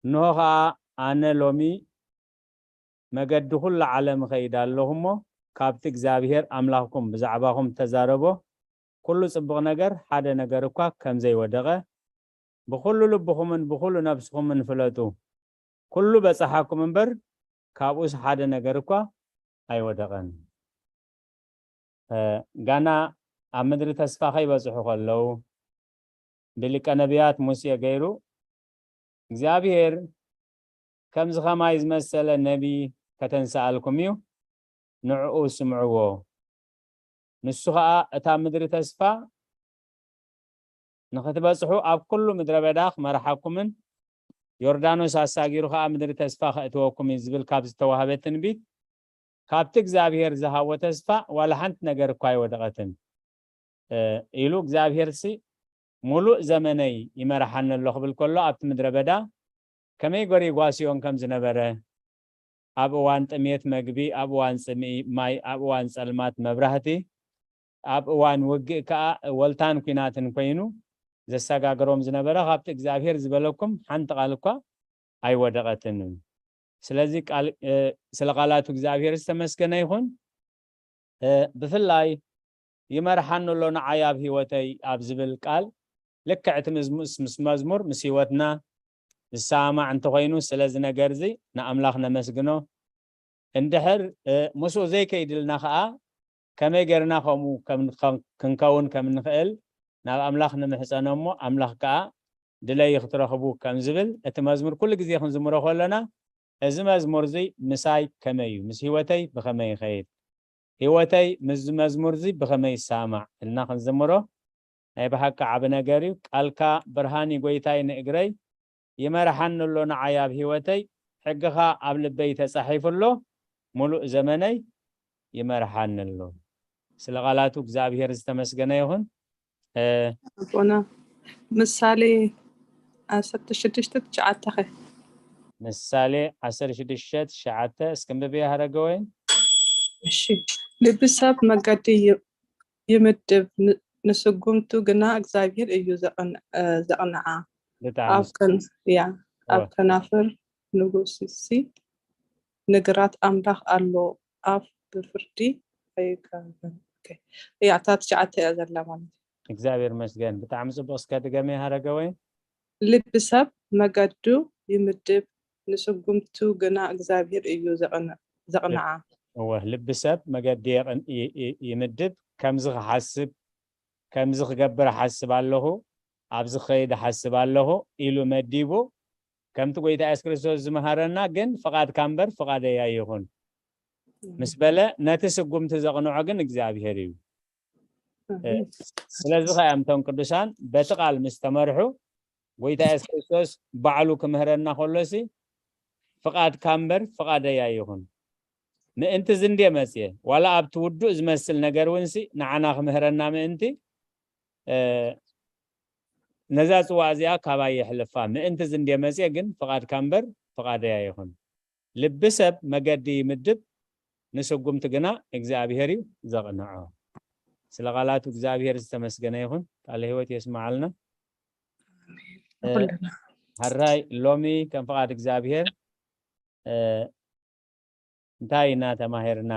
እንሆ ኸኣ ኣነ ሎሚ መገዲ ኹሉ ዓለም እኸይድ ኣለኹ እሞ ካብቲ እግዚኣብሔር ኣምላኽኩም ብዛዕባኹም እተዛረቦ ኩሉ ጽቡቕ ነገር ሓደ ነገር እኳ ከም ዘይወደቐ ብኹሉ ልብኹምን ብኹሉ ነፍስኹምን ፍለጡ። ኩሉ በጻሓኩም እምበር ካብኡስ ሓደ ነገር እኳ ኣይወደቐን። እ፣ ጋና ኣብ ምድሪ ተስፋ ከይበጽሑ ከለዉ ብሊቀ ነቢያት ሙሴ ገይሩ እግዚኣብሔር ከምዚ ኸማይ ዝመሰለ ነቢ ከተንስኣልኩም እዩ፣ ንዕኡ ስምዕዎ። ንሱ ኸኣ እታ ምድሪ ተስፋ ንኽትበጽሑ ኣብ ኩሉ ምድረ በዳ ክመርሓኩምን ዮርዳኖስ ኣሳጊሩ ኸኣ ምድሪ ተስፋ ከእትወኩም እዩ ዝብል ካብ ዝተዋህበ ትንቢት ካብቲ እግዚኣብሔር ዝሃቦ ተስፋ ዋላ ሓንቲ ነገር እኳ ኣይወደቐትን። እ፣ ኢሉ እግዚኣብሔር ሲ ሙሉእ ዘመነይ ይመርሓኒ ኣሎ ክብል ከሎ ኣብቲ ምድረ በዳ ከመይ ገሩ ይጓስዮን ከም ዝነበረ ኣብ እዋን ጥሜት መግቢ፣ ኣብ እዋን ጽምኢ ማይ፣ ኣብ እዋን ጸልማት መብራህቲ፣ ኣብ እዋን ውግእ ከኣ ወልታን ኲናትን ኮይኑ ዘሰጋግሮም ዝነበረ ካብቲ እግዚኣብሔር ዝበለኩም ሓንቲ ቃል እኳ ኣይወደቐትን። ስለዚ ቃል እ፣ ስለ ቃላቱ እግዚኣብሔር ዝተመስገነ ይኹን። እ፣ ብፍላይ ይመርሓኒ ኣሎ ንዓይ ኣብ ህይወተይ ኣብ ዝብል ቃል ልክዕ እቲ ምስ ምስ መዝሙር ምስ ህይወትና ዝሰማማዕ እንተኾይኑ ስለዚ ነገር እዚ ንኣምላኽ ነመስግኖ። እንድሕር እ፣ ምስኡ ዘይከይድልና ኸዓ ከመይ ጌርና ከምኡ ከም ከም- ክንከውን ከም እንኽእል ናብ ኣምላኽ ንምሕጸኖ እሞ ኣምላኽ ከኣ ድለዩ ክትረኽቡ ከም ዝብል እቲ መዝሙር ኩሉ ግዜ ክንዝምሮ ከለና እዚ መዝሙር እዚ ምሳይ ከመይ እዩ ምስ ህይወተይ ብኸመይ ይኸይድ ህይወተይ ምስዚ መዝሙር እዚ ብኸመይ ይሰማማዕ ኢልና ክንዝምሮ ናይ ብሓቂ ዓቢ ነገር እዩ። ቃልካ ብርሃን እዩ ጎይታይ ንእግረይ ይመርሓኒ ኣሎ ንዓይ ኣብ ህይወተይ ሕግኻ ኣብ ልበይ ተጻሒፉ ኣሎ ሙሉእ ዘመነይ ይመርሓኒ ኣሎ። ስለ ቃላቱ እግዚኣብሔር ዝተመስገነ ይኹን። እ፣ ኣቦና ምሳሌ ዓሰርተ ሽዱሽተ ትሽዓተ ኸ ምሳሌ ዓሰርተ ሽዱሽተ ትሽዓተ እስክንብብያ ሃረገወይን እሺ ልቢ ሰብ መገዲ ይ- ይምድብ ን- ንስጉምቱ ግና እግዚኣብሔር እዩ ዘቕን- እ፣ ዘቕንዓ ኣብ ብጣዕሚ ከን ያ ኣብ ወ- ከናፍር ንጉስሲ ንግራት ኣምላኽ ኣሎ ኣፍ ብፍርዲ ኣይጋብን ኦኬ። እያ እታ ትሽዓተ እያ ዘላ ማለት እዩ። እግዚኣብሔር መስገን ብጣዕሚ ጽቡቅ እስከ ድገመ ሃረገወይን ልቢ ሰብ መገዱ ይምድብ ንስጉምቱ ግና እግዚኣብሔር እዩ ዘቕን- ዘቕንዓ እወ ልቢ ሰብ መገዲ የቕን- ይ- ይ- ይምድብ ከምዚ ክሓስብ ከምዚ ክገብር እሓስብ ኣለኹ ኣብዚ ክኸይድ እሓስብ ኣለኹ ኢሉ መዲቡ ከምቲ ጎይታ የሱስ ክርስቶስ ዝመሃረና ግን ፍቓድካ እምበር ፍቓደይ ኣይኹን ምስ በለ ነቲ ስጉምቲ ዘቕንዖ ግን እግዚኣብሔር እዩ ስለዚ ከ እቶም ቅዱሳን በቲ ቃል ምስ ተመርሑ ጎይታ የሱስ ክርስቶስ ባዕሉ ክምህረና ከሎሲ ፍቓድካ እምበር ፍቓደይ ኣይኹን። ምእንቲ እዚ እንድየ መጽየ፣ ዋላ ኣብቲ ውዱእ ዝመስል ነገር እውን ሲ ንዓና ክምህረና ምእንቲ፣ እ፣ ነዛ ጽዋእ እዚኣ ካባይ የሕልፋ። ምእንቲ እዚ እንድየ መጽየ፣ ግን ፍቓድካ እምበር ፍቓደይ ኣይኹን። ልቢ ሰብ መገዲ ይምድብ፣ ንስጉምቲ ግና እግዚኣብሔር እዩ ዘቕንዖ። ስለ ቃላቱ እግዚኣብሔር ዝተመስገነ ይኹን። ቃለ ህይወት የስምዓልና። እ፣ ኩልና። ሕራይ ሎሚ ከም ፍቓድ እግዚኣብሔር፣ እ፣ እንታይ ኢና ተማሂርና?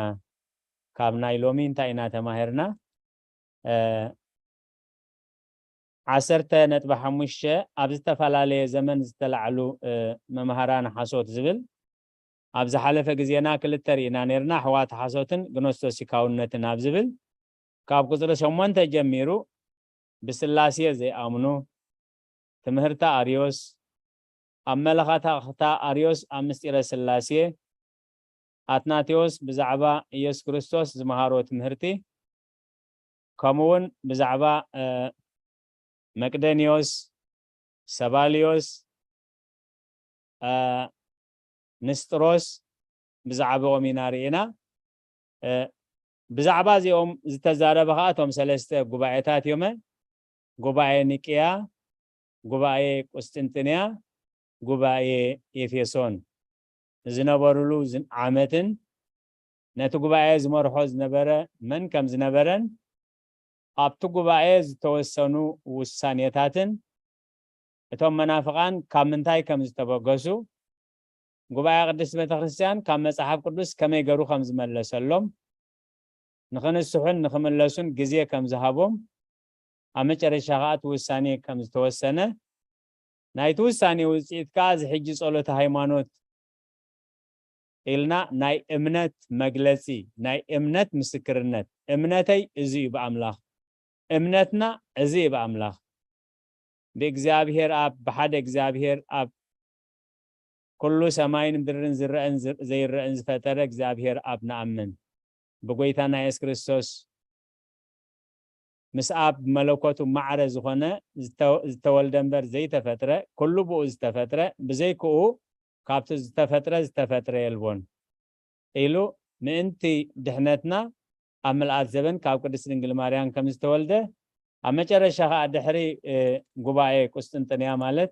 ካብ ናይ ሎሚ እንታይ ኢና ተማሂርና? እ፣ ዓሰርተ ነጥቢ ሓሙሽተ ኣብ ዝተፈላለየ ዘመን ዝተላዕሉ፣ እ፣ መምሃራን ሓሶት ዝብል፣ ኣብ ዝሓለፈ ግዜና ክልተ ርኢና ነርና፣ ኣሕዋት ሓሶትን ግኖስቶሲካውነትን ኣብ ዝብል፣ ካብ ቁጽሪ ሸሞንተ ጀሚሩ ብስላሴ ዘይኣምኑ፣ ትምህርቲ ኣርዮስ፣ ኣመለኻኽታ ኣርዮስ ኣብ ምስጢረ ስላሴ፣ ኣትናቴዎስ ብዛዕባ ኢየሱስ ክርስቶስ ዝመሃሮ ትምህርቲ፣ ከምኡ እውን ብዛዕባ፣ እ፣ መቅደንዮስ፣ ሰባልዮስ፣ እ፣ ንስጥሮስ ብዛዕባኦም ኢና ርኢና። እ፣ ብዛዕባ እዚኦም ዝተዛረበ ኸዓ እቶም ሰለስተ ጉባኤታት እዮመ፣ ጉባኤ ኒቅያ፣ ጉባኤ ቁስጥንጥንያ፣ ጉባኤ ኤፌሶን ዝነበሩሉ ዝን-፣ ዓመትን ነቲ ጉባኤ ዝመርሖ ዝነበረ መን ከም ዝነበረን ኣብቲ ጉባኤ ዝተወሰኑ ውሳኔታትን እቶም መናፍቓን ካብ ምንታይ ከም ዝተበገሱ፣ ጉባኤ ቅድስት ቤተ ክርስቲያን ካብ መጽሓፍ ቅዱስ ከመይ ገሩ ከም ዝመለሰሎም፣ ንኽንስሑን ንኽምለሱን ግዜ ከም ዝሃቦም፣ ኣብ መጨረሻ ኸኣ እቲ ውሳኔ ከም ዝተወሰነ፣ ናይቲ ውሳኔ ውጽኢት ከኣ እዚ ሕጂ ጸሎተ ሃይማኖት ኢልና ናይ እምነት መግለጺ፣ ናይ እምነት ምስክርነት፣ እምነተይ እዚ እዩ ብኣምላኽ፣ እምነትና እዚ እዩ ብኣምላኽ፣ ብእግዚኣብሔር ኣብ፣ ብሓደ እግዚኣብሔር ኣብ፣ ኩሉ ሰማይን ምድርን ዝረአን ዝ-፣ ዘይረአን ዝፈጠረ እግዚኣብሔር ኣብ ንኣምን። ብጎይታና የሱስ ክርስቶስ ምስ ኣብ መለኮቱ ማዕረ ዝኾነ፣ ዝተ-፣ ዝተወልደ እምበር ዘይተፈጥረ፣ ኩሉ ብኡ ዝተፈጥረ፣ ብዘይክኡ ካብቲ ዝተፈጥረ ዝተፈጥረ የልቦን ኢሉ፣ ምእንቲ ድሕነትና ኣብ ምልኣት ዘበን ካብ ቅድስት ድንግል ማርያም ከም ዝተወልደ፣ ኣብ መጨረሻ ኸኣ ድሕሪ፣ እ፣ ጉባኤ ቁስጥንጥንያ ማለት፣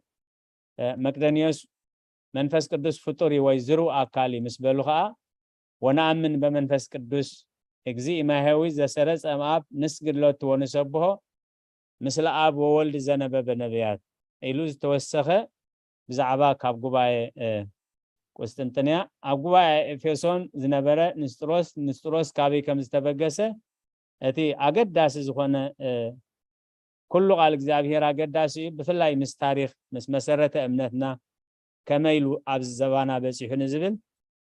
እ፣ መቅደንዮስ መንፈስ ቅዱስ ፍጡር እዩ ወይ ዝርው ኣካል እዩ ምስ በሉ ኸኣ፣ ወነኣምን በመንፈስ ቅዱስ እግዚእ ማሕያዊ ዘሰረጸ እምኣብ ንስግድ ሎቱ ወንሰብሖ፣ ምስለ ኣብ ወወልድ ዘነበበ ነቢያት ኢሉ ዝተወሰኸ ብዛዕባ ካብ ጉባኤ፣ እ፣ ቁስጥንጥንያ፣ ኣብ ጉባኤ ኤፌሶን ዝነበረ ንስጥሮስ፣ ንስጥሮስ ካበይ ከም ዝተበገሰ፣ እቲ ኣገዳሲ ዝኾነ፣ እ፣ ኩሉ ቃል እግዚኣብሔር ኣገዳሲ እዩ። ብፍላይ ምስ ታሪኽ፣ ምስ መሰረተ እምነትና ከመይ ኢሉ ኣብዚ ዘባና በጺሑ ንዝብል፣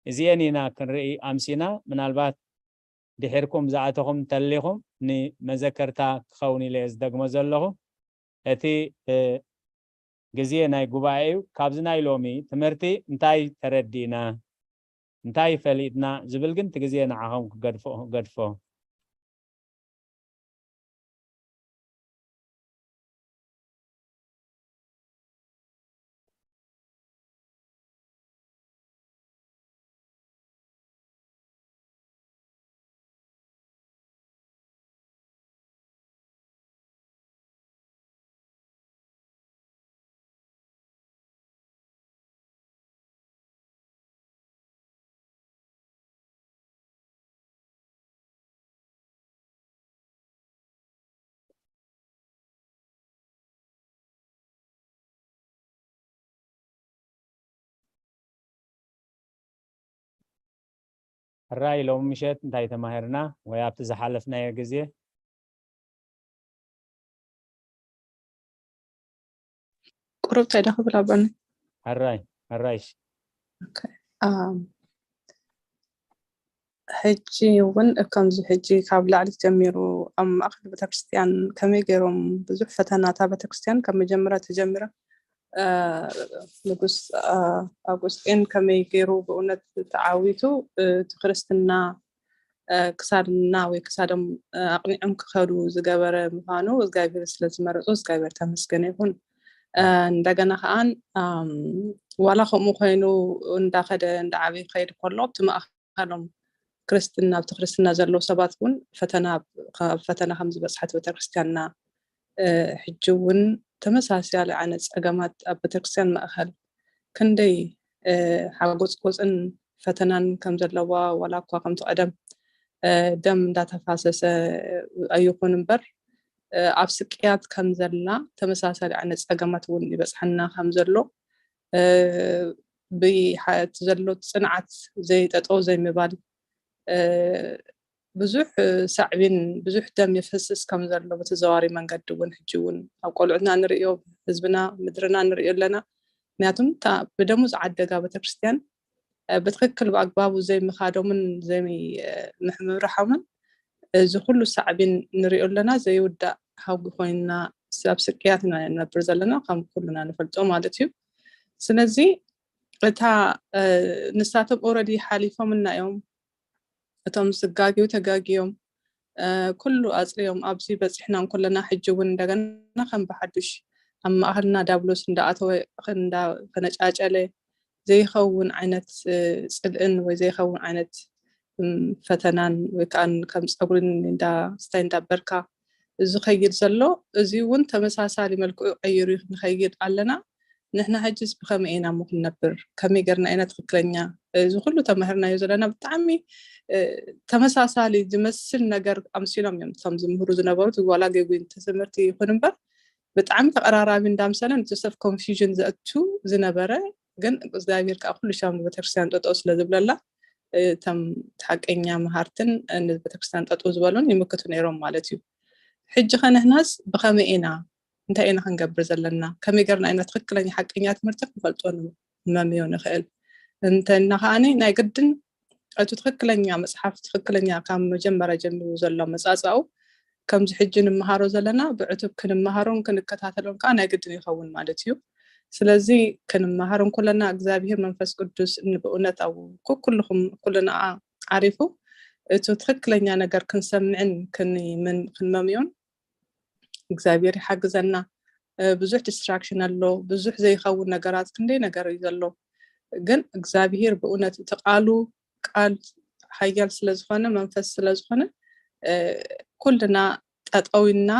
እዚኤን ኢና ክንርኢ ኣምሲና። ምናልባት ድሒርኩም ዝኣተኹም እንተሊኹም ንመዘከርታ ክኸውን ኢለ እየ ዝደግሞ ዘለኹ። እቲ፣ እ፣ ግዜ ናይ ጉባኤ እዩ። ካብዚ ናይ ሎሚ ትምህርቲ እንታይ ተረዲእና፣ እንታይ ፈሊጥና ዝብል ግን እቲ ግዜ ንዓኹም ክገድፎ፣ ክገድፎ። ሕራይ ሎሚ ምሸት እንታይ ተማሂርና ወይ ኣብቲ ዝሓለፍናዮ ግዜ? ቁሩብ እንታይ ዶ ክብል ኣባኒ? ሕራይ፣ ሕራይሽ። ኦኬ። ኣም፣ ሕጂ እውን ከምዚ ሕጂ ካብ ላዕሊ ጀሚሩ ኣብ ማእከል ቤተክርስትያን ከመይ ገይሮም ብዙሕ ፈተና እታ ቤተክርስትያን ካብ መጀመርያ ተጀሚራ፣ እ፣ ንጉስ፣ እ፣ ኣውጉስጢን ከመይ ገይሩ ብእውነት ተዓዊቱ፣ እ፣ እቲ ክርስትና፣ እ፣ ክሳድና ወይ ክሳዶም፣ እ፣ ኣቕኒዖም ክኸዱ ዝገበረ ምዃኑ እግዚኣብሔር ስለ ዝመረጾ እግዚኣብሔር ተመስገነ ይኹን። እንደገና ከዓን ዋላ ከምኡ ኮይኑ እንዳኸደ እንዳዓበይ ክኸይድ ከሎ ኣብቲ ማእከሎም ክርስትና ኣብቲ ክርስትና ዘለዉ ሰባት እውን ፈተና ፈተና ከም ዝበፅሐት ቤተክርስትያንና ሕጂ እውን ተመሳሳሊ ዓይነት ፀገማት ኣብ ቤተክርስትያን ማእከል ክንደይ ሓጎፅጎፅን ፈተናን ከም ዘለዋ ዋላ እኳ ከምቲ ቀደም ደም እንዳተፋሰሰ ኣይኹን እምበር ኣብ ስቅያት ከም ዘላ ተመሳሳሊ ዓይነት ፀገማት እውን ይበፅሐና ከም ዘሎ ብሓቲ ዘሎ ፅንዓት ዘይጠጠው ዘይምባል ብዙሕ ሳዕቢን ብዙሕ ደም ይፈስስ ከም ዘሎ በተዘዋዋሪ መንገዲ እውን ሕጂ እውን ኣብ ቆልዑትና ንርእዮ ህዝብና ምድርና ንርእዮ ኣለና። ምክንያቱም ብደሙ ዝዓደጋ ቤተክርስትያን ብትክክል ብኣግባቡ ዘይምኻዶምን ዘይምምርሖምን እዚ ኩሉ ሳዕቢን ንሪኦ ኣለና። ዘይውዳእ ሃጉ ኮይንና ኣብ ስቅያት ኢና ንነብር ዘለና ከም ኩሉና ንፈልጦ ማለት እዩ። ስለዚ እታ ንሳቶም ኦረዲ ሓሊፎምና እዮም። እቶም ዝጋግዩ ተጋግዮም ኩሉ ኣፅርዮም ኣብዚ በፂሕና እንኮለና ሕጂ እውን እንደገና ከም ብሓዱሽ ኣብ ማእኸልና ዳብሎስ እንዳኣተወ እንዳፈነጫጨለ ዘይኸውን ዓይነት ፅልእን ወይ ዘይኸውን ዓይነት ፈተናን ወይ ከዓ ከም ፀጉሪን እንዳስታይ እንዳበርካ ዝኸይድ ዘሎ እዚ እውን ተመሳሳሊ መልክዑ ቀይሩ ንኸይድ ኣለና። ንሕና ሕጅስ ብኸመይ ኢና እሞ ክንነብር? ከመይ ገርና ኢና ትኽክለኛ እዚ ኩሉ ተማህርናዮ ዘለና ብጣዕሚ ተመሳሳሊ ዝመስል ነገር ኣምሲሎም እዮም እቶም ዝምህሩ ዝነበሩ ዋላ ገጉ ትምህርቲ ይኹን እምበር ብጣዕሚ ተቐራራቢ እንዳምሰለን እቲ ሰብ ኮንፊዥን ዘእቱ ዝነበረ ግን እግዚኣብሔር ከዓ ኩሉ ሻም ንቤተክርስትያን ጠጠው ስለ ዝብለላ እቶም ሓቀኛ መሃርትን ንቤተክርስትያን ጠጠው ዝበሉን ይምክቱ ነይሮም ማለት እዩ። ሕጂ ከ ንሕናስ ብኸመይ ኢና እንታይ ኢና ክንገብር ዘለና? ከመይ ገርና ኢና ትኽክለኛ ሓቀኛ ትምህርቲ ክንፈልጦ ንመምዮ ንኽእል? እንተና ከዓኒ ናይ ግድን እቲ ትኽክለኛ መፅሓፍ ትኽክለኛ ካብ መጀመርያ ጀሚሩ ዘሎ መፃፅኣኡ ከምዚ ሕጂ ንምሃሮ ዘለና ብዕቱብ ክንመሃሮን ክንከታተሎን ከዓ ናይ ግድን ይኸውን ማለት እዩ። ስለዚ ክንመሃር እንኮለና እግዚኣብሔር መንፈስ ቅዱስ ብእውነት ኣብ ኩልኹም ኩልና ዓሪፉ እቲ ትኽክለኛ ነገር ክንሰምዕን ክንመምዮን እግዚኣብሔር ይሓግዘና። ብዙሕ ዲስትራክሽን ኣሎ፣ ብዙሕ ዘይኸውን ነገራት ክንደይ ነገር እዩ ዘሎ። ግን እግዚኣብሔር ብእውነት እቲ ቃሉ ቃል ሓያል ስለዝኾነ መንፈስ ስለዝኾነ ኩልና ጠጠዊና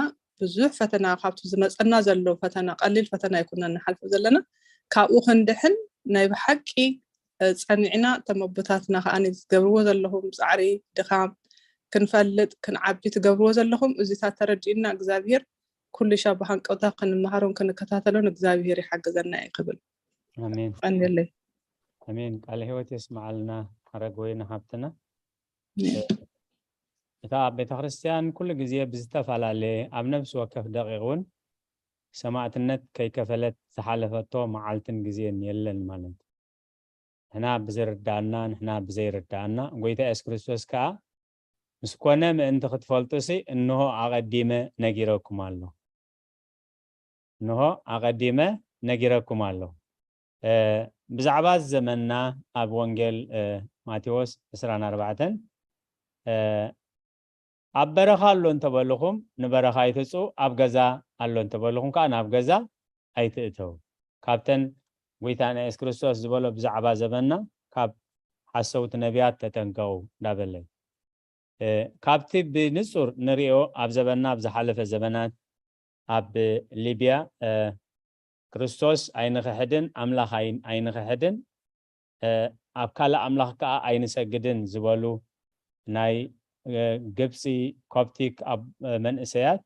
ብዙሕ ፈተና ካብቲ ዝመፀና ዘሎ ፈተና ቀሊል ፈተና ኣይኮና ንሓልፎ ዘለና ካብኡ ክንድሕን ናይ ብሓቂ ፀኒዕና እቶም ኣቦታትና ከዓ ዝገብርዎ ዘለኹም ፃዕሪ ድኻም ክንፈልጥ ክንዓቢ ትገብርዎ ዘለኹም እዚታት ተረዲእና እግዚኣብሔር ኩሉ ሻ ብሃንቀውታ ክንመሃሮን ክንከታተሎን እግዚኣብሔር ይሓግዘና እዩ ክብል ኣሜን ቀንለይ ኣሜን ቃለ ህይወት የስመዓልና ሓረግ ወይን ሃብትና እታ ቤተ ክርስቲያን ኩሉ ግዜ ብዝተፈላለየ ኣብ ነፍሲ ወከፍ ደቂቕ እውን ሰማእትነት ከይከፈለት ዝሓለፈቶ መዓልትን ግዜን የለን ማለት ንሕና ብዝርዳእና ንሕና ብዘይርዳእና ጎይታ የሱስ ክርስቶስ ከዓ ምስ ኮነ ምእንቲ ክትፈልጡሲ እንሆ ኣቐዲመ ነጊረኩም ኣሎ እንሆ ኣቐዲመ ነጊረኩም ኣሎ ብዛዕባ ዘመንና ኣብ ወንጌል ማቴዎስ ዕስራን ኣርባዕተን ኣብ በረኻ ኣሎ እንተበልኹም ንበረኻ ኣይትፅኡ ኣብ ገዛ ኣሎ እንተበልኹም ከዓ ናብ ገዛ ኣይትእተው ካብተን ጎይታና የሱስ ክርስቶስ ዝበሎ ብዛዕባ ዘመንና ካብ ሓሰውቲ ነቢያት ተጠንቀቑ እንዳበለ ካብቲ ብንፁር ንሪኦ ኣብ ዘበንና ኣብ ዝሓለፈ ዘበናት ኣብ ሊብያ ክርስቶስ ኣይንኽሕድን ኣምላኽ ኣይንኽሕድን ኣብ ካልእ ኣምላኽ ከዓ ኣይንሰግድን ዝበሉ ናይ ግብፂ ኮፕቲክ መንእሰያት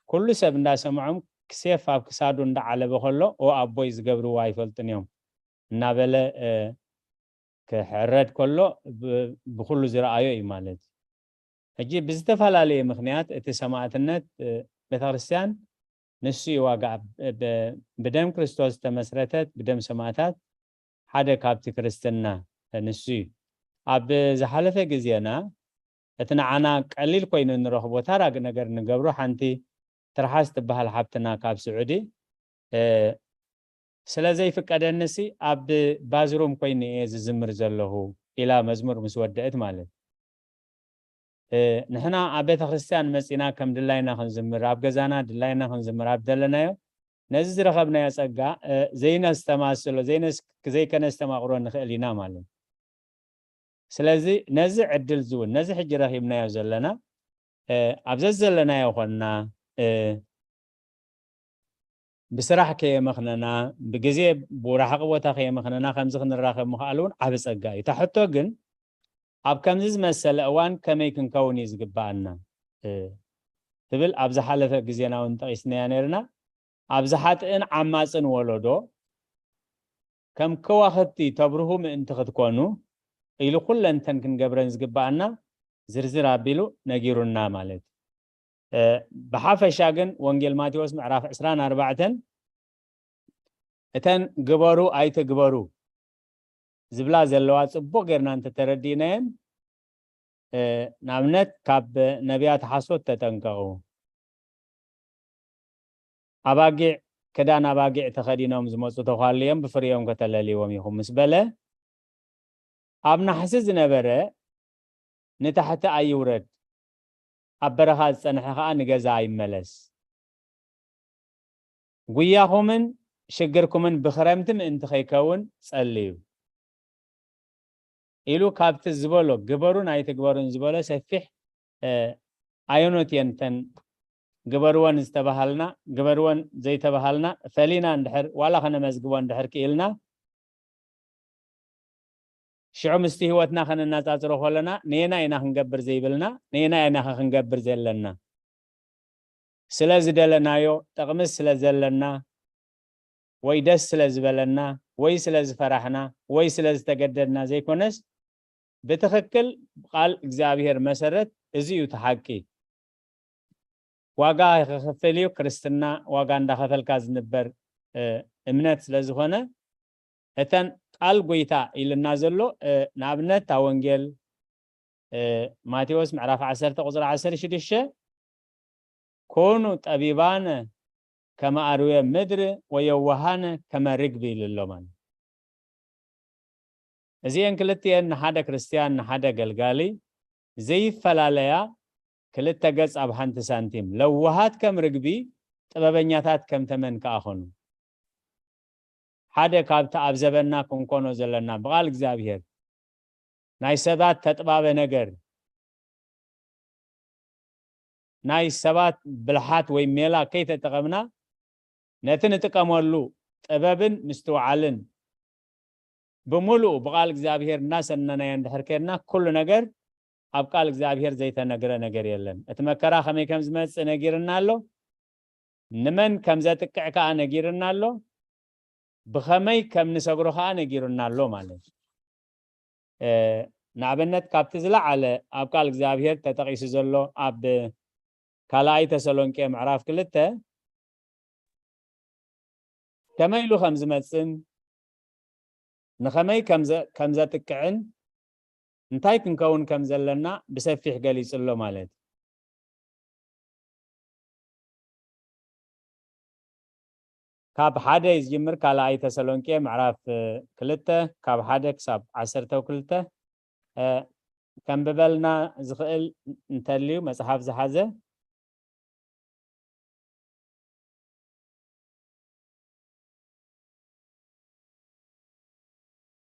ኩሉ ሰብ እንዳሰምዖም ሴፍ ኣብ ክሳዱ እንዳዓለበ ከሎ ኦ ኣቦይ ዝገብርዎ ኣይፈልጥን እዮም እናበለ ክሕረድ ከሎ ብኩሉ ዝረኣዮ እዩ ማለት እዩ ሕጂ ብዝተፈላለየ ምክንያት እቲ ሰማእትነት ቤተክርስትያን ንሱ እዩ ዋጋ ብደም ክርስቶስ ዝተመስረተት ብደም ሰማእታት ሓደ ካብቲ ክርስትና ንሱ እዩ ኣብ ዝሓለፈ ግዜና እቲ ንዓና ቀሊል ኮይኑ ንረኽቦ ታራግ ነገር ንገብሮ ሓንቲ ትርሓስ ትበሃል ሓብትና ካብ ስዑዲ ስለ ዘይፍቀደንሲ ኣብ ባዝሩም ኮይኑ እየ ዝዝምር ዘለኹ ኢላ መዝሙር ምስ ወደእት ማለት ንሕና ኣብ ቤተ ክርስትያን መፂና ከም ድላይና ክንዝምር ኣብ ገዛና ድላይና ክንዝምር ኣብ ዘለናዮ ነዚ ዝረኸብናዮ ጸጋ ዘይነስተማስሎ ዘይነስ ዘይከነስተማቕሮ ንኽእል ኢና ማለት እዩ። ስለዚ ነዚ ዕድል እዚ እውን ነዚ ሕጂ ረኺብናዮ ዘለና ኣብ ዘዘለናዮ ኾንና ብስራሕ ከየመኽነና ብግዜ ብራሕቂ ቦታ ከየመኽነና ከምዚ ክንራኸብ ምኽኣል እውን ዓቢ ጸጋ እዩ። እታ ሕቶ ግን ኣብ ከምዚ ዝመሰለ እዋን ከመይ ክንከውን እዩ ዝግብኣና ትብል ኣብ ዝሓለፈ ግዜና እውን ጠቒስናያ ነርና። ኣብ ዝሓጥእን ዓማጽን ወለዶ ከም ከዋኽብቲ ተብርሁ ምእንቲ ክትኮኑ ኢሉ ኩለንተን ክንገብረን ዝግብኣና ዝርዝር ኣቢሉ ነጊሩና ማለት እዩ። ብሓፈሻ ግን ወንጌል ማቴዎስ ምዕራፍ ዕስራን ኣርባዕተን እተን ግበሩ ኣይትግበሩ ዝብላ ዘለዋ ጽቡቕ ጌርና እንተተረዲእናየን ንኣብነት ካብ ነቢያት ሓሶት ተጠንቀቑ። ኣባጊዕ ክዳን ኣባጊዕ ተኸዲኖም ዝመፁ ተኳልዮም ብፍሪኦም ከተለልዎም ኢኹም ምስ በለ ኣብ ናሕሲ ዝነበረ ንታሕቲ ኣይውረድ፣ ኣብ በረኻ ዝፀንሐ ከዓ ንገዛ ኣይመለስ። ጉያኹምን ሽግርኩምን ብኽረምቲ ምእንቲ ከይከውን ጸልዩ ኢሉ ካብቲ ዝበሎ ግበሩን ኣይትግበሩን ዝበሎ ሰፊሕ ኣየኖት እየን እተን ግበርወን ዝተባሃልና ግበርወን ዘይተባሃልና ፈሊና እንድሕር ዋላ ከነመዝግቦ እንድሕር ክኢልና ሽዑ ምስቲ ህይወትና ከነነጻጽሮ ከለና ነየና ኢና ክንገብር ዘይብልና ነየና ኢና ክንገብር ዘለና ስለ ዝደለናዮ ጥቕሚ ስለ ዘለና ወይ ደስ ስለ ዝበለና ወይ ስለ ዝፈራሕና ወይ ስለ ዝተገደድና ዘይኮነስ ብትኽክል ቃል እግዚኣብሔር መሰረት እዚ እዩ እቲ ሓቂ። ዋጋ ክኽፍል እዩ ክርስትና ዋጋ እንዳኸፈልካ ዝንበር እምነት ስለ ዝኾነ እተን ቃል ጎይታ ኢልና ዘሎ ንኣብነት እታ ወንጌል ማቴዎስ ምዕራፍ ዓሰርተ ቁፅሪ ዓሰርተ ሽዱሽተ ኮኑ ጠቢባነ ከመ ኣርዌ ምድር ወየዋሃነ ከመ ርግቢ ኢሉ ኣሎ ማለት እዚአን ክልቲአን ንሓደ ክርስትያን ንሓደ ገልጋሊ ዘይፈላለያ ክልተ ገጽ ኣብ ሓንቲ ሳንቲም ለዋሃት ከም ርግቢ ጥበበኛታት ከም ተመን ከኣ ኾኑ ሓደ ካብቲ ኣብ ዘበና ክንኮኖ ዘለና ብቓል እግዚኣብሔር ናይ ሰባት ተጥባበ ነገር ናይ ሰባት ብልሓት ወይ ሜላ ከይተጠቐምና ነቲ ንጥቀመሉ ጥበብን ምስትውዓልን ብምሉኡ ብቓል እግዚኣብሔር እናሰነናዮ እንድሕር ከድና ኩሉ ነገር ኣብ ቃል እግዚኣብሔር ዘይተነግረ ነገር የለን። እቲ መከራ ከመይ ከም ዝመጽእ ነጊርና ኣሎ። ንመን ከም ዘጥቅዕ ከኣ ነጊርና ኣሎ። ብኸመይ ከም ንሰግሮ ከኣ ነጊሩና ኣሎ ማለት እዩ። ንኣብነት ካብቲ ዝለዓለ ኣብ ቃል እግዚኣብሔር ተጠቒሱ ዘሎ ኣብ ካልኣይ ተሰሎንቄ ምዕራፍ ክልተ ከመይ ኢሉ ከም ዝመጽን ንኸመይ ከም ዘጥቅዕን እንታይ ክንከውን ከም ዘለና ብሰፊሕ ገሊጹ ኣሎ ማለት እዩ። ካብ ሓደ እዩ ዝጅምር ካልኣይ ተሰሎንቄ ምዕራፍ ክልተ ካብ ሓደ ክሳብ ዓሰርተ ክልተ ከንብበልና ዝኽእል እንተልዩ መፅሓፍ ዝሓዘ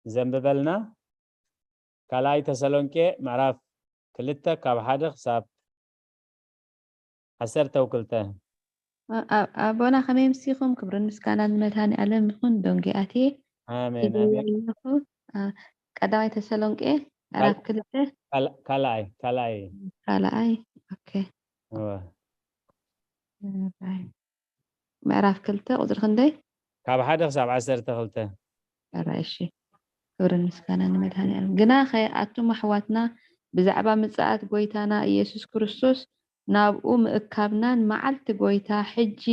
ዘንብበልና ካልኣይ ተሰሎንቄ ምዕራፍ ክልተ ካብ ሓደ ክሳብ ዓሰርተ ክልተ ኣቦና ከመይ ምሲኹም ክብርን ምስጋናን ንመድሃኒ ኣለም ይኹን ደንጊ ኣትየ ኣሜን ኣለኹ ቀዳማይ ተሰሎንቄ ምዕራፍ ክልተ ካልኣይ ካልኣይ ካልኣይ ምዕራፍ ክልተ ቁፅሪ ክንደይ ካብ ሓደ ክሳብ ዓሰርተ ክልተ እሺ ክብርን ምስጋና ንመድሃኒ ኣለም ግናኸ ኣቱም ኣሕዋትና ብዛዕባ ምጽኣት ጎይታና ኢየሱስ ክርስቶስ ናብኡ ምእካብናን መዓልቲ ጎይታ ሕጂ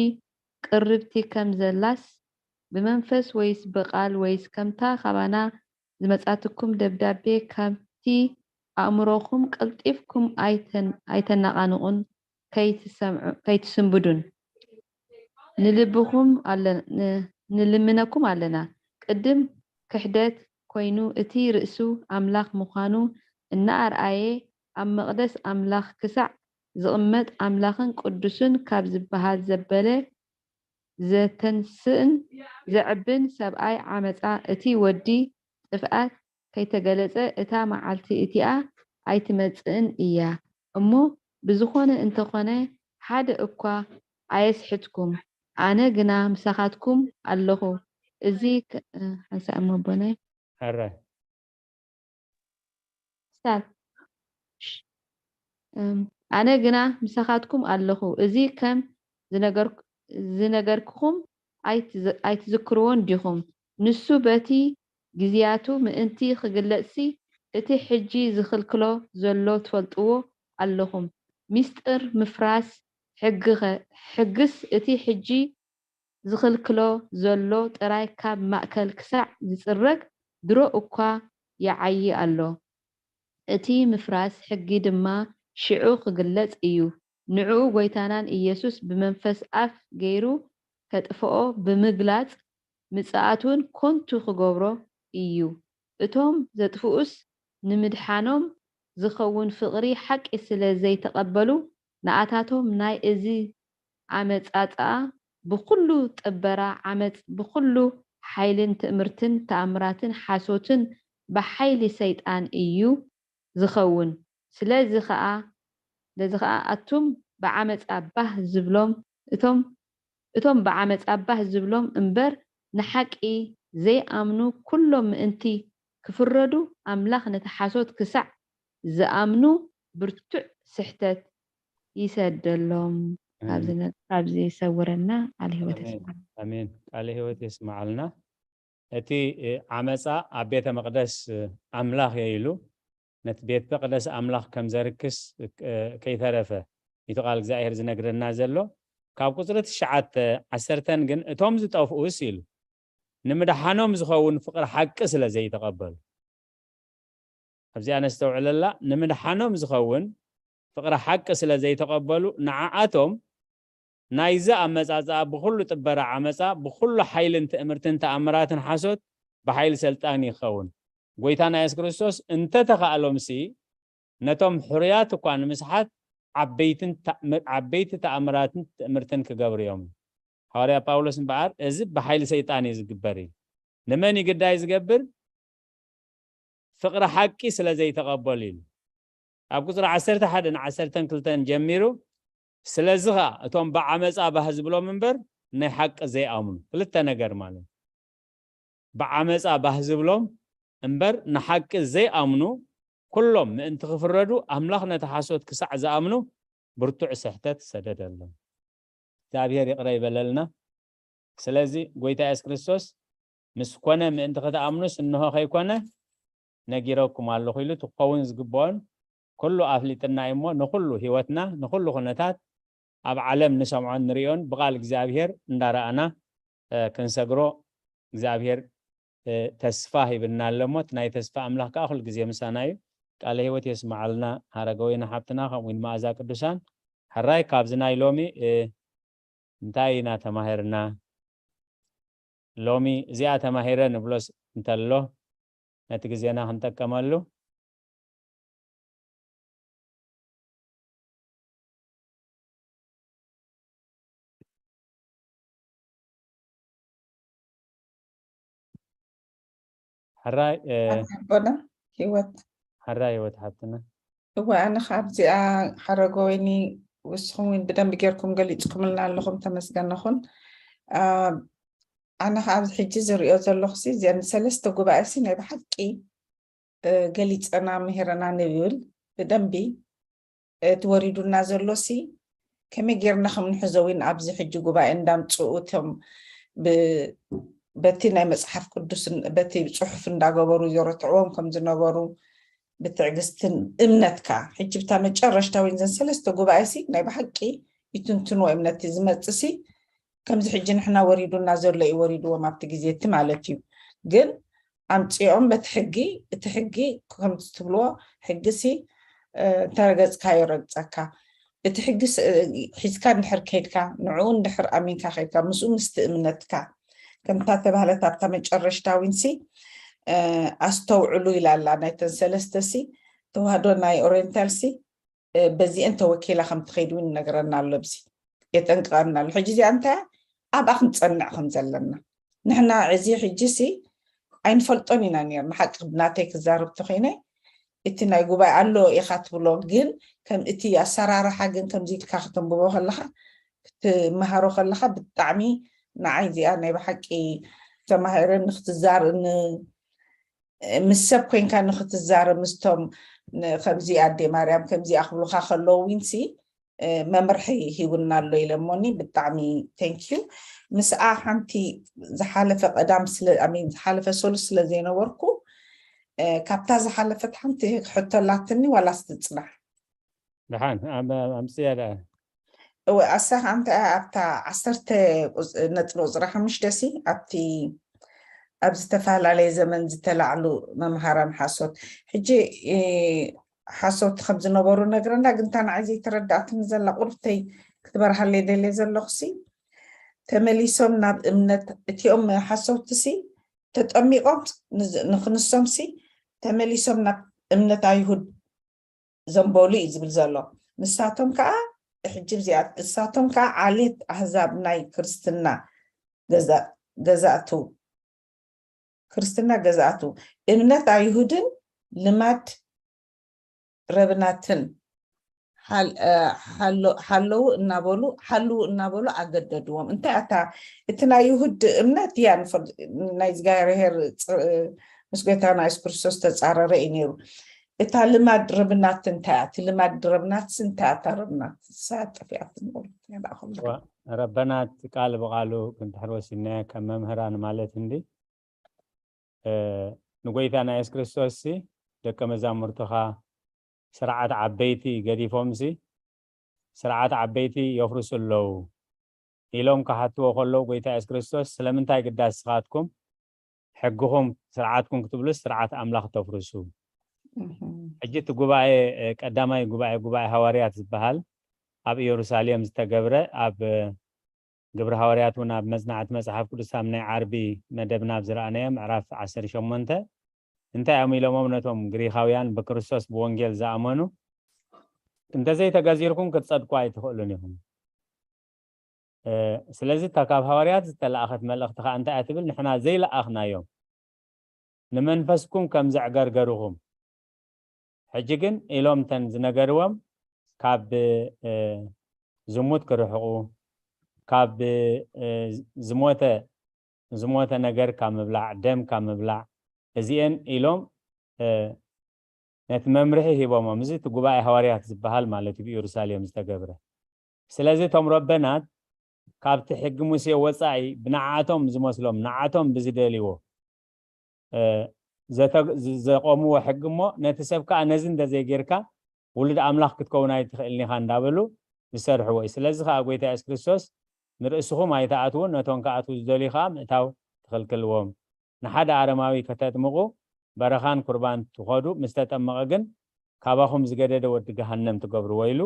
ቅርብቲ ከም ዘላስ ብመንፈስ ወይስ ብቃል ወይስ ከምታ ካባና ዝመጻትኩም ደብዳቤ ካብቲ ኣእምሮኹም ቀልጢፍኩም ኣይተናቓንቑን ከይትስንብዱን ንልብኹም ንልምነኩም ኣለና። ቅድም ክሕደት ኮይኑ እቲ ርእሱ ኣምላኽ ምዃኑ እናኣርኣየ ኣብ መቕደስ ኣምላኽ ክሳዕ ዝቕመጥ ኣምላኽን ቅዱስን ካብ ዝበሃል ዘበለ ዘተንስእን ዘዕብን ሰብኣይ ዓመጻ፣ እቲ ወዲ ጥፍኣት ከይተገለጸ እታ መዓልቲ እቲኣ ኣይትመጽእን እያ። እሞ ብዝኾነ እንተኾነ ሓደ እኳ ኣየስሕትኩም፣ ኣነ ግና ምሳኻትኩም ኣለኹ። እዚ ሓንሳእ እሞ ኣቦናይ ሕረ ሳል ኣነ ግና ምሳኻትኩም ኣለኹ። እዚ ከም ዝነገርኩኹም ኣይትዝክርዎን ዲኹም? ንሱ በቲ ግዝያቱ ምእንቲ ክግለጽሲ፣ እቲ ሕጂ ዝኽልክሎ ዘሎ ትፈልጥዎ ኣለኹም። ሚስጥር ምፍራስ ሕግኸ? ሕግስ እቲ ሕጂ ዝኽልክሎ ዘሎ ጥራይ ካብ ማእከል ክሳዕ ዝጽረግ ድሮ እኳ ይዓዪ ኣሎ። እቲ ምፍራስ ሕጊ ድማ ሽዑ ክግለጽ እዩ። ንዕኡ ጐይታናን ኢየሱስ ብመንፈስ ኣፍ ገይሩ ከጥፍኦ ብምግላጽ፣ ምጽኣቱን ኮንቱ ክገብሮ እዩ። እቶም ዘጥፍኡስ ንምድሓኖም ዝኸውን ፍቕሪ ሓቂ ስለ ዘይተቐበሉ፣ ንኣታቶም ናይ እዚ ኣመጻጽኣ ብኹሉ ጥበራ ዓመጽ ብኹሉ ሓይልን ትእምርትን ተኣምራትን ሓሶትን ብሓይሊ ሰይጣን እዩ ዝኸውን። ስለዚ ኸኣ ስለዚ ኸኣ ኣቱም ብዓመጻ ባህ ዝብሎም እቶም እቶም ብዓመጻ ባህ ዝብሎም እምበር ንሓቂ ዘይኣምኑ ኩሎም ምእንቲ ክፍረዱ ኣምላኽ ነቲ ሓሶት ክሳዕ ዝኣምኑ ብርቱዕ ስሕተት ይሰደሎም። ኣብዚ ይሰውረና። ቃለ ህይወት የስምዓልና። ኣሜን። ቃለ ህይወት የስምዓልና። እቲ ዓመፃ ኣብ ቤተ መቅደስ ኣምላኽ እየ ኢሉ ነቲ ቤት መቅደስ ኣምላኽ ከም ዘርክስ ከይተረፈ እቲ ቃል እግዚኣብሔር ዝነግረና ዘሎ። ካብ ቁፅሪ ትሽዓተ ዓሰርተን ግን እቶም ዝጠፍኡስ ኢሉ ንምድሓኖም ዝኸውን ፍቅሪ ሓቂ ስለ ዘይተቐበሉ ኣብዚኣ ነስተውዕለላ። ንምድሓኖም ዝኸውን ፍቕሪ ሓቂ ስለ ዘይተቐበሉ ንዓኣቶም ናይዚ ኣመጻጽኣ ብኹሉ ጥበራ ዓመጻ ብኹሉ ሓይልን ትእምርትን ተኣምራትን ሓሶት ብሓይሊ ሰልጣን ይኸውን። ጎይታና የሱስ ክርስቶስ እንተተኻእሎምሲ ነቶም ሕሩያት እኳ ንምስሓት ዓበይቲ ተኣምራትን ትእምርትን ክገብሩ እዮም። ሃዋርያ ጳውሎስ እምበኣር እዚ ብሓይሊ ሰይጣን እዩ ዝግበር እዩ። ንመን እዩ ግዳይ ዝገብር? ፍቕሪ ሓቂ ስለ ዘይተቐበሉ ኢሉ ኣብ ቁፅሪ ዓሰርተ ሓደ ን ዓሰርተ ክልተን ጀሚሩ ስለዚ ኸዓ እቶም ብዓመፃ ባህ ዝብሎም እምበር ናይ ሓቂ ዘይኣምኑ ክልተ ነገር ማለት ብዓመፃ ባህ ዝብሎም እምበር ንሓቂ ዘይኣምኑ ኩሎም ምእንቲ ክፍረዱ ኣምላኽ ነቲ ሓሶት ክሳዕ ዝኣምኑ ብርቱዕ ስሕተት ሰደደሎም። እግዚኣብሔር ይቕረ ይበለልና። ስለዚ ጎይታ የሱስ ክርስቶስ ምስ ኮነ ምእንቲ ክትኣምኑስ እንሆ ከይኮነ ነጊረኩም ኣለኹ ኢሉ እቲ ክኸውን ዝግብኦን ኩሉ ኣፍሊጥና እዩ እሞ ንኩሉ ህይወትና ንኩሉ ኩነታት ኣብ ዓለም ንሰምዖን ንሪኦን ብቓል እግዚኣብሔር እንዳረኣና ክንሰግሮ እግዚኣብሔር ተስፋ ሂብና ኣሎ እሞ እቲ ናይ ተስፋ ኣምላኽ ከዓ ኩሉ ግዜ ምሳና እዩ። ቃለ ህይወት የስምዓልና ሃረገወይና ሓብትና ከምኡ እውን መኣዛ ቅዱሳን። ሕራይ ካብዚ ናይ ሎሚ እንታይ ኢና ተማሂርና? ሎሚ እዚኣ ተማሂረ ንብሎስ እንተሎ ነቲ ግዜና ክንጠቀመሉ ሕራይ ኣቦና ህይወት ሕራይ ህይወት ሓብትና እወ ኣነ ካብዚኣ ሓረጎ ወይኒ ውስኹም እውን ብደንብ ጌርኩም ገሊፅኩምልና ኣለኹም ተመስገነኹን ኣነ ከ ኣብዚ ሕጂ ዝሪኦ ዘለኹ ሲ እዚኣን ሰለስተ ጉባኤ ሲ ናይ ብሓቂ ገሊፀና ምሂረና ንብል ብደንቢ እቲ ወሪዱና ዘሎ ሲ ከመይ ጌርና ከም ንሕዞ እውን ኣብዚ ሕጂ ጉባኤ እንዳምፅኡ እቶም በቲ ናይ መፅሓፍ ቅዱስ በቲ ፅሑፍ እንዳገበሩ ዘረትዕዎም ከም ዝነበሩ ብትዕግስትን እምነትካ ሕጂ ብታ መጨረሽታ እውን ዘን ሰለስተ ጉባኤ ሲ ናይ ብሓቂ ይትንትንዎ እምነት ዝመፅእ ሲ ከምዚ ሕጂ ንሕና ወሪዱና ዘሎ እዩ ወሪድዎም ኣብቲ ግዜ እቲ ማለት እዩ ግን ኣምፅኦም በቲ ሕጊ እቲ ሕጊ ከምዚ ትብልዎ ሕጊ ሲ እንተረገፅካዮ ረግፀካ እቲ ሕጊ ሒዝካ እንድሕር ከይድካ ንዕኡ እንድሕር ኣሚንካ ከይድካ ምስኡ ምስቲ እምነትካ ከምታ ተባህለት ኣብታ መጨረሽታ ዊንሲ ኣስተውዕሉ ኢላ ኣላ ናይተን ሰለስተ ሲ ተዋህዶ ናይ ኦሪንታል ሲ በዚአን ተወኪላ ከም ትኸይድ እውን ይነግረና ኣሎ ብዚ የጠንቅቐና ኣሎ ሕጂ እዚኣ እንታይ ኣብኣ ክንፀንዕ ከም ዘለና። ንሕና እዚ ሕጂ ሲ ኣይንፈልጦን ኢና ነርና። ሓቂ ናተይ ክዛረብ ተኮይነ፣ እቲ ናይ ጉባኤ ኣሎ ኢኻ ትብሎ፣ ግን ከም እቲ ኣሰራርሓ ግን ከምዚ ኢልካ ክተንብቦ ከለኻ፣ ክትመሃሮ ከለኻ ብጣዕሚ ንዓይ እዚኣ ናይ ብሓቂ ተማሂረ ንክትዛር ምስ ሰብ ኮይንካ ንክትዛረብ ምስቶም ከምዚ ኣዴ ማርያም ከምዚኣ ክብሉካ ከለዉ ዊንሲ መምርሒ ሂቡና ኣሎ ኢለሞኒ። ብጣዕሚ ቴንኪዩ። ምስኣ ሓንቲ ዝሓለፈ ቀዳም ዝሓለፈ ሰሉስ ስለ ዘይነበርኩ፣ ካብታ ዝሓለፈት ሓንቲ ሕቶ ኣላትኒ፣ ዋላስ ትፅናሕ? ደሓን ኣምፅያ ደኣ። እወ፣ ኣሳ ከኣ እንታይ ኣብታ ዓሰርተ ነጥቢ ቁፅሪ ሓሙሽተ ሲ ኣብቲ ኣብ ዝተፈላለየ ዘመን ዝተላዕሉ መምሃራን ሓሶት፣ ሕጂ ሓሶት ከም ዝነበሩ ነግረና። ግን እታ ንዓይ ዘይተረዳእትኒ ዘላ ቁርብተይ ክትበርሃለይ ደልየ ዘለኹ ሲ፣ ተመሊሶም ናብ እምነት እቲኦም ሓሰውቲ ሲ ተጠሚቆም ንክንሶም ሲ ተመሊሶም ናብ እምነት ኣይሁድ ዘንበሉ እዩ ዝብል ዘሎ። ንሳቶም ከዓ ሕጂ እዚኣ ንሳቶም ከዓ ዓሌት ኣህዛብ ናይ ክርስትና ገዛእቱ ክርስትና ገዛእቱ እምነት ኣይሁድን ልማድ ረብናትን ሓለዉ እናበሉ ሓልዉ እናበሉ ኣገደድዎም። እንታይ ኣታ እቲ ናይ ይሁድ እምነት እያ ናይ እግዚኣብሔር ምስ ጎይታና የሱስ ክርስቶስ ተፃረረ እዩ ነይሩ። እታ ልማድ ረብናት እንታይ እያ? እቲ ልማድ ረብናትስ እንታይ እያ? እታ ረብናት ንሳ ጠፊኣትኒ። ረበናት ቃል ብቃሉ ክንድሕር ወሲድናዮ ከም መምህራን ማለት እንዲ ንጎይታና የሱስ ክርስቶስ ሲ ደቀ መዛሙርትኻ ስርዓት ዓበይቲ ገዲፎም ሲ ስርዓት ዓበይቲ የፍርሱ ኣለዉ ኢሎም ክሓትዎ ከለዉ ጎይታ የሱስ ክርስቶስ ስለምንታይ ግዳ ንስኻትኩም ሕግኹም ስርዓትኩም ክትብሉስ ስርዓት ኣምላኽ ተፍርሱ። ሕጂ እቲ ጉባኤ ቀዳማይ ጉባኤ ጉባኤ ሃዋርያት ዝበሃል ኣብ ኢየሩሳሌም ዝተገብረ ኣብ ግብሪ ሃዋርያት እውን ኣብ መጽናዕቲ መጽሓፍ ቅዱስ ኣብ ናይ ዓርቢ መደብና ኣብ ዝረኣናዮ ምዕራፍ ዓሰርተ ሸሞንተ እንታይ እዮም ኢሎሞም ነቶም ግሪኻውያን ብክርስቶስ ብወንጌል ዝኣመኑ እንተዘይተገዚርኩም ክትጸድቁ ኣይትኽእሉን ኢኹም። ስለዚ እታ ካብ ሃዋርያት ዝተለኣኸት መልእኽቲ ከዓ እንታይ እያ ትብል? ንሕና ዘይለኣኽናዮም ንመንፈስኩም ከም ዘዕገርገርኹም ሕጂ ግን ኢሎም እተን ዝነገርዎም ካብ ዝሙት ክርሕቑ ካብ ዝሞተ ዝሞተ ነገር ካብ ምብላዕ ደም ካብ ምብላዕ እዚኤን ኢሎም ነቲ መምርሒ ሂቦሞም። እዚ እቲ ጉባኤ ሃዋርያት ዝበሃል ማለት እዩ ብኢየሩሳሌም ዝተገብረ። ስለዚ እቶም ረበናት ካብቲ ሕጊ ሙሴ ወፃኢ ብንዓቶም ዝመስሎም ንዓቶም ብዝደልይዎ ዘቆምዎ ሕጊ እሞ ነቲ ሰብ ከዓ ነዚ እንተዘይጌርካ ውሉድ ኣምላኽ ክትከውን ኣይትኽእልን ኢኻ እንዳበሉ ዝሰርሕዎ እዩ። ስለዚ ከዓ ጎይታ የሱስ ክርስቶስ ንርእስኹም ኣይትኣትዉን ነቶም ክኣትዉ ዝደልዩ ከዓ ምእታው ትኽልክልዎም። ንሓደ ኣረማዊ ከተጥምቑ በረኻን ኩርባን ትኸዱ ምስ ተጠመቐ ግን ካባኹም ዝገደደ ወዲ ገሃነም ትገብርዎ ኢሉ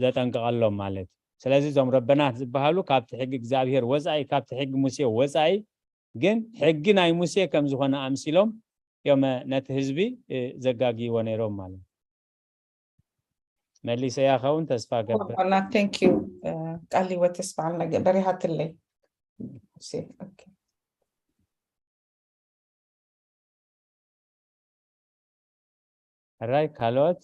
ዘጠንቅቐሎም ማለት እዩ። ስለዚ እዞም ረበናት ዝበሃሉ ካብቲ ሕጊ እግዚኣብሔር ወፃኢ ካብቲ ሕጊ ሙሴ ወፃኢ ግን ሕጊ ናይ ሙሴ ከም ዝኾነ ኣምሲሎም እዮም ነቲ ህዝቢ ዘጋግይዎ ነይሮም ማለት እዩ። መሊሰያ ኸውን ተስፋ ገብር። ና ቴንክ ዩ ቃል ህይወት ተስፋ በሪሃትለይ። ሕራይ ካልኦት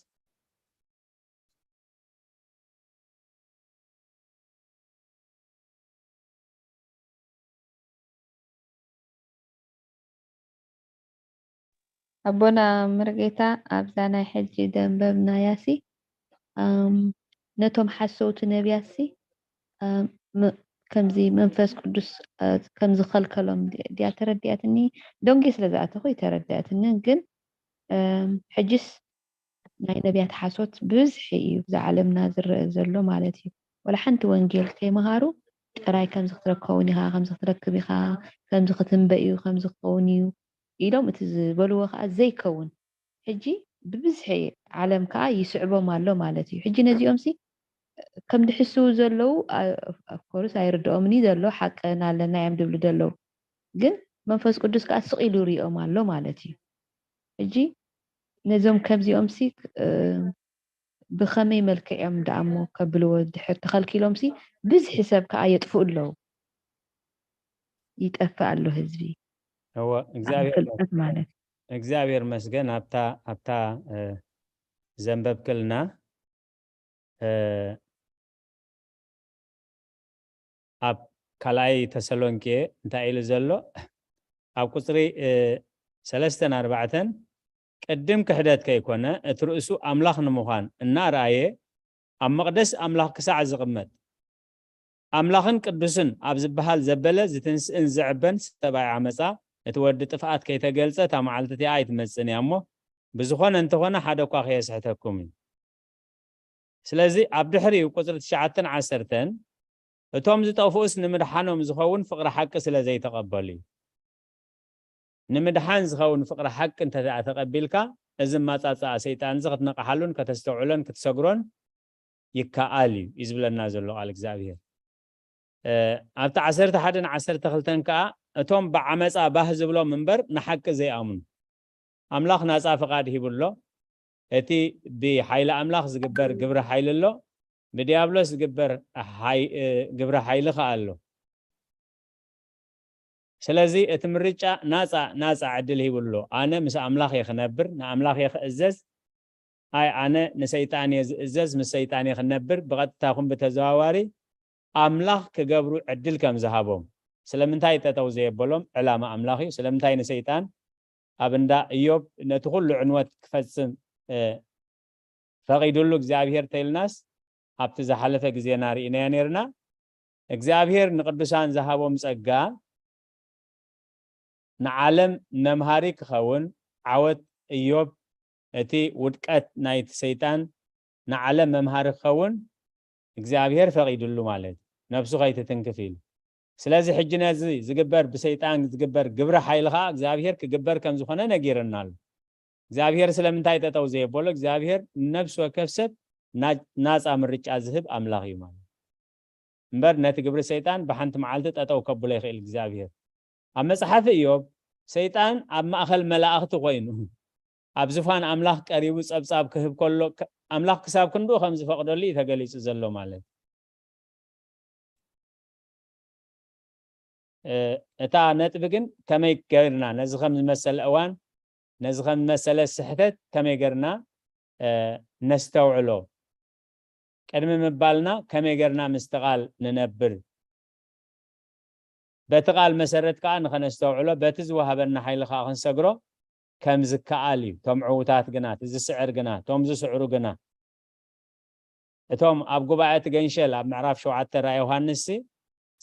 ኣቦና መርጌታ ኣብዛ ናይ ሕጂ ደንበብናያ ሲ ነቶም ሓሰውቲ ነቢያት ሲ ከምዚ መንፈስ ቅዱስ ከም ዝኸልከሎም ድያ ተረዲኣትኒ። ደንጉየ ስለ ዝኣተኹ ይተረድኣትኒ። ግን ሕጅስ ናይ ነቢያት ሓሶት ብብዝሒ እዩ ብዛ ዓለምና ዝረአ ዘሎ ማለት እዩ። ወላ ሓንቲ ወንጌል ከይመሃሩ ጥራይ ከምዚ ክትረከውን ኢኻ፣ ከምዚ ክትረክብ ኢኻ፣ ከምዚ ክትንበ እዩ፣ ከምዚ ክኸውን እዩ ኢሎም እቲ ዝበልዎ ከዓ ዘይከውን ሕጂ ብብዝሒ ዓለም ከዓ ይስዕቦም ኣሎ ማለት እዩ። ሕጂ ነዚኦም ሲ ከም ድሕስው ዘለዉ ኣፍኮርስ ኣይርድኦምኒ ዘሎ ሓቅን ኣለና እዮም ድብሉ ዘለዉ። ግን መንፈስ ቅዱስ ከዓ ስቕ ኢሉ ሪኦም ኣሎ ማለት እዩ። ሕጂ ነዞም ከምዚኦም ሲ ብኸመይ መልክዕ እዮም ደኣ እሞ ከብልዎ ድሕር ተኸልኪሎምሲ ብዝሒ ሰብ ከኣ የጥፍኡ ኣለዉ። ይጠፍእ ኣሎ ህዝቢ እወ ብዛዕባ እግዚኣብሔር ፍልጠት ማለት እዩ። እግዚኣብሔር መስገን ኣብታ ኣብታ እ፣ ዘንበብክልና እ፣ ኣብ ካልኣይ ተሰሎንቄ እንታይ ኢሉ ዘሎ ኣብ ቁፅሪ እ፣ ሰለስተን ኣርባዕተን ቅድም ክሕደት ከይኮነ እቲ ርእሱ ኣምላኽ ንምዃን እናርኣየ ኣብ መቕደስ ኣምላኽ ክሳዕ ዝቕመጥ ኣምላኽን ቅዱስን ኣብ ዝበሃል ዘበለ ዝትንስእን ዝዕበን ሰብኣይ ዓመፃ እቲ ወዲ ጥፍኣት ከይተገልፀ እታ መዓልቲ እቲኣ ኣይትመፅን እያ እሞ ብዝኾነ እንተኾነ ሓደ እኳ ከየስሕተኩም እዩ። ስለዚ ኣብ ድሕሪኡ ቁፅሪ ትሽዓተን ዓሰርተን እቶም ዝጠፍኡስ ንምድሓኖም ዝኸውን ፍቕሪ ሓቂ ስለ ዘይተቐበሉ እዩ። ንምድሓን ዝኸውን ፍቕሪ ሓቂ እንተ ደኣ ተቐቢልካ እዚ ማጻጻኣ ሰይጣን እዚ ክትነቕሓሉን ከተስተውዕሎን ክትሰግሮን ይከኣል እዩ እዩ ዝብለና ዘሎ ቃል እግዚኣብሔር። ኣብቲ ዓሰርተ ሓደን ዓሰርተ ክልተን ከዓ እቶም ብዓመፃ ባህ ዝብሎም እምበር ንሓቂ ዘይኣምኑ ኣምላኽ ናፃ ፍቓድ ሂቡ ኣሎ። እቲ ብሓይሊ ኣምላኽ ዝግበር ግብሪ ሓይሊ ኣሎ፣ ብዲያብሎስ ዝግበር ግብሪ ሓይሊ ከዓ ኣሎ። ስለዚ እቲ ምርጫ ናፃ ናፃ ዕድል ሂቡ ኣሎ። ኣነ ምስ ኣምላኽ እየ ክነብር፣ ንኣምላኽ እየ ክእዘዝ፣ ኣይ ኣነ ንሰይጣን እየ ዝእዘዝ፣ ምስ ሰይጣን እየ ክነብር፣ ብቐጥታ ኹን ብተዘዋዋሪ ኣምላኽ ክገብሩ ዕድል ከም ዝሃቦም። ስለምንታይ ጠጠው ዘየበሎም? ዕላማ ኣምላኽ እዩ። ስለምንታይ ንሰይጣን ኣብ እንዳ እዮብ ነቲ ኩሉ ዕንወት ክፈጽም ፈቒዱሉ እግዚኣብሔር ተይልናስ ኣብቲ ዝሓለፈ ግዜና ርኢናዮ ነርና። እግዚኣብሔር ንቅዱሳን ዝሃቦም ጸጋ ንዓለም መምሃሪ ክኸውን ዓወት እዮብ እቲ ውድቀት ናይቲ ሰይጣን ንዓለም መምሃሪ ክኸውን እግዚኣብሔር ፈቒዱሉ ማለት እዩ። ነብሱ ከይትትንክፍ ኢሉ። ስለዚ ሕጂ ነዚ ዝግበር ብሰይጣን ዝግበር ግብረ ሓይሊ ከዓ እግዚኣብሔር ክግበር ከም ዝኾነ ነጊርና ኣሎ። እግዚኣብሔር ስለምንታይ ጠጠው ዘየበሎ እግዚኣብሔር ንነብሲ ወከፍ ሰብ ናፃ ምርጫ ዝህብ ኣምላኽ እዩ ማለት እምበር ነቲ ግብሪ ሰይጣን ብሓንቲ መዓልቲ ጠጠው ከብሎ ይኽእል እግዚኣብሔር። ኣብ መፅሓፊ እዮብ ሰይጣን ኣብ ማእኸል መላእኽቲ ኮይኑ ኣብ ዝፋን ኣምላኽ ቀሪቡ ፀብፃብ ክህብ ከሎ ኣምላኽ ክሳብ ክንድኡ ከም ዝፈቅደሉ እዩ ተገሊፁ ዘሎ ማለት። እታ ነጥቢ ግን ከመይ ገርና ነዚ ከም ዝመሰለ እዋን ነዚ ከም ዝመሰለ ስሕተት ከመይ ገርና ነስተውዕሎ ቅድሚ ምባልና ከመይ ገርና ምስቲ ቃል ንነብር በቲ ቃል መሰረት ከዓ ንኸነስተውዕሎ በቲ ዝወሃበና ሓይሊ ከዓ ክንሰግሮ ከም ዝከኣል እዩ። ቶም ዕዉታት ግና እቲ ዝስዕር ግና እቶም ዝስዕሩ ግና እቶም ኣብ ጉባኤ እቲ ገንሸል ኣብ ምዕራፍ ሸውዓተ ራእይ ዮሃንስ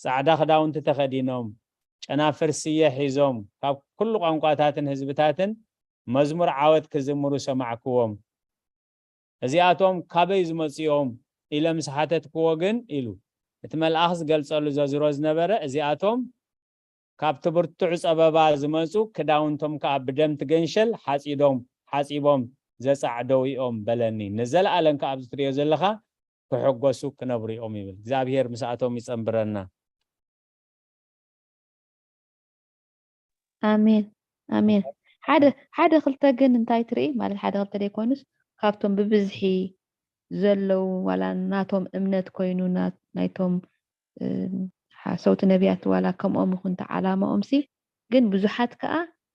ፃዕዳ ክዳውንቲ ተኸዲኖም ጨናፍር ስየ ሒዞም ካብ ኩሉ ቋንቋታትን ህዝብታትን መዝሙር ዓወት ክዝምሩ ሰማዕክዎም። እዚኣቶም ካበይ ዝመፁ እዮም ኢለ ምስ ሓተትክዎ ግን ኢሉ እቲ መልኣኽ ዝገልፀሉ ዘዝሮ ዝነበረ እዚኣቶም ካብቲ ብርቱዕ ጸበባ ዝመጹ ክዳውንቶም ከኣ ብደም ትገንሸል ሓጺዶም ሓጺቦም ዘጻዕደው እዮም በለኒ። ንዘለኣለም ከኣ ኣብዚ ትርእዮ ዘለኻ ክሕጎሱ ክነብሩ እዮም ይብል። እግዚኣብሔር ምስኣቶም ይጸንብረና። ኣሜን ኣሜን። ሓደ ሓደ ክልተ ግን እንታይ ትርኢ ማለት ሓደ ክልተ ደይኮኑስ ካብቶም ብብዝሒ ዘለዉ ዋላ ናቶም እምነት ኮይኑ ናይቶም ሓሰውቲ ነቢያት ዋላ ከምኦም ይኹን እቲ ዓላማኦም ሲ ግን ብዙሓት ከዓ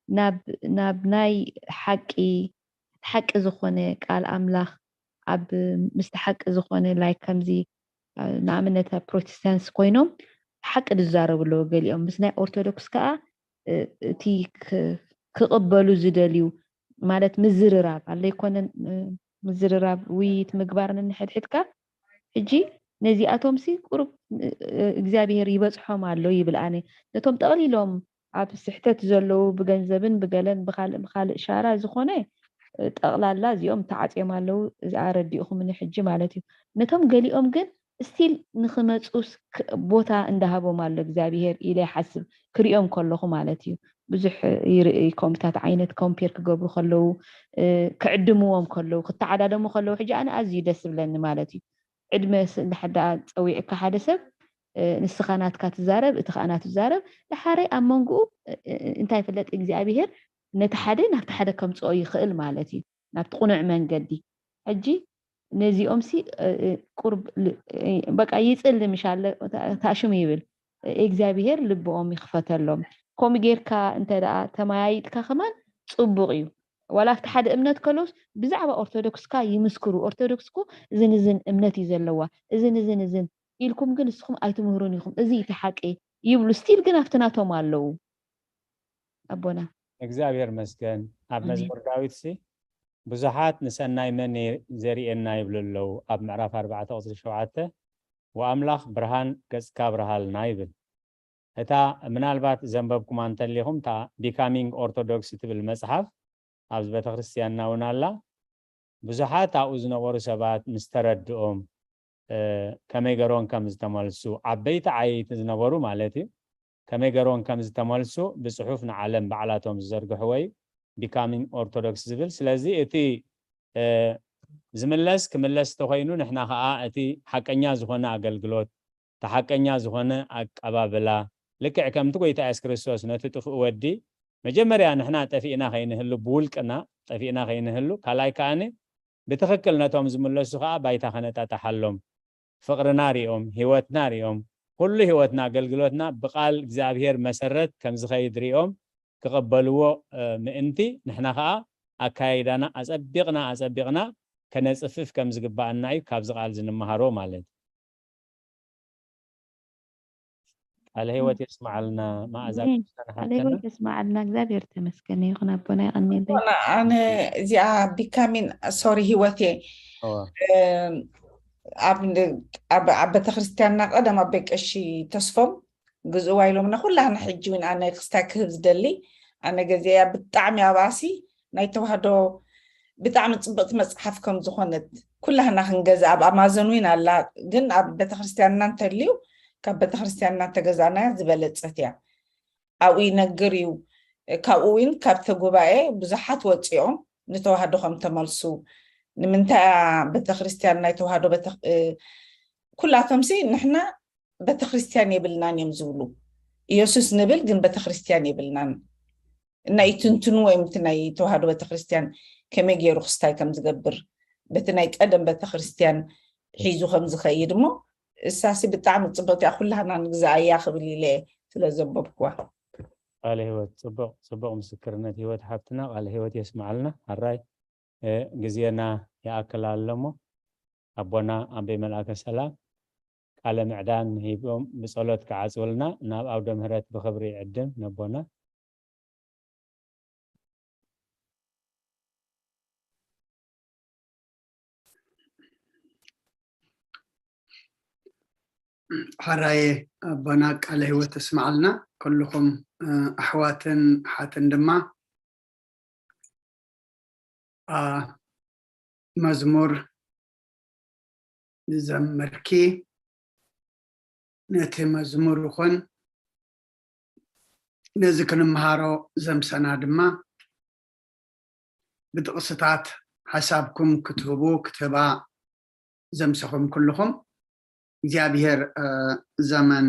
ናብ ናብ ናይ ሓቂ ሓቂ ዝኾነ ቃል ኣምላኽ ኣብ ምስቲ ሓቂ ዝኾነ like ከምዚ ንኣብነት ኣብ ፕሮቴስታንትስ ኮይኖም ሓቂ ዝዛረቡ ኣለዉ ገሊኦም ምስ ናይ ኦርቶዶክስ ከዓ እቲ ክቕበሉ ዝደልዩ ማለት ምዝርራብ ኣለይኮነን ምዝርራብ ውይይት ምግባር ነንሕድሕድካ ሕጂ ነዚኣቶም ሲ ቁሩብ እግዚኣብሔር ይበፅሖም ኣሎ ይብል ኣነ ነቶም ጠቕሊሎም ኣብ ስሕተት ዘለዉ ብገንዘብን ብገለን ብካልእ ብካልእ ሻራ ዝኾነ ጠቕላላ እዚኦም ተዓፅዮም ኣለዉ እዚኣ ረዲእኹምኒ ሕጂ ማለት እዩ ነቶም ገሊኦም ግን ስቲል ንክመፁስ ቦታ እንዳሃቦም ኣሎ እግዚኣብሔር ኢለ ይሓስብ ክሪኦም ከለኹ ማለት እዩ ብዙሕ ይርኢ ኮምታት ዓይነት ኮምፔር ክገብሩ ከለዉ ክዕድምዎም ከለዉ ክተዓዳደሙ ከለዉ ሕጂ ኣነ ኣዝዩ ደስ ዝብለኒ ማለት እዩ ዕድመ እንድሕር ደኣ ፀዊዕካ ሓደ ሰብ ንስኻ ናትካ ትዛረብ እቲ ከዓ ናቱ ትዛረብ ደሓረይ ኣብ መንጎኡ እንታይ ፍለጥ እግዚኣብሄር ነቲ ሓደ ናብቲ ሓደ ከምፅኦ ይኽእል ማለት እዩ ናብቲ ቁኑዕ መንገዲ ሕጂ ነዚኦም ሲ ቁርብ በቃ ይፅል ምሻለ ታሽሙ ይብል እግዚኣብሔር ልብኦም ይክፈተሎም። ከምኡ ጌርካ እንተ ደኣ ተመያይጥካ ከማን ፅቡቅ እዩ። ዋላ ኣብቲ ሓደ እምነት ከለውስ ብዛዕባ ኦርቶዶክስካ ይምስክሩ። ኦርቶዶክስኩ እዝን እዝን እምነት እዩ ዘለዋ፣ እዝን እዝን እዝን ኢልኩም ግን ንስኹም ኣይትምህሩን ኢኹም። እዚ እቲ ሓቂ ይብሉ። ስቲል ግን ኣብቲ ናቶም ኣለዉ ኣቦና። እግዚኣብሔር መስገን። ኣብ መዝሙር ዳዊት ሲ ብዙሓት ንሰናይ መን ዘርእየና ይብሉ ኣለዉ። ኣብ ምዕራፍ ኣርባዕተ ቁፅሪ ሸውዓተ ወኣምላኽ ብርሃን ገጽካ ኣብርሃልና ይብል። እታ ምናልባት ዘንበብኩማ እንተሊኹም እታ ቢካሚንግ ኦርቶዶክስ ትብል መጽሓፍ ኣብዚ ቤተክርስትያንና እውን ኣላ። ብዙሓት ኣብኡ ዝነበሩ ሰባት ምስ ተረድኦም ከመይ ገሮም ከም ዝተመልሱ ዓበይቲ ዓየይቲ ዝነበሩ ማለት እዩ ከመይ ገሮም ከም ዝተመልሱ ብፅሑፍ ንዓለም ባዕላቶም ዝዘርግሕዎ እዩ ቢካሚንግ ኦርቶዶክስ ዝብል። ስለዚ እቲ ዝምለስ ክምለስ እንተኮይኑ ንሕና ከዓ እቲ ሓቀኛ ዝኾነ ኣገልግሎት እቲ ሓቀኛ ዝኾነ ኣቀባብላ ልክዕ ከምቲ ጎይታ የሱስ ክርስቶስ ነቲ ጥፉእ ወዲ መጀመርያ ንሕና ጠፊእና ከይንህሉ ብውልቅና ጠፊእና ከይንህሉ ካልኣይ ከዓኒ ብትኽክል ነቶም ዝምለሱ ከዓ ባይታ ከነጣጣሓሎም ፍቕርና ሪኦም ህይወትና ሪኦም ኩሉ ህይወትና ኣገልግሎትና ብቃል እግዚኣብሔር መሰረት ከምዝኸይድ ሪኦም ክቐበልዎ ምእንቲ ንሕና ከዓ ኣካያይዳና ኣፀቢቕና ኣፀቢቕና ከነፅፍፍ ከም ዝግባኣና እዩ ካብዚ ቃል ዝንመሃሮ ማለት እዩ። ቃለ ህይወት የስማዓልና መዓዛ ቅዱሳን ሓፍትና። የስማዓልና እግዚኣብሔር ተመስገን ይኹን ኣቦና ይቐንየለይ። ኣነ እዚኣ ቢካሚን ሶሪ ህይወት እየ ኣብ ቤተክርስትያንና ቀደም ኣቦይ ቀሺ ተስፎም ግዝእዋ ኢሎምና ኩላህና ሕጂ እውን ኣነ ክስታይ ክህብ ዝደሊ ኣነ ገዜያ ብጣዕሚ ኣብኣሲ ናይ ተዋህዶ ብጣዕሚ ፅብቅቲ መፅሓፍ ከም ዝኾነት ኩላህና ክንገዛ ኣብ ኣማዞን እውን ኣላ ግን ኣብ ቤተክርስትያንና እንተልዩ ካብ ቤተክርስትያንና እንተገዛእናያ ዝበለፀት እያ ኣብኡ ይነግር እዩ ካብኡ እውን ካብተ ጉባኤ ብዙሓት ወፂኦም ንተዋህዶ ከም ተመልሱ ንምንታይ ቤተክርስትያን ናይ ተዋህዶ ኩላቶም ሲ ንሕና ቤተክርስትያን የብልናን እዮም ዝብሉ ኢየሱስ ንብል ግን ቤተክርስትያን የብልናን እና ይትንትኑ ወይም እቲ ናይ ተዋህዶ ቤተክርስትያን ከመይ ገይሩ ክስታይ ከም ዝገብር በቲ ናይ ቀደም ቤተክርስትያን ሒዙ ከም ዝኸይድ እሞ እሳሲ ብጣዕሚ ፅብቅቲ እያ ኩላህና ንግዛኣያ ክብል ኢለ ስለ ዘንበብክዋ ቃለ ህይወት ፅቡቅ ፅቡቅ ምስክርነት ህይወት ሓፍትና ቃለ ህይወት የስማዓልና ኣራይ ግዜና ይኣክል ኣሎ እሞ ኣቦና ኣቦይ መልኣከ ሰላም ቃለ ምዕዳን ሂቦም ብጸሎት ክዓጽውልና ናብ ኣውደ ምህረት ብኽብሪ ይዕድም ነቦና። ሓራየ ኣቦና ቃለ ህይወት ተስማዓልና ኩልኹም ኣሕዋትን ሓትን ድማ መዝሙር ዝዘመርኪ ነቲ መዝሙር ይኹን ነዚ ክንምሃሮ ዘምሰና ድማ ብጥቕስታት ሓሳብኩም ክትህቡ ክትህባ ዘምሰኹም ኩልኹም እግዚኣብሔር ዘመን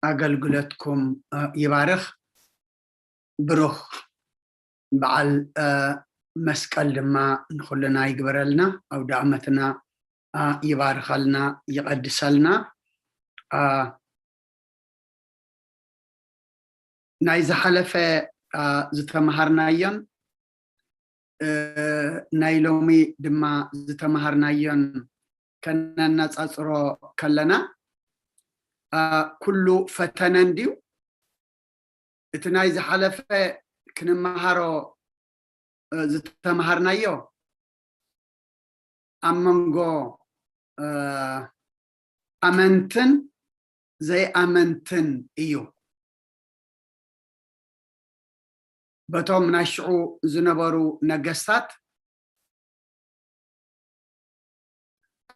ኣገልግሎትኩም ይባርኽ። ብሩኽ በዓል መስቀል ድማ ንኹልና ይግበረልና። ኣውደ ዓመትና ይባርኸልና፣ ይቐድሰልና። ናይ ዝሓለፈ ዝተምሃርናዮን ናይ ሎሚ ድማ ዝተምሃርናዮን ከነነፃፅሮ ከለና ኩሉ ፈተነ እንድዩ እቲ ናይ ዝሓለፈ ክንመሃሮ ዝተምሃርናዮ ኣብ መንጎ ኣመንትን ዘይኣመንትን እዩ። በቶም ናይ ሽዑ ዝነበሩ ነገስታት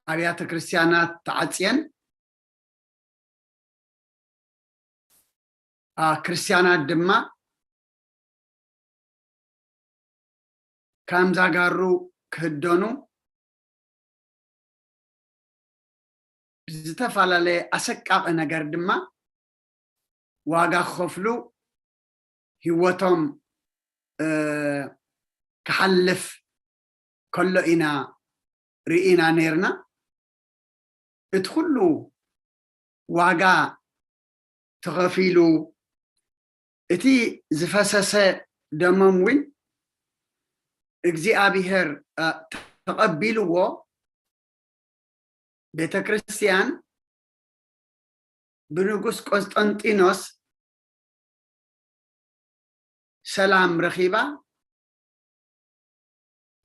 ኣብያተ ክርስትያናት ተዓፅየን ክርስትያናት ድማ ከም ዛጋሩ ክህደኑ ብዝተፈላለየ ኣሰቃቂ ነገር ድማ ዋጋ ክኸፍሉ ህይወቶም ክሓልፍ ከሎ ኢና ርኢና ነይርና። እቲ ኩሉ ዋጋ ተኸፊሉ፣ እቲ ዝፈሰሰ ደሞም እውን እግዚኣብሔር ተቐቢልዎ፣ ቤተ ክርስቲያን ብንጉስ ቆስጠንጢኖስ ሰላም ረኺባ፣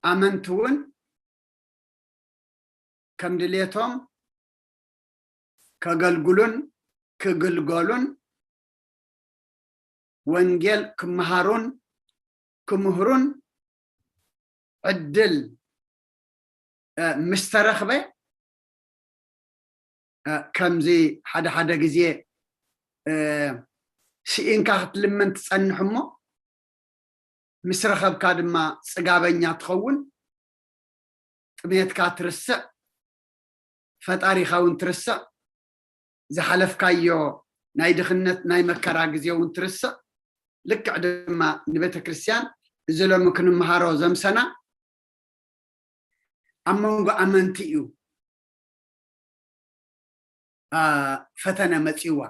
ኣመንቲ እውን ከም ድሌቶም ከገልግሉን ክግልገሉን፣ ወንጌል ክመሃሩን ክምህሩን ዕድል ምስ ተረኽበ፣ ከምዚ ሓደ ሓደ ግዜ ስኢንካ ክትልምን ትጸንሕ እሞ፣ ምስ ረኸብካ ድማ ጽጋበኛ ትኸውን። ጥሜትካ ትርስዕ፣ ፈጣሪኻ እውን ትርስዕ፣ ዝሓለፍካዮ ናይ ድኽነት ናይ መከራ ግዜ እውን ትርስዕ። ልክዕ ድማ ንቤተ ክርስቲያን እዚ ሎሚ ክንምሃሮ ዘምሰና ኣብ መንጎ ኣመንቲ እዩ ፈተነ መጺእዋ።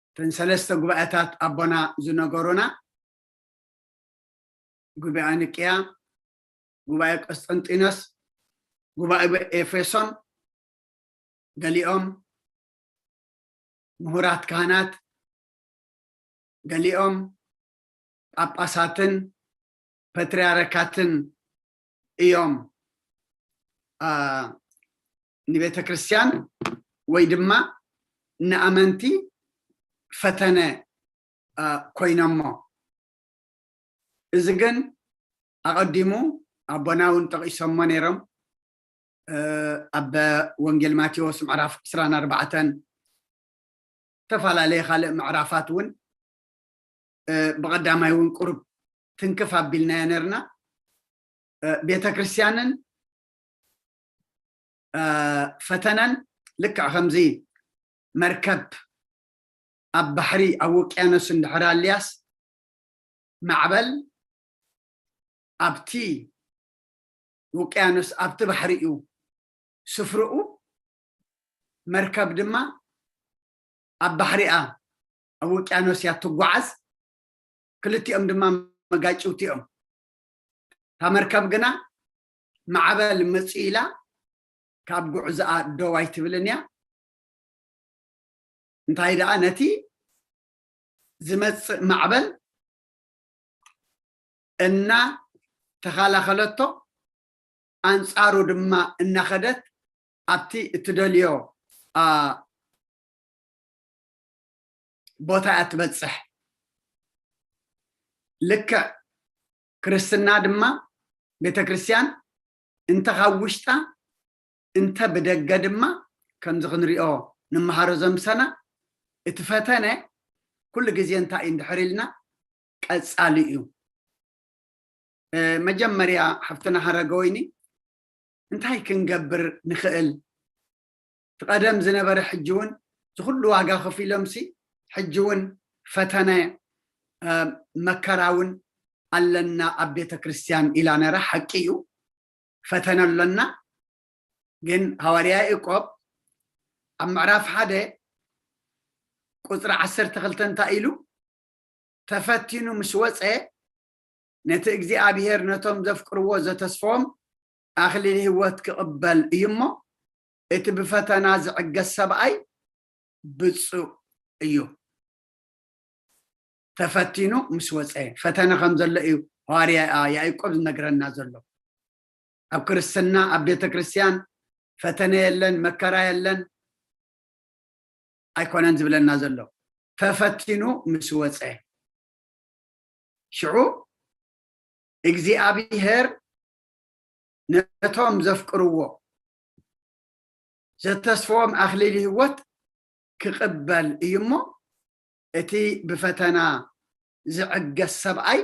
እተን ሰለስተ ጉባኤታት ኣቦና ዝነገሩና፣ ጉባኤ ንቅያ፣ ጉባኤ ቆስጠንጢኖስ፣ ጉባኤ ኤፌሶን፣ ገሊኦም ምሁራት ካህናት፣ ገሊኦም ጳጳሳትን ፓትርያርካትን እዮም ንቤተ ክርስቲያን ወይ ድማ ንኣመንቲ ፈተነ ኮይኖሞ። እዚ ግን ኣቐዲሙ ኣቦና እውን ጠቒሶሞ ነይሮም። ኣብ ወንጌል ማቴዎስ ምዕራፍ ዕስራን ኣርባዕተን ዝተፈላለየ ካልእ ምዕራፋት እውን ብቐዳማይ እውን ቁሩብ ትንክፍ ኣቢልናዮ ነርና። ቤተ ክርስቲያንን ፈተነን ልክዕ ከምዚ መርከብ ኣብ ባሕሪ ኣብ ውቅያኖስ እንድሕር ኣልያስ ማዕበል ኣብቲ ውቅያኖስ ኣብቲ ባሕሪ እዩ ስፍርኡ፣ መርከብ ድማ ኣብ ባሕሪኣ ኣብ ውቅያኖስ እያ ትጓዓዝ። ክልቲኦም ድማ መጋጭውቲ እዮም። እታ መርከብ ግና ማዕበል መፂኡ ኢላ ካብ ጉዕዞኣ ደው ኣይትብልን እያ። እንታይ ደኣ ነቲ ዝመፅእ ማዕበል እና ተኸላኸለቶ ኣንፃሩ ድማ እናኸደት ኣብቲ እትደልዮ ቦታ እያ ትበፅሕ። ልክዕ ክርስትና ድማ ቤተ ክርስቲያን እንተ ካብ ውሽጣ እንተ ብደገ ድማ ከምዚ ክንሪኦ ንመሃሮ ዘምሰና እቲ ፈተነ ኩሉ ግዜ እንታይ እዩ እንድሕር ኢልና ቀፃሊ እዩ። መጀመርያ ሓፍትና ሃረገወይኒ እንታይ ክንገብር ንኽእል? እቲ ቀደም ዝነበረ ሕጂ እውን ዝኩሉ ዋጋ ከፊሎምሲ ሕጂ እውን ፈተነ መከራ እውን ኣለና ኣብ ቤተ ክርስቲያን ኢላ ነራ። ሓቂ እዩ፣ ፈተነ ኣለና። ግን ሃዋርያ ያዕቆብ ኣብ ምዕራፍ ሓደ ቁፅሪ ዓሰርተ ክልተ እንታይ ኢሉ? ተፈቲኑ ምስ ወፀ ነቲ እግዚኣብሔር ነቶም ዘፍቅርዎ ዘተስፎም ኣኽሊል ህይወት ክቕበል እዩ እሞ እቲ ብፈተና ዝዕገስ ሰብኣይ ብፁዕ እዩ። ተፈቲኑ ምስ ወፀ ፈተነ ከም ዘሎ እዩ ሃዋርያ ያዕቆብ ዝነግረና ዘሎ። ኣብ ክርስትና ኣብ ቤተ ክርስቲያን ፈተነ የለን መከራ የለን ኣይኮነን ዝብለና ዘሎ። ተፈቲኑ ምስ ወፀ ሽዑ እግዚኣብሔር ነቶም ዘፍቅርዎ ዘተስፍዎም ኣኽሊል ህይወት ክቕበል እዩ እሞ እቲ ብፈተና ዝዕገስ ሰብኣይ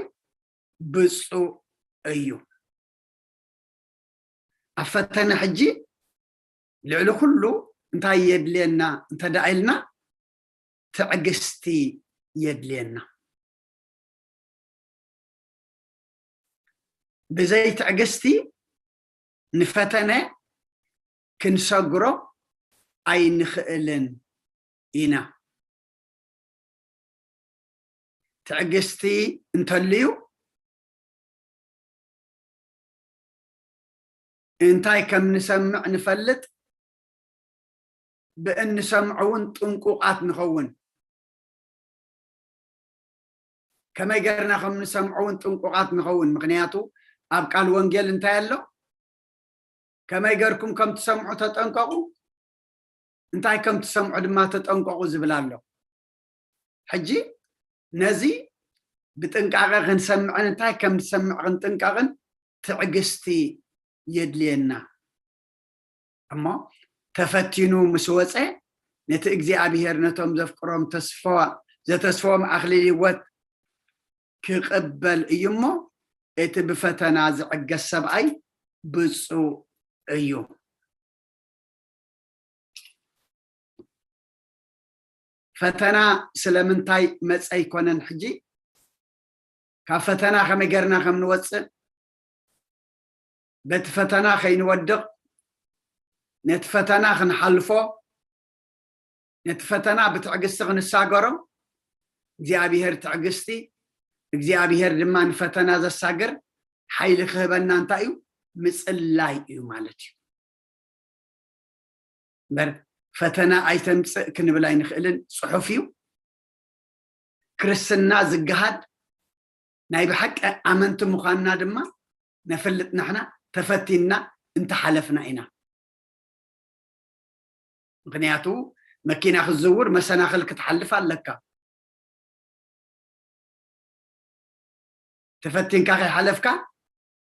ብፁዕ እዩ። ኣብ ፈተነ ሕጂ ልዕሊ ኩሉ እንታይ የድልየና እንተ ደኣ ኢልና ትዕግስቲ የድልየና። ብዘይ ትዕግስቲ ንፈተነ ክንሰግሮ ኣይንኽእልን ኢና። ትዕግስቲ እንተልዩ እንታይ ከም ንሰምዕ ንፈልጥ፣ ብእንሰምዖ እውን ጥንቁቓት ንኸውን። ከመይ ገርና ከም ንሰምዖ እውን ጥንቁቓት ንኸውን። ምኽንያቱ ኣብ ቃል ወንጌል እንታይ ኣሎ? ከመይ ገርኩም ከም ትሰምዑ ተጠንቀቑ፣ እንታይ ከም ትሰምዑ ድማ ተጠንቀቑ ዝብል ኣሎ። ሕጂ ነዚ ብጥንቃቐ ክንሰምዕን እንታይ ከም ንሰምዕ ክንጥንቀቕን ትዕግስቲ የድልየና። እሞ ተፈቲኑ ምስ ወፀ፣ ነቲ እግዚኣብሔር ነቶም ዘፍቅሮም ተስፋ-፣ ዘተስፎም ኣኽሊል ህይወት ክቕበል እዩ እሞ፣ እቲ ብፈተና ዝዕገስ ሰብኣይ ብፁዕ እዩ። ፈተና ስለምንታይ መጸ ኣይኮነን። ሕጂ ካብ ፈተና ከመይ ጌርና ከም ንወጽእ፣ በቲ ፈተና ከይንወድቕ፣ ነቲ ፈተና ክንሓልፎ፣ ነቲ ፈተና ብትዕግስቲ ክንሳገሮ፣ እግዚኣብሔር ትዕግስቲ፣ እግዚኣብሔር ድማ ንፈተና ዘሳግር ሓይሊ ክህበና እንታይ እዩ? ምጽላይ እዩ ማለት እዩ። እምበር ፈተና ኣይተምጽእ ክንብል ኣይንኽእልን። ጽሑፍ እዩ። ክርስትና ዝገሃድ ናይ ብሓቂ ኣመንቲ ምዃንና ድማ ነፈልጥ። ንሕና ተፈቲንና እንተሓለፍና ኢና። ምኽንያቱ መኪና ክትዝውር መሰናኽል ክትሓልፍ ኣለካ። ተፈቲንካ ከይሓለፍካ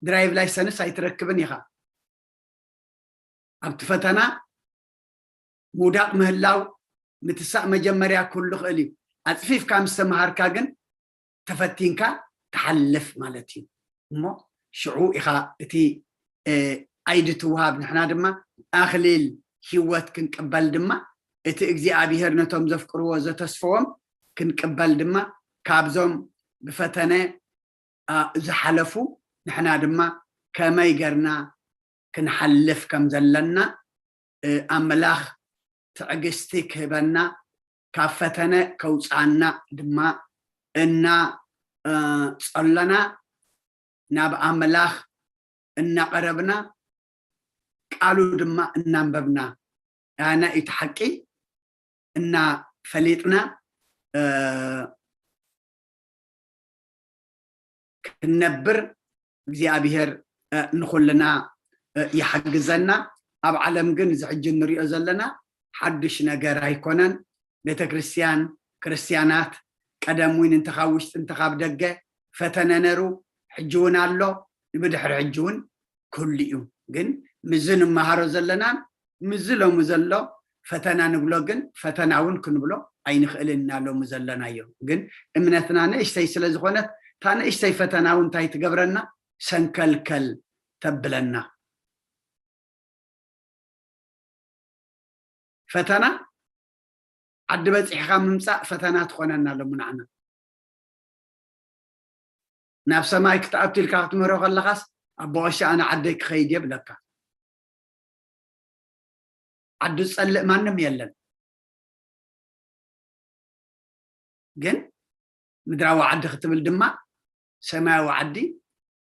ድራይቭ ላይሰንስ ኣይትረክብን ኢኻ። ኣብቲ ፈተና ምውዳቕ ምህላው ምትሳእ መጀመርያ ክህሉ ይኽእል እዩ። ኣጽፊፍካ ምስ ተምሃርካ ግን ተፈቲንካ ትሓልፍ ማለት እዩ። እሞ ሽዑ ኢኻ እቲ፣ እ፣ ኣይዲ ትወሃብ። ንሕና ድማ ኣኽሊል ህይወት ክንቅበል ድማ እቲ እግዚኣብሔር ነቶም ዘፍቅርዎ ዘተስፈዎም ክንቅበል ድማ ካብዞም ብፈተነ፣ አ፣ ዝሓለፉ ንሕና ድማ ከመይ ገርና ክንሓልፍ ከም ዘለና፣ እ፣ ኣምላኽ ትዕግስቲ ክህበና፣ ካብ ፈተነ ከውፅኣና ድማ እና፣ እ፣ ጸሎና ናብ ኣምላኽ እናቐረብና ቃሉ ድማ እናንበብና ኣነ እቲ ሓቂ እናፈሊጥና፣ እ፣ ክንነብር እግዚኣብሔር፣ እ፣ ንኹልና፣ እ፣ ይሓግዘና። ኣብ ዓለም ግን እዚ ሕጂ እንሪኦ ዘለና ሓድሽ ነገር ኣይኮነን። ቤተ ክርስቲያን፣ ክርስትያናት ቀደም እውን እንተ ካብ ውሽጢ እንተ ካብ ደገ ፈተነ ነሩ፣ ሕጂ እውን ኣሎ፣ ንብድሕሪ ሕጂ እውን ክህሉ እዩ። ግን ምዚ ንመሃሮ ዘለናን ምዚ ሎሚ ዘሎ ፈተና ንብሎ ግን ፈተና እውን ክንብሎ ኣይንኽእልን ኢና ሎሚ ዘለናዮ። ግን እምነትና ንእሽተይ ስለ ዝኾነት እታ ንእሽተይ ፈተና እውን እንታይ ትገብረና? ሰንከልከል ተብለና። ፈተና ዓዲ በጺሕካ ምምጻእ ፈተና ትኾነና ሎሚ ንዓና። ናብ ሰማይ ክትኣቱ ኢልካ ክትምህሮ ከለኻስ ኣቦ ቀሺ ኣነ ዓደይ ክኸይድ እየ ብለካ። ዓዲ ዝጸልእ ማንም የለን። ግን ምድራዊ ዓዲ ክትብል ድማ ሰማያዊ ዓዲ፣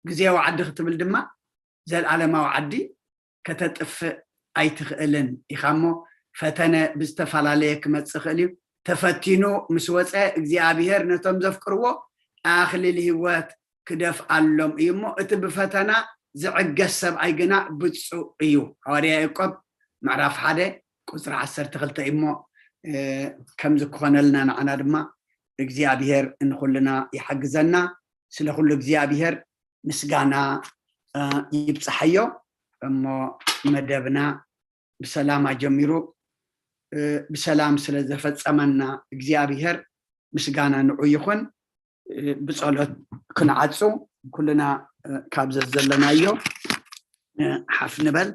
ግዜያዊ ዓዲ ክትብል ድማ ዘልኣለማዊ ዓዲ ከተጥፍእ ኣይትኽእልን ኢኻ እሞ ፈተነ ብዝተፈላለየ ክመጽእ ይኽእል እዩ። ተፈቲኑ ምስ ወጸ እግዚኣብሔር ነቶም ዘፍቅርዎ ኣኽሊል ህይወት ክደፍኣሎም እዩ እሞ እቲ ብፈተና ዝዕገስ ሰብኣይ ግና ብፁዕ እዩ። ሃዋርያ ያዕቆብ ምዕራፍ ሓደ ቁፅሪ ዓሰርተ ክልተ እዩ እሞ፣ እ፣ ከምዚ ክኾነልና ንዓና ድማ እግዚኣብሔር ንኹልና ይሓግዘና። ስለ ኩሉ እግዚኣብሔር ምስጋና፣ እ፣ ይብፅሓዮ። እሞ መደብና ብሰላም ኣጀሚሩ፣ እ፣ ብሰላም ስለ ዘፈጸመና እግዚኣብሔር ምስጋና ንዑ ይኹን። እ፣ ብጸሎት ክንዓጹ ኩልና፣ እ፣ ካብ ዘዘለናዮ፣ እ፣ ሓፍ ንበል።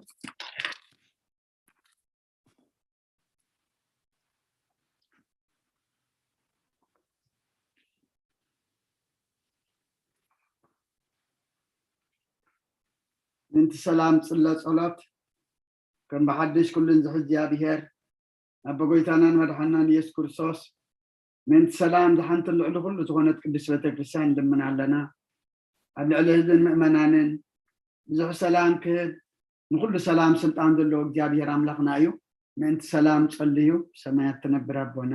ምእንቲ ሰላም ጽለ ጸሎት ከም ብሓድሽ ኩሉ ንዝሕዝ እግዚኣብሔር ኣቦ ጎይታናን መድሓናን ኢየሱስ ክርስቶስ ምእንቲ ሰላም ዝሓንትን ልዕሊ ኩሉ ዝኾነት ቅድስት ቤተክርስትያን ንልምን ኣለና። ኣብ ልዕሊ ህዝብን ምእመናንን ብዙሕ ሰላም ክህብ ንኩሉ ሰላም ስልጣን ዘለዎ እግዚኣብሔር ኣምላኽና እዩ። ምእንቲ ሰላም ጸልዩ። ብሰማያት ትነብር ኣቦና፣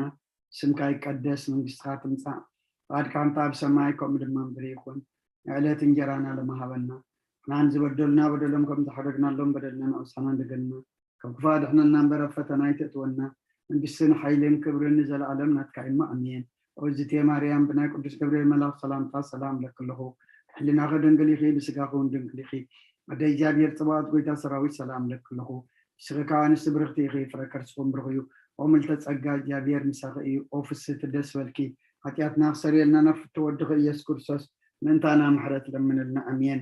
ስምካ ይቀደስ፣ መንግስትኻ ትምጻእ፣ ፍቓድካ ከምታ ኣብ ሰማይ ከምኡ ድማ ምድሪ ይኹን። ንዕለት እንጀራና ሎሚ ሃበና። ንሕናን ዝበደሉና በደሎም ከም ዝሓደግናሎም በደልና ንዕሳና እንደገና ካብ ክፉእ ኣድሕነና እምበር ኣብ ፈተና ኣይተእትወና። መንግስትን ሓይልን ክብርን ንዘለኣለም ናትካ እሞ ኣሜን። ኦዝቴ ማርያም ብናይ ቅዱስ ገብርኤል መልኣኽ ሰላምታ ሰላም እለኪ ኣለኹ። ሕሊናኺ ድንግል ኢኺ፣ ብስጋኺ እውን ድንግል ኢኺ። ኣደ እግዚኣብሔር ጽባኦት ጎይታ ሰራዊት ሰላም እለኪ ኣለኹ። ንስኺ ካብ ኣንስቲ ብርኽቲ ኢኺ፣ ፍረ ከርስኹም ብሩኽ እዩ። ኦ ምልተ ጸጋ እግዚኣብሔር ምሳኺ እዩ። ኦ ፍስህቲ ደስ በልኪ። ሓጢኣትና ክሰርየልና ናብ ፍትው ወድኺ ኢየሱስ ክርስቶስ ምእንታና ምሕረት ለምንልና። ኣሜን።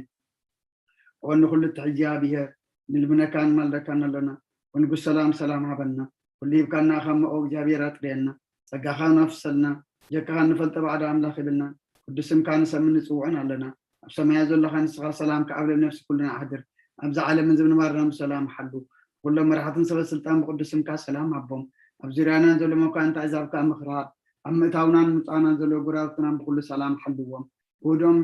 ኦ ንኹሉ እትሕዚ እግዚኣብሔር ንልምነካን ንማልደካን ኣለና። ኦ ንጉስ ሰላም ሰላም ሃበና። ኩሉ ሂብካና ካብ መኦ እግዚኣብሔር ኣጥርየና። ጸጋኻ ናፍሰልና። ጀካኻ ንፈልጠ ባዕዳ ኣምላኽ ይብልና። ቅዱስ ስምካ ንሰምን ንጽውዕን ኣለና። ኣብ ሰማያ ዘለኻ ንስኻ ሰላም ከኣብ ነፍሲ ኩልና ኣሕድር። ኣብዚ ዓለምን ዝምንባርና ብሰላም ሓሉ። ኩሎም መራሕትን ሰበ ስልጣን ብቅዱስ ስምካ ሰላም ሃቦም። ኣብ ዙርያናን ዘሎ መኳንንቲ ኣሕዛብ ከኣ ምኽርሃብ። ኣብ ምእታውናን ምውጻእናን ዘሎ ጉራብትናን ብኩሉ ሰላም ሓልዎም። ውህዶም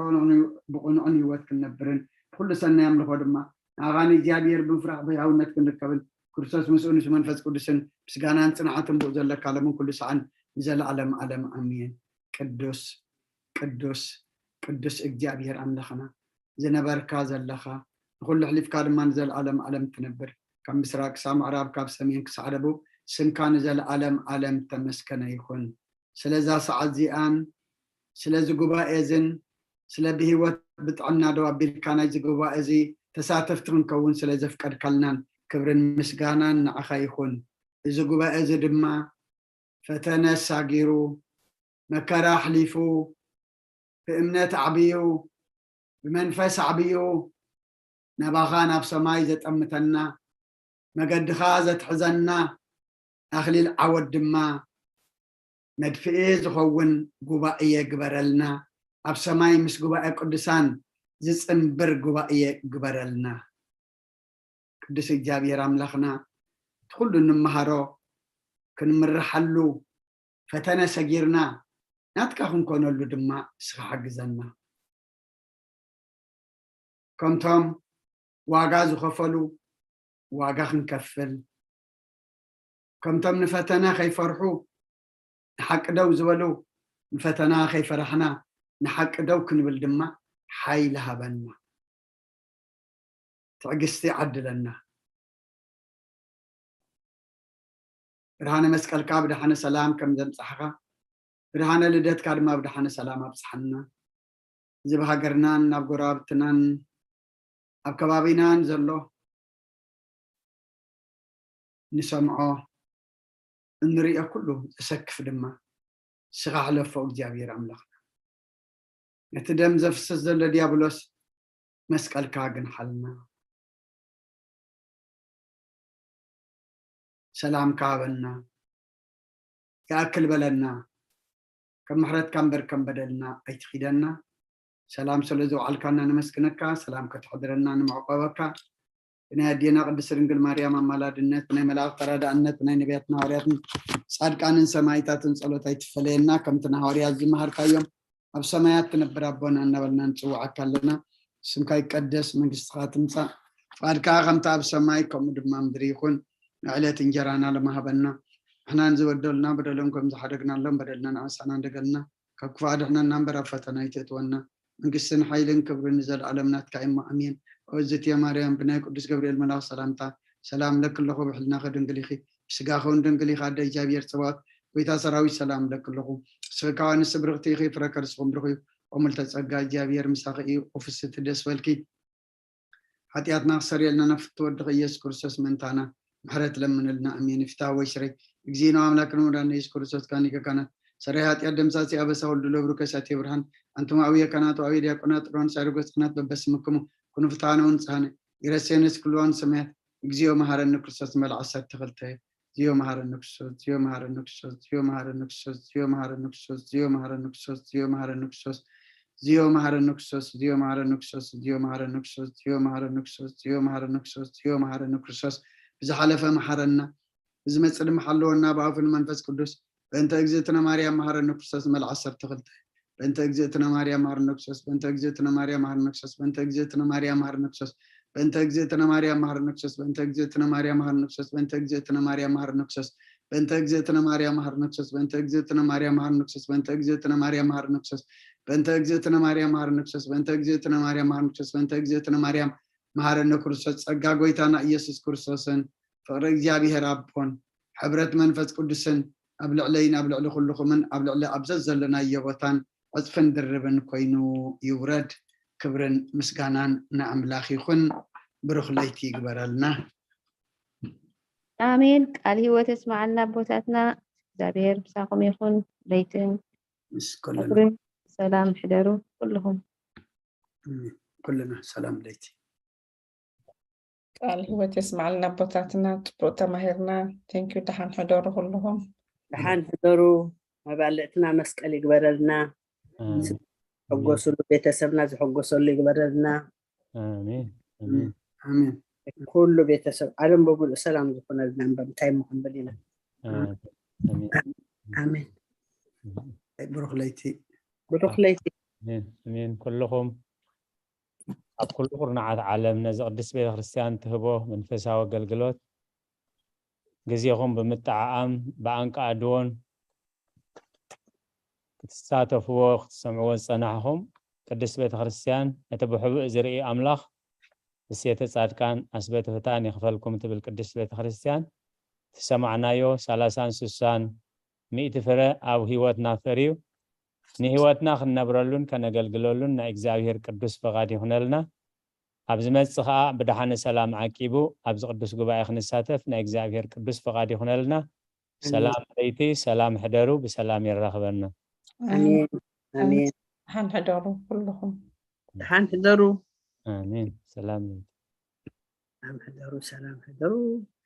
ብቕኑዕን ህይወት ክንነብርን ብኩሉ ሰናይ ኣምልኾ ድማ ንኣኻ ንእግዚኣብሔር ብምፍራሕ ብሕያውነት ክንርከብን ክርስቶስ ምስኡ ምስ መንፈስ ቅዱስን ምስጋናን ጽንዓትን ብኡ ዘለካ ለምን ኩሉ ሰዓን ንዘለዓለም ዓለም ኣሜን። ቅዱስ ቅዱስ ቅዱስ እግዚኣብሔር ኣምላኽና ዝነበርካ ዘለኻ ንኹሉ ኣሕሊፍካ ድማ ንዘለዓለም ዓለም ትነብር ካብ ምስራቅ ክሳብ ምዕራብ ካብ ሰሜን ክሳዕ ደቡብ ስምካ ንዘለዓለም ዓለም ተመስከነ ይኹን። ስለዛ ሰዓት እዚኣን ስለዚ ጉባኤ እዝን ስለ ብህይወት ብጥዕና ደው ኣቢልካ ናይዚ ጉባኤ እዚ ተሳተፍቲ ክንከውን ስለ ዘፍቀድካልናን ክብርን ምስጋናን ንዓኻ ይኹን። እዚ ጉባኤ እዚ ድማ ፈተነ ሳጊሩ መከራ ኣሕሊፉ ብእምነት ኣዕብዩ ብመንፈስ ኣዕብዩ ናባኻ ናብ ሰማይ ዘጠምተና መገድኻ ዘትሕዘና ኣኽሊል ዓወት ድማ መድፍኢ ዝኸውን ጉባኤ ግበረልና። ኣብ ሰማይ ምስ ጉባኤ ቅዱሳን ዝጽንብር ጉባኤ ግበረልና። ቅዱስ እግዚኣብሔር ኣምላኽና እቲ ኩሉ እንመሃሮ ክንምርሓሉ ፈተነ ሰጊርና ናትካ ክንኮነሉ ድማ እስኻ ሓግዘና። ከምቶም ዋጋ ዝኸፈሉ ዋጋ ክንከፍል ከምቶም ንፈተና ከይፈርሑ ንሓቂ ደው ዝበሉ ንፈተና ከይፈራሕና ንሓቂ ደው ክንብል ድማ ሓይሊ ሃበና። ትዕግስቲ ዓድለና። ብርሃነ መስቀልካ ብድሓነ ሰላም ከም ዘምጻሕኻ ብድሓነ ልደትካ ድማ ብድሓነ ሰላም ኣብጽሓና። እዚ ብሃገርናን ኣብ ጎረባብትናን ኣብ ከባቢናን ዘሎ ንሰምዖ እንሪኦ ኩሉ ዘሰክፍ ድማ ስኻ ሕለፎ እግዚኣብሔር ኣምላኽና። ነቲ ደም ዘፍስስ ዘሎ ዲያብሎስ መስቀልካ ግንሓልና። ሰላምካ ሃበና። ይኣክል በለና። ከም ምሕረትካ እምበር ከም በደልና ኣይትኺደና። ሰላም ስለ ዘውዓልካና ነመስግነካ። ሰላም ከተሕድረና ንምዕቆበካ። ብናይ ኣዴና ቅድስት ድንግል ማርያም ኣማላድነት፣ ብናይ መላእኽት ተራዳእነት፣ ብናይ ነቢያትን ሃዋርያትን ጻድቃንን ሰማይታትን ጸሎት ኣይትፈለየና። ከምቲ ንሃዋርያት ዝመሃርካዮም ኣብ ሰማያት ትነብር ኣቦና እናበልና ንጽውዓካ ኣለና። ስምካ ይቀደስ፣ መንግስትኻ ትምጻእ፣ ፍቓድካ ከምቲ ኣብ ሰማይ ከምኡ ድማ ምድሪ ይኹን። ንዕለት እንጀራና ሎሚ ሃበና። ንሕናን ዝበደሉና በደሎም ከም ዝሓደግናሎም በደልና ንዓሳና እንደገልና ካብ ክፉእ ኣድሕነና እምበር ኣብ ፈተና ኣይተእትወና። መንግስትን ሓይልን ክብርን ንዘለኣለም ናትካ እሞ ኣሜን። ኦዝትየ ማርያም ብናይ ቅዱስ ገብርኤል መልኣኽ ሰላምታ ሰላም ለኪ ኣለኹ፣ ብሕልናኺ ድንግል ኢኺ፣ ብስጋኺ እውን ድንግል ኢኻ። ኣደ እግዚኣብሔር ጸባኦት ጎይታ ሰራዊት ሰላም ለኪ ኣለኹ። ንስኺ ካብ ኣንስቲ ብርኽቲ ኢኺ፣ ፍረ ከርስኹም ብሩኽ እዩ። ኦ ምልተ ጸጋ እግዚኣብሔር ምሳኺ እዩ። ኦ ፍስሕቲ ደስ በልኪ። ሓጢኣትና ክሰርየልና ናብ ፍትወድኺ ኢየሱስ ክርስቶስ ምእንታና ምሕረት ለምንልና። ኣሜን። ይፍታ ወይ ስረይ እግዚእነ ኣምላክን ወዳነ ኢየሱስ ክርስቶስ ካኒ ከካናት ሰረይ ሓጢኣት ደምሳሲ ኣበሳ ወልዱ ለብሩ ከሳቴ ብርሃን ኣንቱም ኣውየ ካናት ኣውየ ዲያቆናት ጥሮን ሳይርጎስ ካናት በበስምክሙ ኩኑ ፍትሓነ ወንጽሃነ ይረሴንስ ክልዋን ሰማያት እግዚኦ መሃረኒ ክርስቶስ ንበል ዓሰርተ ክልተ። እግዚኦ መሃረኒ ክርስቶስ፣ እግዚኦ መሃረኒ ክርስቶስ፣ እግዚኦ መሃረኒ ክርስቶስ፣ እግዚኦ መሃረኒ ክርስቶስ፣ እግዚኦ መሃረኒ ክርስቶስ፣ ዝዮ መሃረኒ ክርስቶስ፣ ዝዮ መሃረኒ ክርስቶስ፣ ዝዮ መሃረኒ ክርስቶስ፣ ዝዮ መሃረኒ ክርስቶስ፣ ዝዮ መሃረኒ ክርስቶስ፣ ዝዮ መሃረኒ ክርስቶስ። ብዝሓለፈ መሓረና፣ ብዝመጽእ ድማ ሓለወና፣ ብኣፉ ንመንፈስ ቅዱስ። በእንተ እግዝእትነ ማርያም መሃረኒ ክርስቶስ። መልዓ ዓሰርተ ክልተ። በእንተ እግዝእትነ ማርያም መሃረኒ ክርስቶስ። በእንተ እግዝእትነ ማርያም መሃረኒ ክርስቶስ። በእንተ እግዝእትነ ማርያም መሃረኒ ክርስቶስ። በእንተ እግዝእትነ ማርያም መሃረኒ ክርስቶስ። በእንተ እግዝእትነ ማርያም መሃረኒ ክርስቶስ። በእንተ እግዝእትነ ማርያም መሃረኒ ክርስቶስ። በእንተ እግዝእትነ ማርያም መሃረኒ ክርስቶስ። በእንተ እግዝእትነ ማርያም መሃረኒ ክርስቶስ። በእንተ እግዝእትነ ማርያም መሃረኒ ክርስቶስ። በእንተ እግዝእትነ ማርያም መሃረኒ ክርስቶስ። በእንተ እግዝእትነ ማርያም መሃረኒ ክርስቶስ። በእንተ እግዝእትነ ማርያም መሃረኒ ክርስቶስ። ጸጋ ጎይታና ኢየሱስ ክርስቶስን ፍቕሪ እግዚኣብሔር ኣቦን ሕብረት መንፈስ ቅዱስን ኣብ ልዕለይን ኣብ ልዕሊ ኩልኹምን ኣብ ልዕሊ ኣብ ዘዘለናዮ ቦታን ዕጽፍን ድርብን ኮይኑ ይውረድ። ክብርን ምስጋናን ንኣምላኽ ይኹን። ብሩኽ ለይቲ ይግበረልና። ኣሜን። ቃል ህይወት የስማዓልና ኣቦታትና። እግዚኣብሔር ምሳኹም ይኹን። ለይትን ምስ ኩልና ቀትርን ሰላም ሕደሩ ኩልኹም። ኩልና ሰላም ለይቲ። ቃል ህይወት የስማዓልና ኣቦታትና። ጽቡቅ ተማሂርና። ቴንኪዩ። ደሓን ሕደሩ ኩልኹም። ደሓን ሕደሩ። መባልዕትና መስቀል ይግበረልና። ኣሜን። ሕጎስሉ ቤተሰብና ዝሕጎሰሉ ይግበረልና። ኣሜን። ኣሜን። ኣሜን። ኩሉ ቤተሰብ ዓለም በሙሉ ሰላም ዝኾነልና እምበር እንታይ እሞ ክንብል ኢና። ኣሜን። ኣሜን። ኣሜን። ብሩኽ ለይቲ። ብሩኽ ለይቲ። ኣሜን። ኣሜን። ኩልኹም ኣብ ኩሉ ኩርናዓት ዓለም ነዚ ቅድስት ቤተክርስትያን ትህቦ መንፈሳዊ ኣገልግሎት ግዜኹም ብምጥዓዓም ብኣንቃ ኣድዎን ክትሳተፍዎ ክትሰምዕዎ ዝጸናሕኹም ቅድስት ቤተክርስትያን ነቲ ብሕቡእ ዝርኢ ኣምላኽ እሴተ ጻድቃን ኣስበ ትሑታን ይኽፈልኩም ትብል ቅድስት ቤተክርስትያን ዝሰማዕናዮ ሰላሳን ስሳን ሚእቲ ፍረ ኣብ ህይወትና ፈርዩ ንህይወትና ክንነብረሉን ከነገልግለሉን ናይ እግዚኣብሔር ቅዱስ ፈቓድ ይኹነልና። ኣብ ዝመጽእ ኸኣ ብደሓነ ሰላም ዓቂቡ ኣብዚ ቅዱስ ጉባኤ ክንሳተፍ ናይ እግዚኣብሔር ቅዱስ ፈቓድ ይኹነልና። ሰላም ለይቲ፣ ሰላም ሕደሩ፣ ብሰላም የራኽበና። ኣሜን ኣሜን። ደሓን ሕደሩ ኩልኹም። ደሓን ሕደሩ። ኣሜን። ሰላም ለይቲ። ሰላም ሕደሩ። ሰላም ሕደሩ።